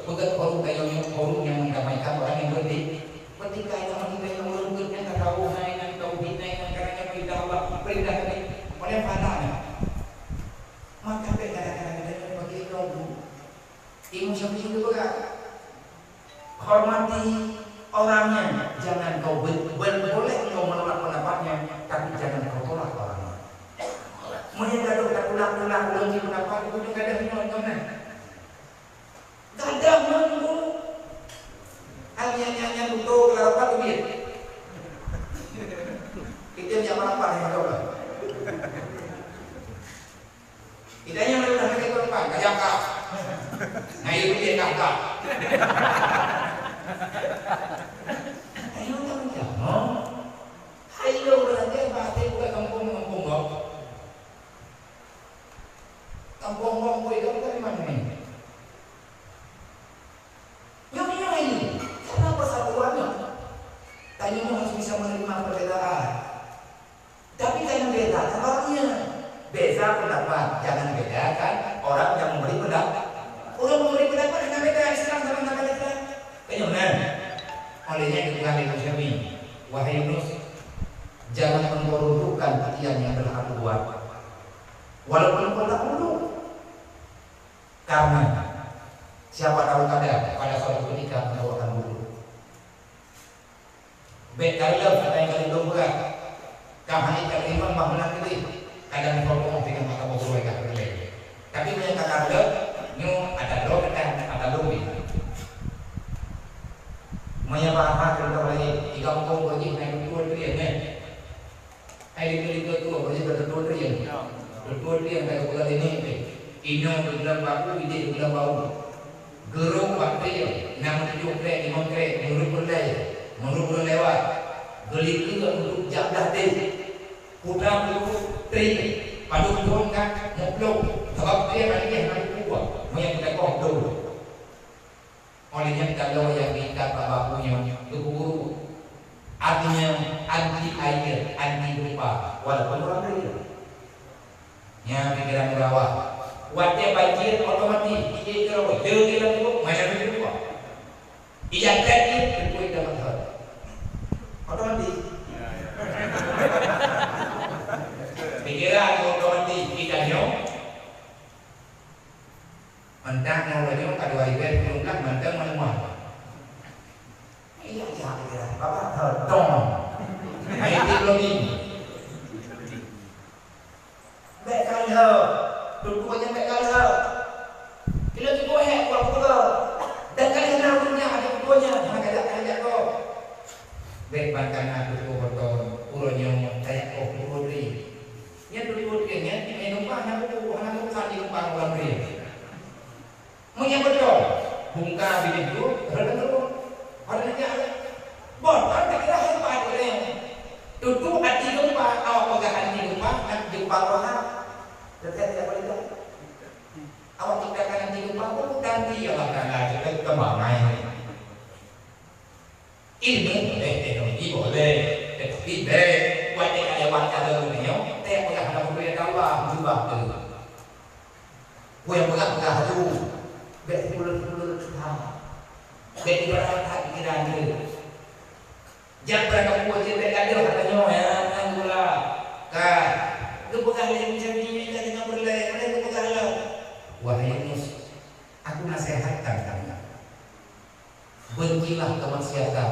Peugah forum tanyoe nyoe, forum nyang mendamaikan orang yang berti-, bertikai. Nyang mendamaikan orang bertikai, nyang ka tahu, hai, nyang tauhid, hai, nyang kana nyang perintah Allah, perintah Nabi, oleh pahala. Maka, kadang-kadang kita nyoe bagi ilmu. Imam Syafi'i itu peugah, hormati orangnya, jangan kau be-, be-, boleh engkau menolak pendapatnya, tapi jangan kau tolak orangnya. Meunyoe gadoh tatulak-tulak ureueng cit pendapat, itu juga gadoh nyoe, nyoe nah. Gadoh nyoe, nyoe. Hanya, hanya, hanya betul kalau rapat, biar. Kita jangan rapat, ya, betul. Kita nyang leueh lagèe teumpat, ka jakak. Nah, itu dia kakak. Ayo, tanggung jawab. Ayo, ureueng lagèe baté bukan kampung-kampung kok. Kampung-kampung itu dari mana ni? Nyoe, nyoe ini. Karena persatuan nyoe. Tanyoe harus bisa menerima perbedaan. Tapi jangan beda kan orangnya. Beda pendapat, jangan bedakan orang yang memberi pendapat. Orang memberi pendapat hana beda Islam sama-sama Islam. Kenyang kan? Olehnya itu kali Imam Syafi'i, wahai Yunus, jangan engkau runtuhkan tiang yang telah aku buat. Walaupun engkau tak runtuh. Karena siapa tahu kadang pada suatu ketika engkau akan runtuh. Bèk kalon ata nyang ka lôn peugah. Ka hana teurimong bah meunan keudeh. Kadang sombong tinggai mata boh keuluwarga keudeh. Tapi meunyoe ka kalon, nyoe ata droe teuka, ata lôn. Meunyoe bah ha contoh laén, di gampông beureujeuen hai tutoe teuh nyan. Hai lika-lika tu, beureujeuen tutoe teuh nyan. Tutoe teuh nyan ka geupeugah lé nèk teuh. Inong geugulam bak u, idéh geugulam bak u. Geurok bak treuk, na meutujoh krék, limong krék, meureuek peureulèe, meureuek ureueng lewat. Geulikot untuk jak blah deh. Putra meureuek treuk, padub thôn ka muplôh, sabab treuk hana jih hana buku buah, meunyo teuka koh dôh. Óh lheueh nyan taloe nyang geuikat bak bahu nyoe geupeuguru. Artinya, anti air, anti gempa, walaupun ureueng kaya. Nyan pikeran Jawa. Watèe banjir otomatis, ie keurau, jeuet lam tuboh, manyang tuboh. Ija trek ie, tuboh ija mathon. Otomatis. Pikeran otomatis, kita nyoe. Mantong ngon uroe nyoe ka dua ribèe sikureueng blah mantong meunuah. Iya, iya, iya. Bapak teuntong. Hai, teknologi. Bèk kalheuh. Tutoe nyan bèk kalheuh. Kilo tiboh hèk buah pura. Dan kalheuh na ureueng nyang ada tutoe nyan, hana kajak-kajak kok. Bèk ban kana tutoe botol. Uroe nyoe tajak kok tutoe teuh. Nyan tutoe teuh nyan, di meunyoe numpang hana buku, hana urusan di numpang ureueng teuh. Meunyoe beutôi, bungka binéh tu, reuneuk tu, pada neujak lé. Boh, kan takira hebat lé. Tutoe anti gempa, awak peugah anti gempa, nak gempa roh. Teuka tidak boleh dah. Awak ciptakan anti gempa, oh, ganti Allah Taala, kita kembang naik. Ilmu boleh, teknologi boleh, tetapi bèk watèe ka lewat cara geutanyoe, teupeugah hana beutôi ata Allah, meujubah tu. Peue nyang peugah-peugah tu, bèk sibuleuen-sibuleuen tuha. Bèk ibarat that pikiran tu. Jak beureukah buet jih bèk gadoh ata nyoe, ya, nyan gula. Ka geupeugah lé Nabi Musa nyoe ka teungoh peureulèe, mana geupeugah lom? Wahai Yunus, aku nasihatkan kamu. Bencilah kemaksiatan,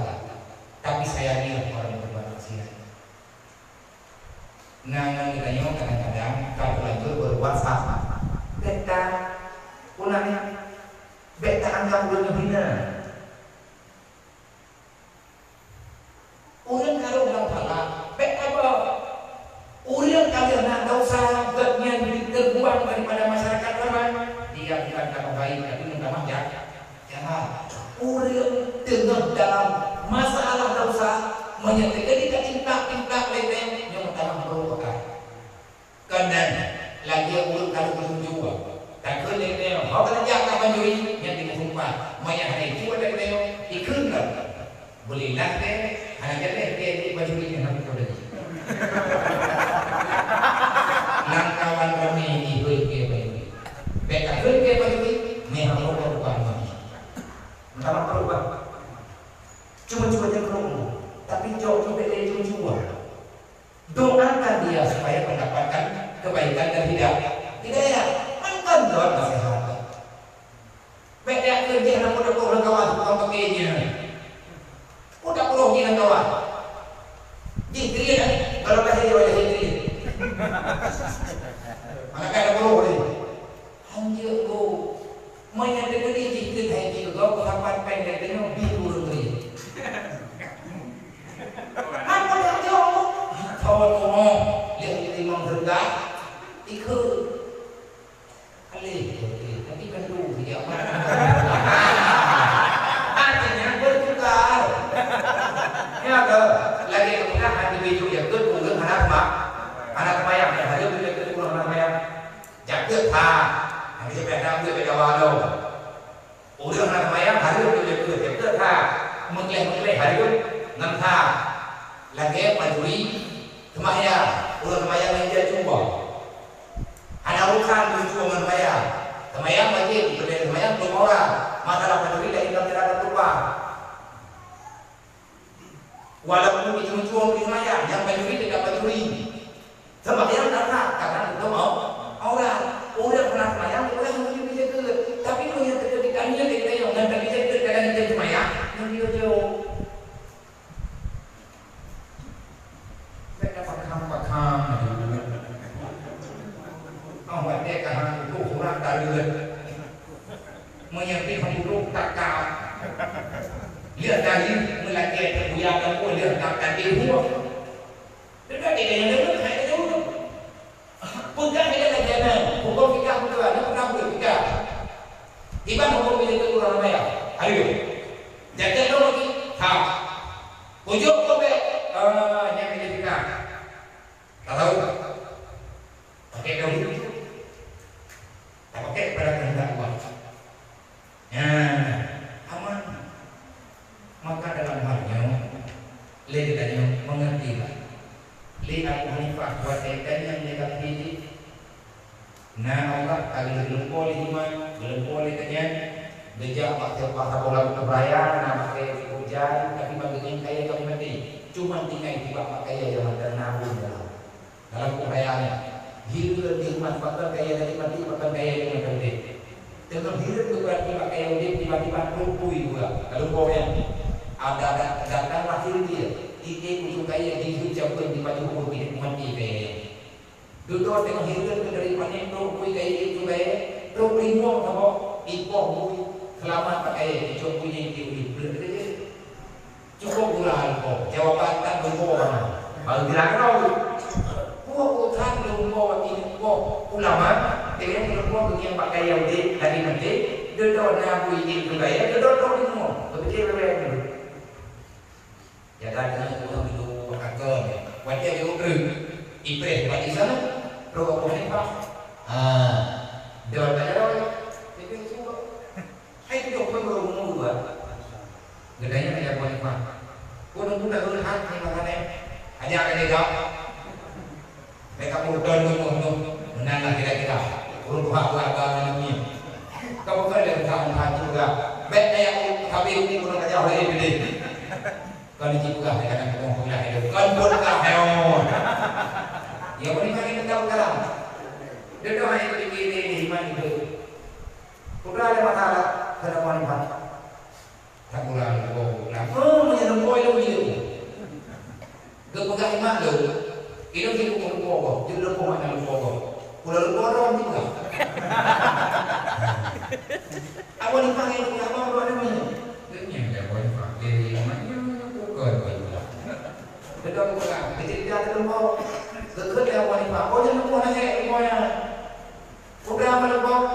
tapi sayangilah orang yang berbuat maksiat. Nah, ngon geutanyoe kadang-kadang ka teulanjur berbuat salah. Bèk ta, ulang ya. Bèk ta anggap ulôn nyoe hina. Ureueng ka rhot lam salah, bèk tabôh. Ureueng ka lheueh na desya, gobnyan jeuet teubuang daripada masyarakat ramai, dia bukan tamah baik, tapi meutamah ja-, jahat. Ureueng teungoh dalam masalah desya, meunyoe teukeudi ka intak-intak lé gobnyan, nyoe meutamah buruk akai. Kon nyan, lagèe ureueng ka lheueh meutuju, takheun lé geutanyoe, "Ho ka neujak lam banjuri," nyan jimeusumpah. Meunyo hana jituwoe lé geutanyoe, jikheun lom, "Beulillah teuh, hana jaleh teuh di banjuri nyan hana peureulèe." Lamkawan ramé jikheun keu banjuri. Bèk takheun keu banjuri, meuhambô keu Tuhan. Cuma-cuma dia perlu. Tapi jawab tu beda cuma-cuma. Doakan dia supaya mendapatkan kebaikan dan hidayah. Hidayah. Kan kan jawab nasihat. Baik dia kerja nak mudah-mudah kawan tukang pakai dia. Udah puluh jih lam kawan. Jih kriet, eh? Kalau bahasa Jawa, jih kriet. Mana kan ada puluh ni? Anjir, Bu. Meunyo teukeudi jih kriet hai jih, gop sapat pen dan teunyong bih ureueng kriet. Apa tak jawab? Kawan ngomong, lihat di limong serga. Ikut. Aleh, tapi kan tu dia. Artinya bertukar. Ya ke? Lagi kemudian hati bejok ya ke, ureueng hana semak, hana semayang, ya, hana bejok ya ke, ureueng hana semayang. Jaket ha. Yang dia pada buat pada walau. Ureueng hana semayang hareuem lé keue, teuka that. Meukleh-meukleh hareuem ngon that. Lagèe pancuri seumayang, ureueng seumayang nyang jeuet cuba. Hana urusan meuncueng ngon seumayang. Seumayang wajéb, keuneuk seumayang lom aurat. Masalah pancuri laén lam cara keuluwa. Walaupun itu meuncueng di seumayang, nyang pancuri teutap pancuri. Seumayang that-that, karena tutup au-, aurat. Ureueng hana seumayang, ureueng hana jeuet jeuet. Tapi meunyo teuka di tanyoe di tanyoe ngon teuka jeuet kadang jeuet seumayang, ngon dia jauh. Saya dah pakam-pakam. Oh, watèe ka hang tuh urang tareuet. Meunyo pih hang tuh takam. Lihat dari meulakèe teubuya kampung, lihat tak tadi buah. Teuka di dalam hai jauh. Peugah ilèe lagèe nyan, hukôm fikah beutôi, nyan peugah buet fikah. Iban hukôm ilèe keu ureueng ramè, ayo. Jaket lom lagi, ha. Kujok keu bèk, ah, nyan ilèe fikah. Ka tau? Pakai daun. Tapakai pada kehendak Allah. Nyan, aman. Maka dalam hal nyoe, lé geutanyoe meungertilah. Lé Abu Hanifah watèe ganyang lé kaki jih, na Allah ka geulumpoe lé iman, geulumpoe lé geutanyoe, geujak bak saboh laôt raya, na makai ujan, tapi bak geutanyoe kayèe ka maté. Cuma tinggai tibak bak kayèe nyang mantong na bun dalam. Dalam peuraya nyan, hireuen di umat pakon kayèe lagèe maté, pakon kayèe lagèe maté udép. Teungoh hireuen beurati bak kayèe udép, tiba-tiba trok bui gura, ka lumpoe nyan. Ada da-, datang lahé dia, ié ujong kayèe jijeuet japeuen di pajoh ubit, maté kayèe nyan. Dudoe teungoh hireuen keu dari pané trok bui kayèe ujong kayèe, trok limong saboh, ipoh bui, seulamat bak kayèe, icok bui nyan ié udép, breueh saja. Cukup gura lumpoe, jawaban tan lumpoe bana. Baru gura keudroe. Puwoe urusan lumpoe, ilmu ulama, dengan lumpoe dunia bak kayèe udép lagi penting, dudoe na bui ilmu kayèe, dudoe trok ilmu. Berpikir bebek dulu. Jaga dengan ureueng dulu, bak agoe. Watèe jeuet kreueh, ipreh bak di sana, roh Abu Hanifah. Ha, dua belajar. Jadi, cuba. Hai tujoh peuet ploh umu dua. Geutanyong lé Abu Hanifah, "Peue neumuda ureueng hak nibak gata?" "Aja ka lé gak." Mereka pun don nyoe nyoe. Meunan lah kira-kira. Ureueng tuha buah agama nyoe. Ka bukan lé ureueng hak nibak gata. Bèk kaya Habib ni pun ka jauh lé pilih. Kon jipeugah lé kadang-kadang peugah lé. Kon peugah lé. Ya, boleh bagi kita sekarang. Dia doa yang dipilih di iman itu. Peugah lé masalah, kena Abu Hanifah. Takula lumpoe. Lah, oh, meunyo lumpoe ilôn jeuet. Geupeugah iman lôn. Ilôn jeuet lumpoe gob, jeuet lumpoe makna lumpoe gob. Kula lumpoe droe jipeugah. Apa dipanggil lumpoe apa droe nyoe? Nyan dah Abu Hanifah. Jadi, iman nyoe bukan Abu Hanifah. Betul bukan? Jadi, dia ada lumpoe. Geukheun lé Abu Hanifah. Oh, jeuet lumpoe nyan, lumpoe nyan. Ulama leumbong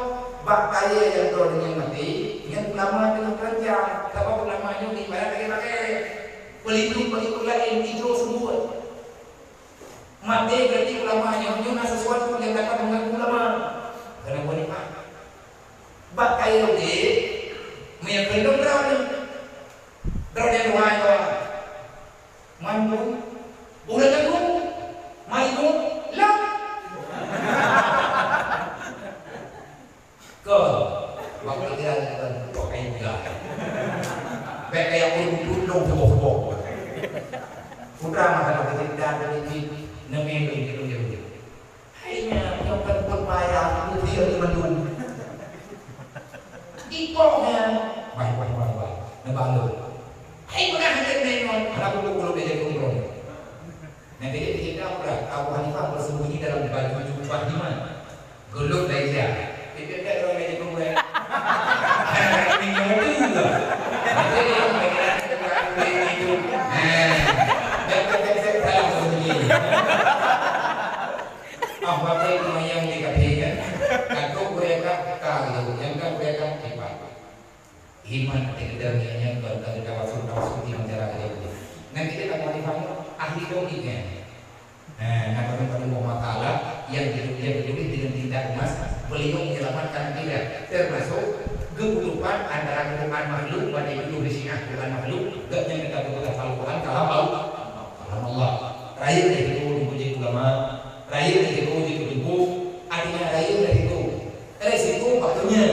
bak kayèe nyang droe nyan maté, nyan ulama teungoh keureuja, sabab ulama nyoe ibarat lagèe pakèe, peulindong bagi ureueng laén, ijo seubuet. Maté berarti ulama nyoe, nyoe na sesuatu nyang dapat mengganggu ulama. Keureuna buet nifak. Bak kayèe udép, meunyoe keureuja droe nyoe, droe nyan tuha nyoe. Mandum. Ureueng ganggu. Maimun. Lam. Kon. Waktu dia kon. Kok kain juga. Kayak ureueng duek lôn suboh-suboh. Putra masa lôn keucil dan lôn keucil, neumé lôn keucil lôn jauh. Hai nyan, nyang kan pun payah, keucil lôn mandum. Ipok nyan, wah, wah, wah, wah, neubang lôn. Hai peugah hana lôn, hana pukul-pukul bèk jadi umroh. Nanti dia cerita pula, Abu Hanifah bersembunyi dalam baju jubah iman. Golok dari dia. Dia kata orang dari jubah. Minyak tu lah. Nanti dia orang dari jubah itu. Ha. Dan kata saya salah bersembunyi. Ah, pakai mayang di kafe kan. Takut mereka kali, yang kan mereka hebat. Iman ateueh geutanyoe nyan kon ka geutawassul-tawassul di cara geutanyoe. Nyan keuh Abu Hanifah nyoe ahli tauhid nyan. Nah, na padum-padum boh makalah nyang geutulis, nyang geutulis dengan tinta emas, beliau menyelamatkan akidah, termasuk geupeuteupat antara Quran makhluk, watèe geutuléh lé Syiah Quran makhluk, gobnyan ka geupeugah Al-Quran kalam Allah. Kalam Allah. Rayeuk lé sigoe jeuet keu ulama, rayeuk lé sigoe jeuet keu teungku, artinya rayeuk lé sigoe. Resiko waktunya,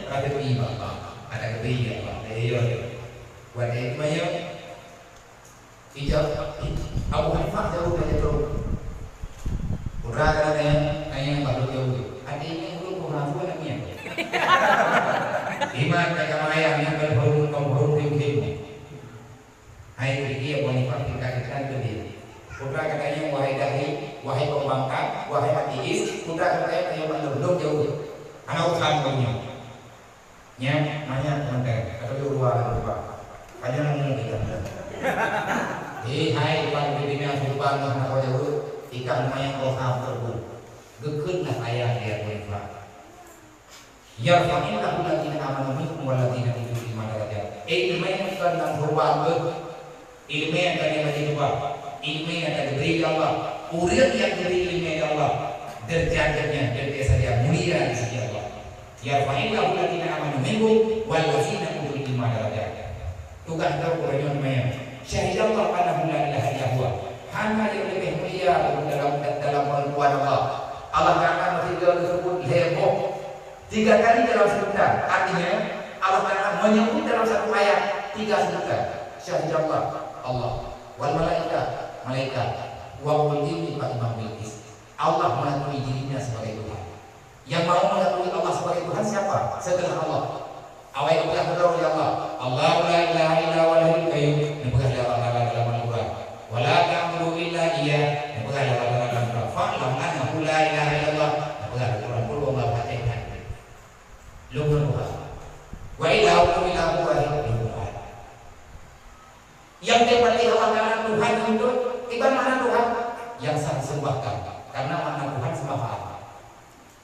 tapi bak Allah. Ada kebiri Allah. Eh, iya. Buat ayat maya. Ijab. Abu Hanifah jauh dari jauh. Putra kata ayah, ayah baru jauh. Ada ini urut pengaku anaknya. Iman kata ayah yang berhurung, penghurung, tim-tim. Hai Riki Abu Hanifah tingkat-tingkat keu dia. Putra katanya, wahai dai, wahai pembangkang, wahai ateis, putra katanya, ayo maklum, lôn jauh. Hana urusan kau nyoe. Nyan, banyak komentar. Kata dia, dua, dua. Hanya nemu kita. Eh, hai, Tuhan, di dunia sumpah, nah, nak jauh. Ikan lumayan roh, ha, betul. Geukheun lah ayah dia, Abu Hanifah. Yarfa'illahu alladhina amanu minkum walladhina utul ilma darajat. Ileumèe kon lam huruban beuh. Ileumèe nyang ka geubri lé Allah. Ureueng nyang geubri ileumèe lé Allah, deurajat geuhnyan dan biasa dia mulia di sisi Allah. Yarfa'illahu alladhina amanu minkum walladhina utul ilma darajat. Tugaih droe uroe nyoe meunan. Syahidallahu annahu la ilaha illa huwa. Hana nyang leubeh mulia dalam, dalam pengakuan Allah. Allah Ta'ala meusidroe geuseubut lhèe boh. Tiga kali dalam sebentar. Artinya, Allah Ta'ala menyebut dalam satu ayat tiga sebutan. Syahidallah, Allah. Wal malaikat, malaikat. Wa ulul ilmi qa'iman bil qist. Allah mengakui dirinya sebagai Tuhan. Yang mau mengakui Allah sebagai Tuhan siapa? Setelah Allah. Awai peugah keudroe lé Allah. Allahu la ilaha illa huwal hayyul qayyum. Neupeugah lé Allah Ta'ala dalam Al-Quran. Wa la ta'budu illa iyyah. Neupeugah lé Allah Ta'ala dalam Quran. Fa'lam annahu la ilaha illallah. Neupeugah dalam Quran. Qul huwallahu ahad. Lôn Tuhan. Wa ilahukum ilahun wahid. Lôn Tuhan. Nyang teupeugah lé Allah Ta'ala Tuhan itu, iban makna Tuhan yang sah disembahkan. Karena makna Tuhan sembah Allah.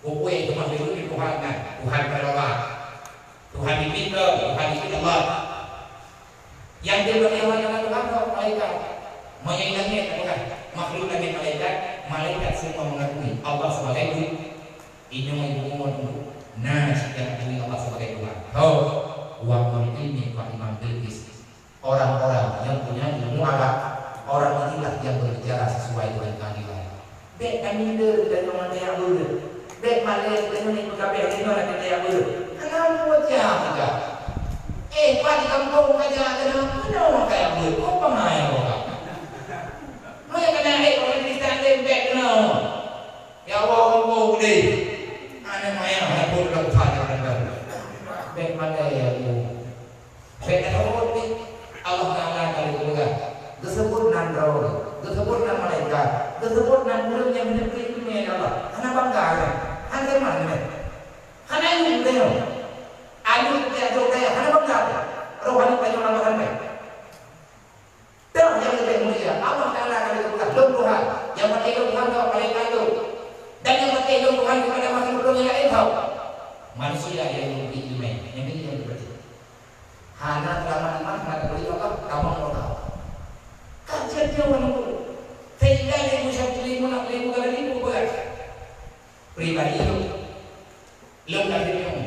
Buku yang cuma dulu di Tuhan, nah, Tuhan berdoa. Tuhan dipinta, Tuhan dipinta Allah. Yang dia bagi Allah Ta'ala Tuhan, malaikat. Menyai langit, bukan? Makhluk langit, malaikat. Malaikat semua mengakui Allah sebagai Tuhan. Inyong ibu umur tu, nah, yang mengakui Allah sebagai Tuhan. Tahu? Wa ulul ilmi qa'iman bil qist. Orang-orang yang punya ilmu agama, orang inilah yang berbicara sesuai dengan keadilan. Bèk kami deuh dan nyoe mantong jak beuet. Bèk malèe dan nyoe ni peugabeh dan nyoe nak jak beuet. Kenapa jak peugah? Eh, pat di kampung ka jak keunoe, keunoe ka jak beuet. Kok pangai kok ka? Meunan keunan, eh, orang Kristen lé bèk keunoe. Ya Allah, Allah udeh. Aneuk manyang hana phôn lam usaha nyang randam. Bèk malèe ya Allah. Bèk na rot ni, Allah Ta'ala ka lheueh peugah. Geuseubut nan droe, geuseubut nan malaikat, geuseubut nan ureueng nyang hana bri ileumèe lé Allah. Hana bangga kan? Hana iman kan? Hana iman kan? Aneuk geutanyoe hana bangga kan? Rohani tanyoe lam bahan kan? Dah nyang leubeh mulia, Allah Ta'ala ka lheueh peugah, lôn Tuhan. Nyang patéh lôn Tuhan tau, malaikat lôn. Dan nyang patéh lôn Tuhan daripada makhluk lôn nyang laén tau. Manusia nyang lôn bri ileumèe, nyang ini nyang leubeh. Hana teulamat iman, hana teubri Allah, tamong Allah. Ka jeuet nyoe meunurot. Sehingga lé Musa, lé Musa, lé Musa, lé Musa berat. Pribadi lôn. Lôn ka lheueh nyoe.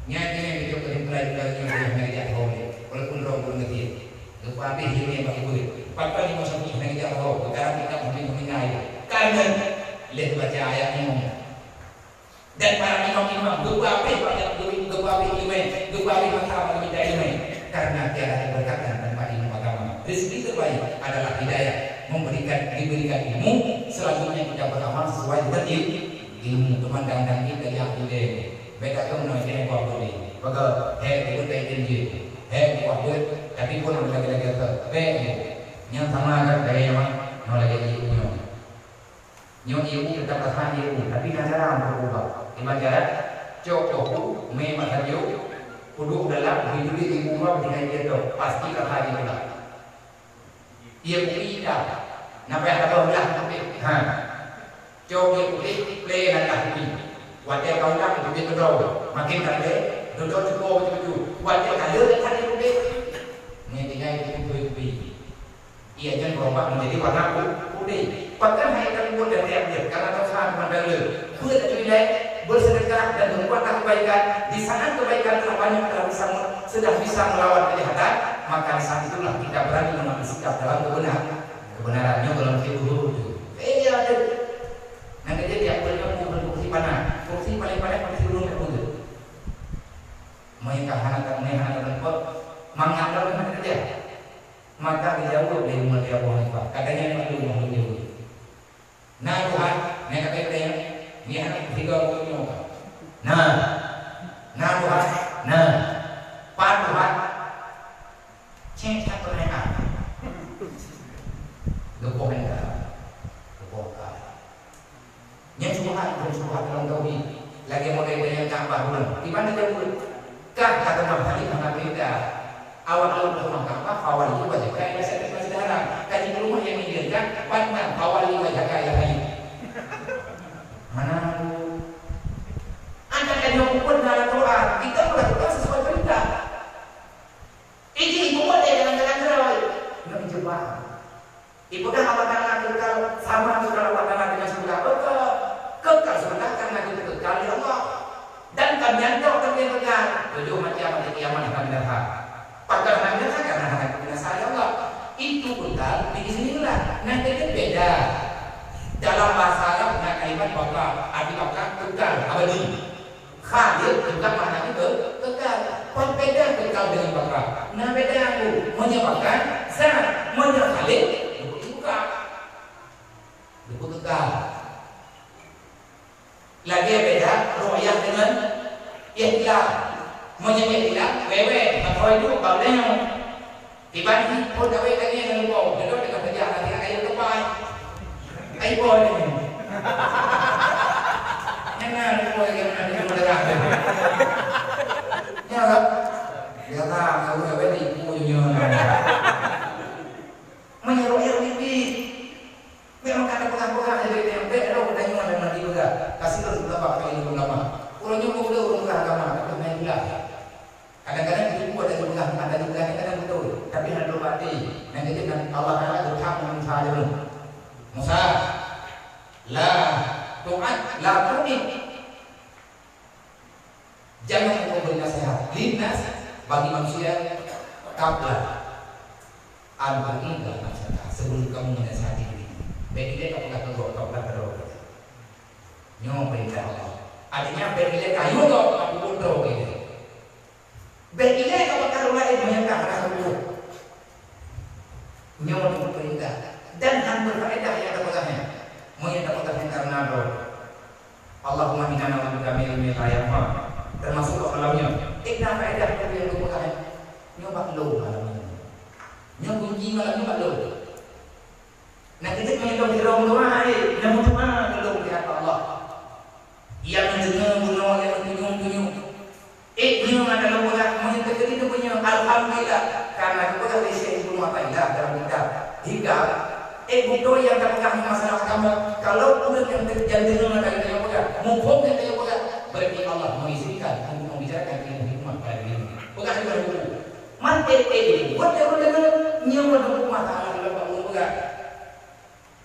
Nyan, nyan, nyan, geujok keu teuntara Yahudi nyang hana geujak ho lé. Walaupun roh ureueng geutie. Geupeuabéh ileumèe bak ié. Pakon Imam Syafi'i hana geujak ho, geukarang kitab Muhyiddin Muhyiddin. Karena lheueh baca ayat nyoe. Dan para imam-imam geupeuabéh bak, geu-, geupeuabéh ileumèe, geupeuabéh masa bak geuminta ileumèe. Karena tiada keberkatan Ilmu, selanjutnya kita beramal sesuai dengan il-, ilmu. Teuma dang-dang jih tajak ilée. Beda tu meunoe ilée buah beude. Bagaimana? Hai, ikut tai ilmu jih. Hai, buah beude. Tapi pun ada lagi-lagi tu. Baik, nyang sama kan gaya nyang mana? Nyoe lagi ilmu nyoe. Nyoe ilmu tetap rasa ilmu, tapi na cara untuk ubah. Iman cara, cok tohu, mé masa jauh, uduk dalam, biduri ilmu dua, dengan dia tu. Pasti rasa ilmu lah. Ie kupi dah. Na payah tabah ulah kupi. Ha. Cok ie kupi, plé langkah kupi. Watée ka ulah kupi keudroe, makin ka plé, dodok cuko betul-betul. Watée ka le that ie kupi. Nyan tinggai kupi-kupi. Ie nyan beurubah menjadi warna pu-, putih. Pakon hai ka leumbot dan riang jeuet, karena dosa teuma dahulu. Buet aju ilée, bersedekah dan berbuatlah kebaikan. Di saat kebaikan telah banyak, telah bisa, sudah bisa melawan kejahatan, maka di saat itulah kita berani mengambil sikap dalam kebenar-, kebenaran. Nyoe dalam fikih tu. Eh, ya, tu. Nang kerja tiap bulan nyoe bukan kursi panas. Kursi paling panas kursi ulun tak buka. Mereka hana tak, mereka hana tak tempat. Mangat dalam kerja. Maka dijawab lé Imam Abu Hanifah. Katanya, "Maklum, maklum jawab." Na Tuhan, na kata dia, ni anak tiga orang nyoe. Na. Na Tuhan, na. Pat Tuhan. Cek tak pernah. Gepoh enggak. Gepoh enggak. Nyan syubhat, bukan syubhat dalam tauhid. Lagée model nyang Ka'bah bunoe. Di mana jauh? Kah kata Imam Hanifah hana perintah. Awak lôn ke rumah Ka'bah, fawalli wajhaka ila syatri masjidil haram. Kaji ke rumah yang diinginkan, pandang fawalli wajhaka ila haji. Mana aku? Anda kan yang pun dalam Quran, kita melakukan sesuai perintah. Ini ibu model dalam jalan terus. Nak jebak. Ipeugah Allah Taala kekal, sama kekal Allah Taala dengan syurga. Beutôi. Kekal syurga karena kita kekal di Allah. Dan ka meunyang teubiet kekal, tujoh macam hari kiamat akan datang. Pakon hana karena hana binasa oleh Allah. Itu kekal diizinkan. Nah, jadi beda. Dalam bahasa Arab na kalimat baqa, arti baqa kekal, abadi. Khalid juga maknanya ke-, kekal. Kon beda kekal dengan baqa. Nah, beda aku. Meunyoe baqa, zat. Meunyoe Khalid, bukan. Bukan kekal. Lagée beda ru'yah dengan ihtilam. Meunyoe ihtilam, wewe, meukawen duek, bak uleue. Kiban pun gawe lagée ngon leumo, jeuet teuka keujak lagée akai leumo. Ai boh nyoe. Nyang na leumo lagée na di daerah. Ya, kan? Ya, kan? Kau gawe di ibu nyoe. Meunyoe ru'yah mimpi. Memang ka tapeugah-peugah lé geutanyoe, bèk lom geutanyoe nyang na jipeugah, "Ka silôn ulama, ka ilôn ulama." Uroe nyoe ureueng peugah agama, tapi hana jipeugah. Kadang-kadang jipeugah, ada jipeugah, ada jipeugah, kadang beutôi, tapi hana lôn bak até. Nyang keuneuk Allah Taala geutham ngon Musa lom. Musa, la tu'ad, la tu'id. Jangan engkau beri nasihat, linnas, bagi manusia, qabla an tu'idha nafsaka, sebelum kamu menasihati dirimu. Bèk ilèe ka peugah keu gob, ka peugah keu droe. Nyoe peurintah Allah. Artinya, bèk ilèe ka yue gob, ka peubuet droe ilèe. Bèk ilèe ka peugah keu ureueng laén, meunyo ka hana peubuet. Nyoe peureulèe dan han berfaedah nyang tapeugah nyan. Meunyo tapeugah nyan karena droe. Allahumma inna na'udzubika min ilmin la yanfa'. Teumasuk bak malam nyoe. Inna faedah nyang tapeugah nyan. Nyoe bak lôn malam nyoe. Nyoe kunci malam nyoe bak lôn. Nah, keuneuk meunyoe lôn hirong doa, hai, nyoe meudoa keu lôn keu Allah. Nyang neudeungoe bunoe, nyang meutunyong-tunyong. Ék nyoe hana lôn peugah, meunyoe teukeudi neupeunyoe, alhamdulillah, karena geupeugah lé Syekh Ibnu Athaillah dalam kitab Hikam, ék beutôi nyang tapeugah masalah agama, kalau ureueng nyang teu-, nyang deungoe hana lôn peugah, muphom hana lôn peugah, berarti Allah mengizinkan untuk membicarakan ilmu hikmah pada diri. Peugah di dalam buku. Man ék, ék, buet nyang ureueng deungoe, nyoe buet huköm Allah Taala dalam buku peugah.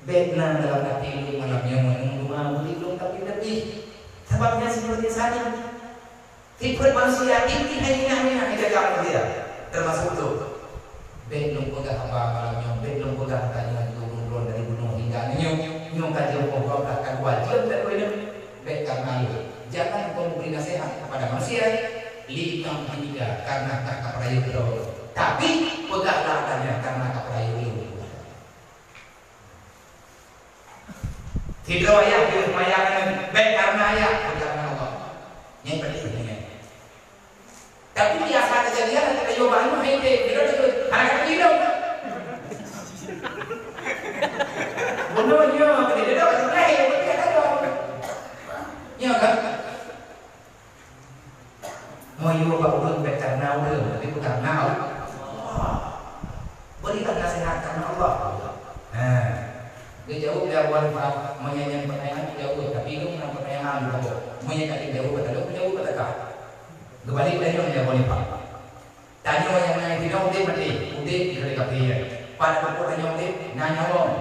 Bèk na dalam até lôn malam nyoe meunyoe doa beuti lôn tapi leubeh. Sabab nyan sifeuet insani. Sifeuet manusia inti hai ingat-ingat dijaga manusia. Termasuk tu. Bèk lôn peugah haba malam nyoe, bèk lôn peugah tanyoe turun droe dari bunoe hingga nyoe. Nyoe ka jeuem poh dua belas ka dua jeuem teuh nyoe. Bèk ka malu. Jangan engkau memberi nasihat kepada manusia, lima tiga karena ka kapeurayeuk droe. Tapi peugahlah adanya karena kapeurayeuk lôn. Sidroe ayah jeuet mayang aneuk, bèk kareuna ayah, bèk kareuna Allah. Nyan penting nyan. Tapi biasa kejadian ada kayu bangun hai dek, dia tu hana kata hidup. Bunuh dia, dia dah kata lahir, dia dah kata. Ya kan? Meuyue bak ureueng bèk kareuna ureueng, tapi beukareuna Allah. Berilah nasihat karena Allah. Ha. Geujaweueb lé Abu Hanifah, meunyoe nyan pertanyaan jaweueb, tapi lôn na pertanyaan lôn jaweueb. Meunyoe ka jaweueb, kata lôn jaweueb kata ka. Geubalek lé nyoe lé Abu Hanifah. Tanyoe nyang na di dunia udép maté, udép di kali kafé. Pada pokok tanyoe udép, na nyawöng.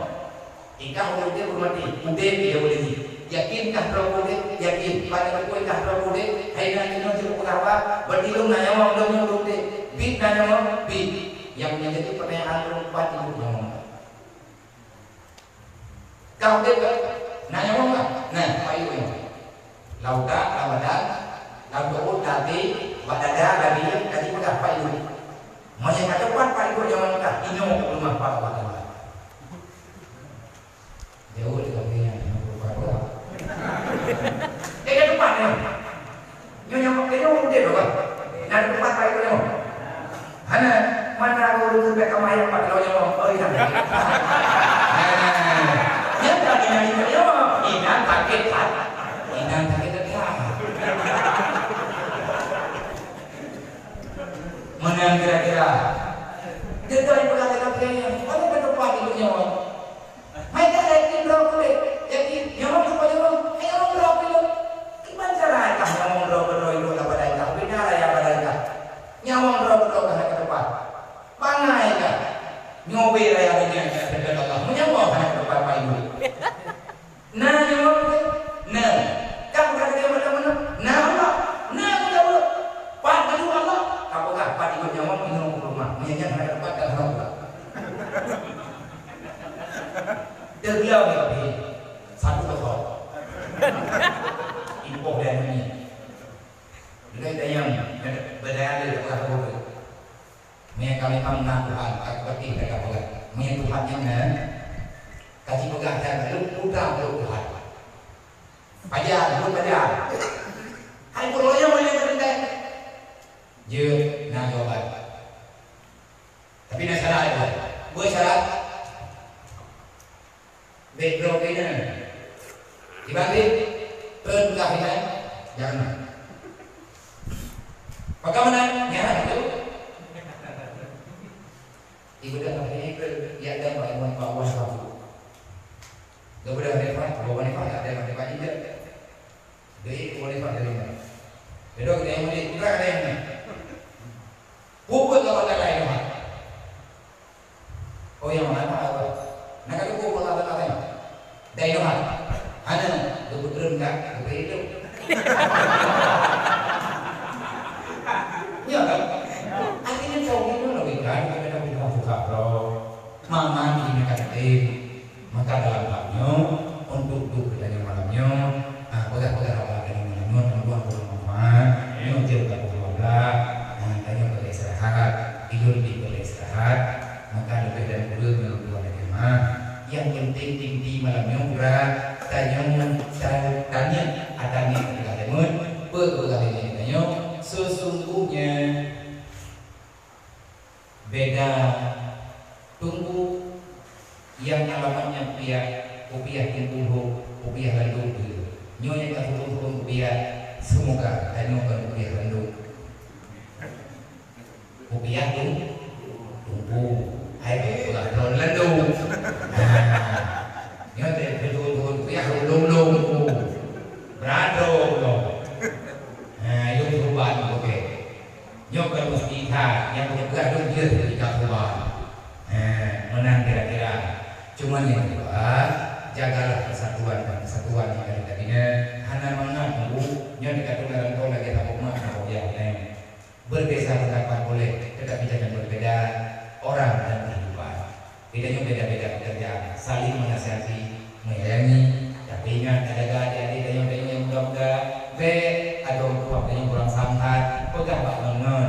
Ikah ureueng udép ureueng maté, udép di dalam diri. Yakin kah droe udép? Yakin. Pada pokok ikah droe udép, hai na jinoe jeuet peugah haba, berarti lôn na nyawöng, lôn nyoe ureueng udép. Bit na nyawöng, bit. Nyang menjadi pertanyaan lôn, pat iduek nyawöng. Ka udép ka? Na nyawöng ka? Na, pat iduek nyoe. Lam utak, lam badan, lam peuet, lam até, bak dada, lam bilék, ka jipeugah pat iduek. Meunyoe ka teupat pat iduek nyawöng ka, inoe u rumoh pat Allah Taala. Jaweueb lé kami nyan, nyang peureupat. Eh, ka teupat nyoe. Nyoe nyang, eh, nyoe udép lom, kan? Nyang teumpat baik tu nyoe. Hana, mana ureueng tu bèk kama ayam pat lôn nyoe. Oh, iya. Hana. Nyan tak kena ingat nyoe. Inan sakét that. Inan sakét that. Meunan kira-kira. Dia tu yang pegang dalam kayanya. Mana ka teupat idup nyoe? Hai ka yakin droe kulét, yakin nyawöng ka nyawöng, hai nyawöng droe kulét. Kiban cara kah nyawöng droe beudroe iduek lam badan kah, beda raya badan kah. Nyawöng droe beudroe kah hana ka teupat. Bangai kah. Nyoe beda raya badan kah, dekat Allah. Meunyoe hana ka teupat, pat iduek. Na nyawöng kulét? Na. Kah bukan ada yang mana-mana? Na Allah. Na kita buat. Pat iduek Allah. Apakah pat iduek nyawöng inoe u rumoh? Meunyoe nyan hana ka teupat, ka haram pula. Teubilang lé pih satu kosong. Ipoh dan nyan. Lheueh dayang, beudaya lé peugah lagèe nyan. Meunyoe ka memang na Tuhan, ka peugah, ka peugah. Meunyoe Tuhan nyan na, ka jipeugah dan lôn peugah lôn Tuhan. Pajan, lôn pajan. Hai, peue lôn nyang meunyoe teuntèe. Jeuet na jawaban. Tapi na syarat, Tuan. Dua syarat. Background keunan. Dibanding treun beulah inan, jangan. Bagaimana? Nyan tu. Ibadah pakai ke, ya, dan bagaimana Pak Wan Rabu. Gak boleh repot, bawa repot, tak ada repot juga. Jadi, boleh pakai. Jadi, kita yang boleh, kita ada yang ni. Puput lawan dalam Tuhan. Oh, nyang mana apa? Nak kata gua bola bola kan? Dai Tuhan. Hana, gua beutreun dah, gua hidup. Ya kan? Akhirnya kau ni mana wekan, kita dah buka-buka bro. Mama ni nak kata, maka dalam hal nyoe, untuk duek geutanyoe malam nyoe, ah, peugah-peugah awak geutanyoe malam nyoe, mudah-mudahan bermanfaat. Nyoe jeuet ka pukul dua belas, ah, tanyoe beuistirahat, idun pih beuistirahat. Maka leubeh dan kureueng nyoe dua lagèe mah. Nyang penting inti malam nyoe, bra, tanyoe ta-, taniet, ataniet teuka deungon, peue peugah lé tanyoe, sesungguhnya beda Teungku nyang alamatnya kupiah, kupiah Teungku Lhok, kupiah Landung tu. Nyoe nyang ka turun-turun kupiah, semoga tanyoe kon kupiah Landung. Kupiah tu, Teungku, hai kupiah Landung. Nah, nyoe teuh turun-turun kupiah, ulông-ulông tu. Berado ulông. Nah, itu perubahan, oke. Nyoe kon meusti that, nyang peugah lôn jeuet keudroe. Eh, meunan kira-kira. Cuma nyang dua, jagalah persatuan dan kesatuan nyang ada di kabinet. Hana mangat, Bu. Nyoe di kabinet lam lagèe saboh mak, saboh yah, eh. Berbeza pendapat boleh, tetapi jangan berbeda orang dan kehidupan. Geutanyoe beda-beda pekerjaan, saling menasihati, menyayangi. Tapi ingat, tajaga adik-adik tanyoe, tanyoe nyang muda-muda, bèk adoe tuha tanyoe kurang sangkat, peugah bak ngon-ngon.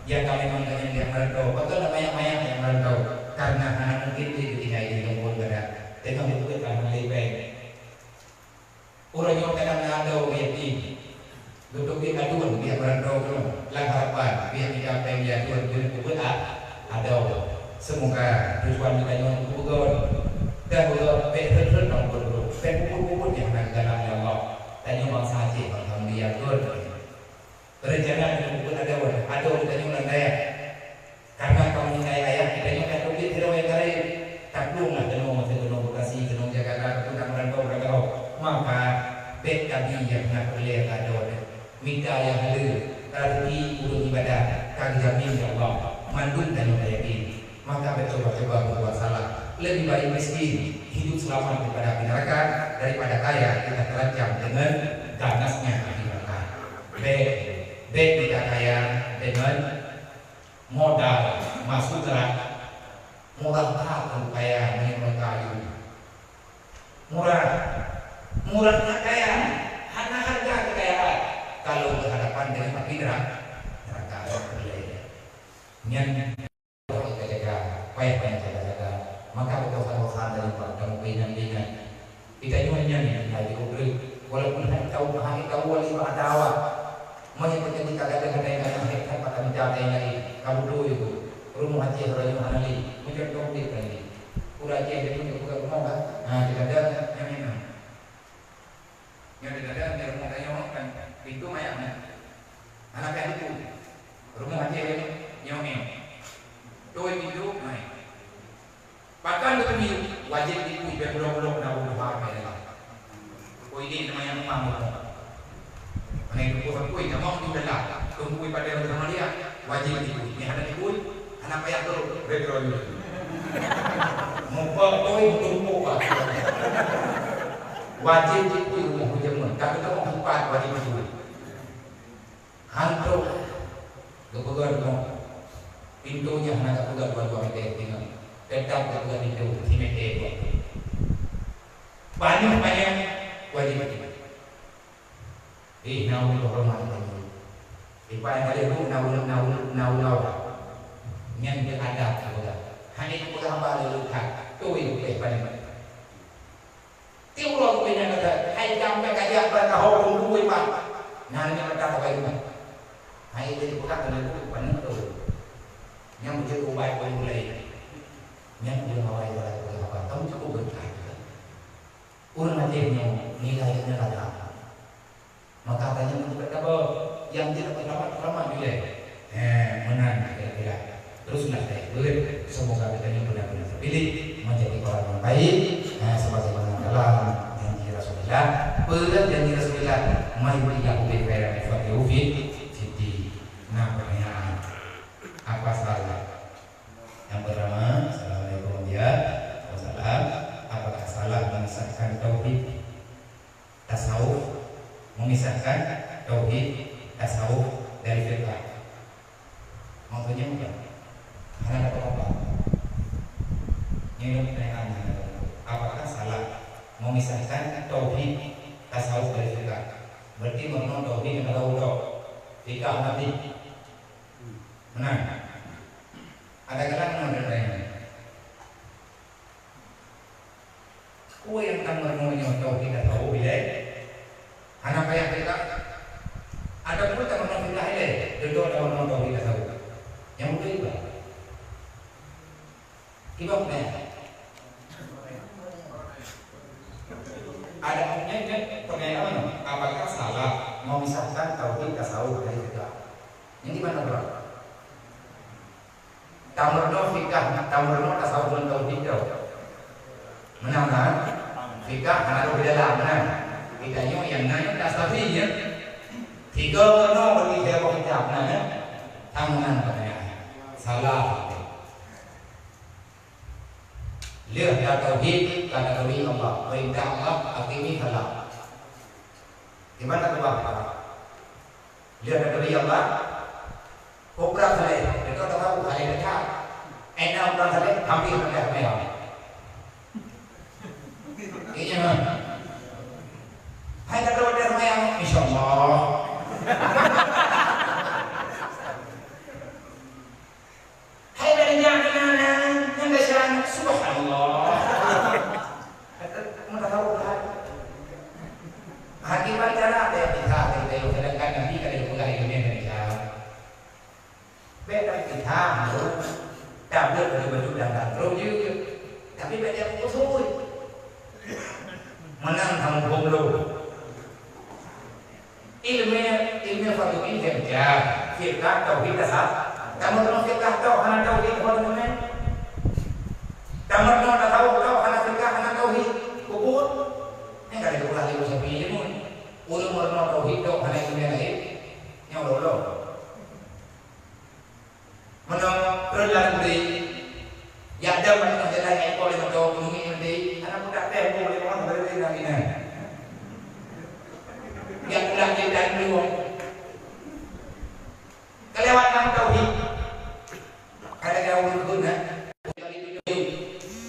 Ya, ka memang tanyoe jak meurantau, pakon na banyak-banyak jak meurantau, karena hana mungkin lé geutinggai di kampung gata. Teungoh beutôi ka hana lé péng. Jeuet peubuet a-, adoe. Seumoga tujuan geutanyoe peubuet dan beugöt bék rhot-rhot lam buet burok. Bék peubuet-peubuet nyang hana geugalak lé Allah. Tanyoe bansa Aceh bansa mulia göt. Reuncana keuneuk peubuet adoe, adoe geutanyoe lam dayah. Karena kamoe ninggai ayah, geutanyoe ka teubiet sidroe nyang ka rayeuk. Taplueng lah keunoe, masa keunoe Bekasi, keunoe Jakarta, keunoe merantau, merantau. Maka, bék tabi nyang hana peureulèe keu adoe. Mita nyang haleue, raseuki ureueng ibadah ka geujamin lé Allah, mandum tanyoe tayakin. Maka beucoba-coba berbuat salah, lebih baik miskin, hidup selamat daripada api neraka, daripada kaya kita terancam dengan ganasnya api neraka. Bék, bék mita kaya dengan modal masuk neraka. Murah that ureueng kaya meunyoe kayu. Murah. Murah na kaya, hana hareuga keukayaan kalau berhadapan dengan api neraka. Neraka. Nyan payah jaga-jaga, payah jaga-jaga. Maka beudosa-dosa dari bak kamoe peuingat-ingat. Geutanyoe nyan hai di ubeut, walaupun hai tau, hai tau wali bak ada awak. Meunyoe teukeudi ka gadôh keutai nyan, hai that bak mita keutai laén, ka beutôi itu. Rumoh Aceh uroe nyoe hana lé, meucok tong udép lagi. Ureueng Aceh itu nyang peugah rumoh kan? Ha, di gadôh nyan memang. Nyoe di gadôh nyan rumoh tanyoe kan, pintoe manyang nyan. Hana payah teupeu. Rumoh Aceh nyoe, nyoe. Toi pintoe, mai. Pakon geuteubiet, wajéb jipui bèk bulok-bulok na ureueng tuha keu Allah. Keu idéh teuma nyang meuah meurunoe. Hana jipui, tamong di dalam, teungku padé ureueng sama dia, wajéb jipui. Nyang hana jipui, hana payah turot, reutôh jih. Muphom toi, teungku bah. Wajéb jipui rumoh hujameun, tapi teuma empat wajéb jipui. Hantom geupeugah rumoh, pintoe nyan hana geupeugah dua-dua mètè singoh, teutap geupeugah pintoe simeter dua. Panyang-panyang wajéb. Ih, na ulôn horeumat tanyoe. Di panyang kali bu na ulôn, na ulôn, na ulôn. Nyan keu adat geupeugah. Hana geupeugah haba lé leukat, toi leubeh panyang. Tiep uroe geupeuingat gata, hai jamé ka jak bak taho peue ban. Nyan nyang mata tabai rumoh. Hai jadi peugah keuneuk buet paneuk tu. Nyang beujeuet ubat ureueng mulai. Nyang ureueng awai jalan ureueng awai. Kamu cukup berkah. Ureueng Aceh nyoe nilai nyan lagak. Maka tanyoe meutubat saboh, nyang jeuet keu selamat, selamat dilèe. He, meunan kira-kira. Teruslah keu buet, semoga geutanyoe beuna-beuna teupiléh menjadi orang yang baik, he, sebagaimana dalam janji Rasulullah. Peue janji Rasulullah? "Man yuridillahu bihi khairan yufaqqihhu fid din." Nah, pertanyaan, apa salah? Yang pertama, assalamualaikum, ya. Waalaikumsalam. Apakah salah memisahkan tauhid tasawuf, memisahkan tauhid tasawuf dari fiqah. Maksudnya apa? Hana ada apa-apa. Ini pertanyaan yang ada. Apakah salah memisahkan tauhid tasawuf dari fiqah? Berarti meunyoe tauhid yang ada udah fiqah nanti. Benar. Ada kalangan yang bertanya. Peue nyang tameurunoe nyoe tauhid tasawuf ilèe? Hana payah fiqah. Ataupun tameurunoe fiqah ilèe, dudoe tameurunoe tauhid tasawuf. Nyang beutôi iba. Iba peue? Ada hukumnya, kan? Pertanyaan, apakah salah memisahkan tauhid tasawuf dari fiqah? Nyang di mana, bro? Tameurunoe fiqah, tameurunoe tasawuf ngon tauhid tu. Meunan kan? Fiqah hana rôh di dalam, meunan. Geutanyoe nyang na nyoe tasawuf, ya. Tiga meurunoe bagi saya baca kitab, meunan, ya. Tang meunan katanya. Salah. Lheueh tatauhid, taturi Allah. Perintah Allah, aqimi shalah. Di mana tu, Bang? Lheueh taturi Allah, Kobra saleh, deungon tahu saleh teuka. Ena urang saleh, hampir saleh mewah. Iya, hai kata wadah mewah, insya Allah. Hai dari jangan, yang dah jangan, subhanallah. Kata, mau tahu lah. Hakikat cara ada yang bisa, ada yang sedangkan Nabi kada dipegang itu dia dari jauh. Beda kita. Hah, tabeuet baju-baju dan dan terus je. Tapi bèk jak kusui. Meunan kamoe gomblo. Ilmu, ilmu fardhu ain dia baca. Fiqah, tauhid, tasawuf. Kamoe teuh fiqah tauh hana tauhid, ho teumeunan. Kamoe teuh tasawuf tauh hana fiqah, hana tauhid. Kubur. Nyan ka lheueh geupeugah lé Imam Syafi'i nyoe. Ureueng meurunoe tauhid tauh hana ilmu laén. Nyoe ulôn-ulôn. Meunoe rot lam gurèe, jak dam ateueh jalan nyang ipok lé moto, meungieng lé, hana peudak teuh boh lé moto beureulée lam inan. Jak pulang jeuet dan luwang. Kalewat lam tauhid. Kada jauh leukeue na.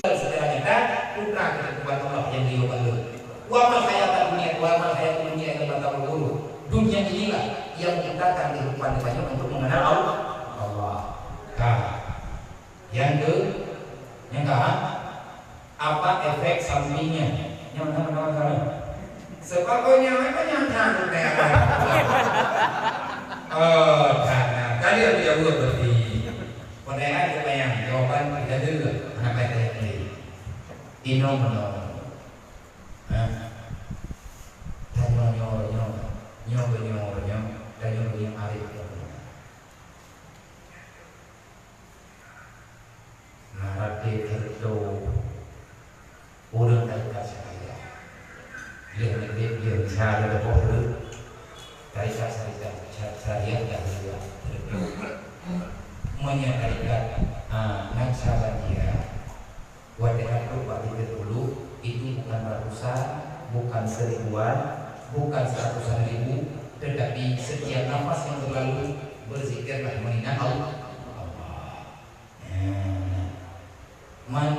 Secara nyata, putra kehidupan Allah yang beliau bangun. Wa mal hayatud dunya, wa mal hayatud dunya illa mata'ul ghurur. Dunia inilah yang menciptakan kehidupan kita untuk mengenal Allah. Allah. Ka. Yang ke, yang ka, apa efek sampingnya? Yang mana mana mana. Sebab kau nyang apa nyang kan kayak apa? Oh, tak. Kali yang jawab berarti. Pertanyaan pertanyaan jawaban kita dulu. Anak baik tanya tadi. Inong menong. Ha? Tanyoe nyoe nyoe, nyoe nyoe nyoe, tanyoe nyoe arif. Na raté hareuta ureueng tarekat syariah. Lheueh neudeh, lheueh misai lheueh teupoh ureueng tarekat syariah, syariah dah lheueh hareuta. Meunyoe tarekat, ah, Naqsyabandiyah, Watèe ka trok bak tiga puluh, itu bukan ratusan, bukan seribuan, bukan seratusan ribu, tetapi setiap nafas yang berlalu, berzikirlah mengingat Allah. Allah. Nah, man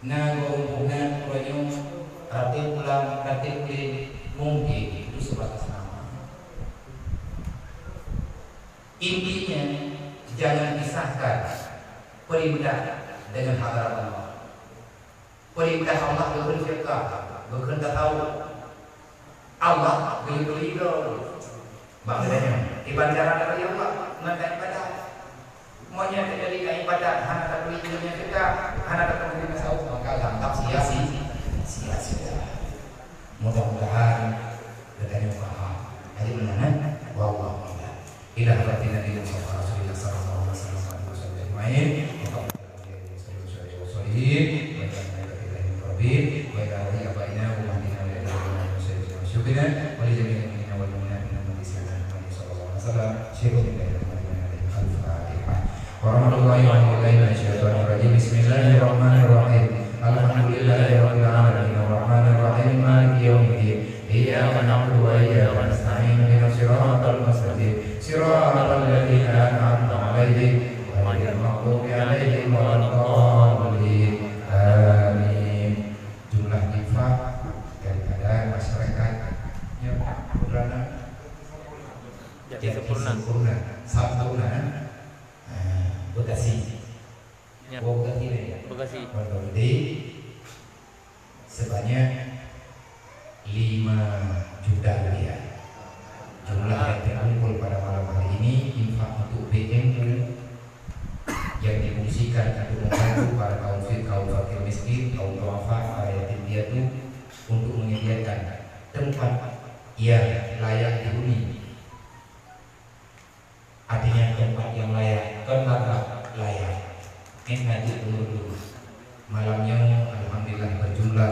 na gurèe na uroe nyoe, raté pulang, raté ulèe, mungkin itu sebatas nama. Intinya, jangan pisahkan perintah dengan hadarat Allah. Perintah Allah geukheun fiqah, geukheun tasawuf. Allah geukheun ridho. Bak geutanyoe, ibadah cara dari Allah, ngon ibadah. Meunyoe terjadi ibadah, hana taturi ilmu fiqah, hana taturi tasawuf, maka lantas sia-si-, sia-sia. Mudah-mudahan geutanyoe paham. Jadi, meunan, eh? Wallahu a'lam. Ila hadratin Nabi Mustafa Rasulillah sallallahu alaihi wasallam wa alihi wasallam ajmain. Wa ta'ala wa sallim wa sallim wa sallim wa sallim. Wa ta'ala wa sallim wa sallim. Wa ila ruhi abaina wa ummahatina wa ila ruhi sayyidina wa syuyukhina wa li jami'il mu'minina wal mu'minat min ummati sayyidina Muhammadin sallallahu alaihi wasallam. Syekh Ubaidillah Muhammad bin Ali Al-Fatihah. Warahmatullahi wabarakatuh. Bismillahirrahmanirrahim. Alhamdulillahi rabbil alamin. Arrahmanirrahim. Maliki yaumiddin. Iyyaka na'budu wa iyyaka nasta'in. Ihdinas siratal mustaqim. Siratal ladzina an'amta 'alaihim ghairil maghdubi 'alaihim waladdallin. Amin. Jumlah infak daripada masyarakat yang berada Jati Sempurna. Sempurna. Sempurna. Ah, Bekasi. Ya. Oh, Bekasi ni. Bekasi. Bekasi. Sebanyak lima juta rupiah. Jumlah yang terkumpul pada malam hari ini infak untuk B M U yang difungsikan untuk membantu para kaum fi-, kaum fakir miskin, kaum duafa, para yatim piatu untuk menyediakan tempat yang layak dihuni. Artinya tempat yang layak, kon lagak layak. Nyan ka jeuet keu ureueng. Malam nyoe alhamdulillah berjumlah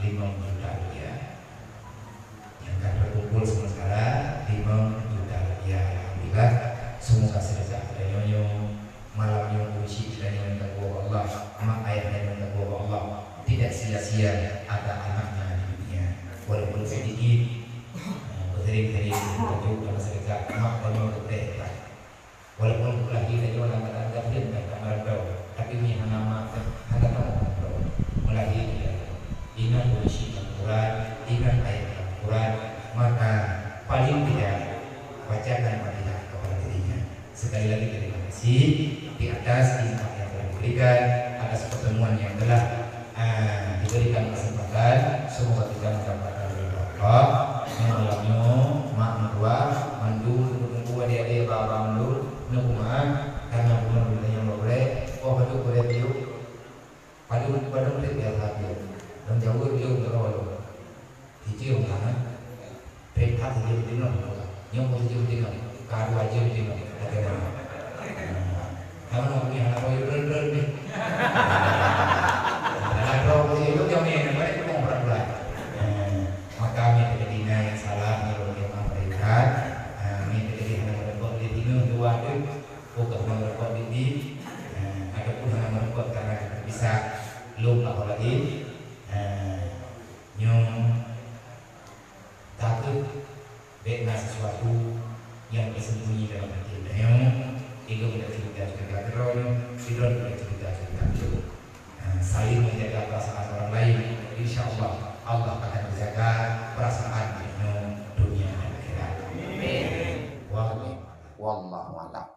limong juta rupiah. Nyang ka terkumpul sementara limong juta rupiah. Alhamdulillah, semoga sedekah geutanyoe nyoe, malam nyoe, ureueng syik geutanyoe nyang teugob Allah, mak ayah geutanyoe nyang teugob Allah, tidak sia-sia ada anaknya di dunia, walaupun sedikit. Beuteurim-teurim, tajuk dalam sedekah, mak tanyoe geuteh that. Walaupun lahé tanyoe lam keuadaan gasien dan ka meurantau, tapi meunyo hana mak, hana tamong meurantau. Meulahé di dalam. Ingat ureueng syik lam Quran, ingat ayat lam Quran, maka paling tidak bacakan Fatihah kepada dirinya. Sekali lagi terima kasih di atas infak yang telah diberikan, atas pertemuan yang telah, ah, diberikan kesempatan. Semoga kita mendapatkan ridha Allah. Nyoe malam nyoe, mak meutuah, mandum teungku-teungku, adék-adék, baba mandum, neupeumeu'ah karena Nyoe hana boh yue ron-ron deh. Dalam droe boh yue nyoe, nyoe hana boh yue ron-ron. Eh, maka nyoe teujadi na nyang salah, nyoe lôn maaf bak Tuhan. Eh, nyoe teujadi hana meureumpok di sinoe dua tu. Bukan hana meureumpok di, di. Eh, ataupun hana meureumpok karena bisa lôn apa lagi. Eh, nyoe Takheun bèk na sesuatu nyang teusembunyi dalam até tanyoe, ilôn tacurita-curita keudroe, sidroe tacurita-curita keudroe. Nah, saling menjaga perasaan orang lain, insya Allah, Allah akan menjaga perasaan tanyoe dunia dan akhirat. Amin. Wallahu a'lam. Wallahu a'lam.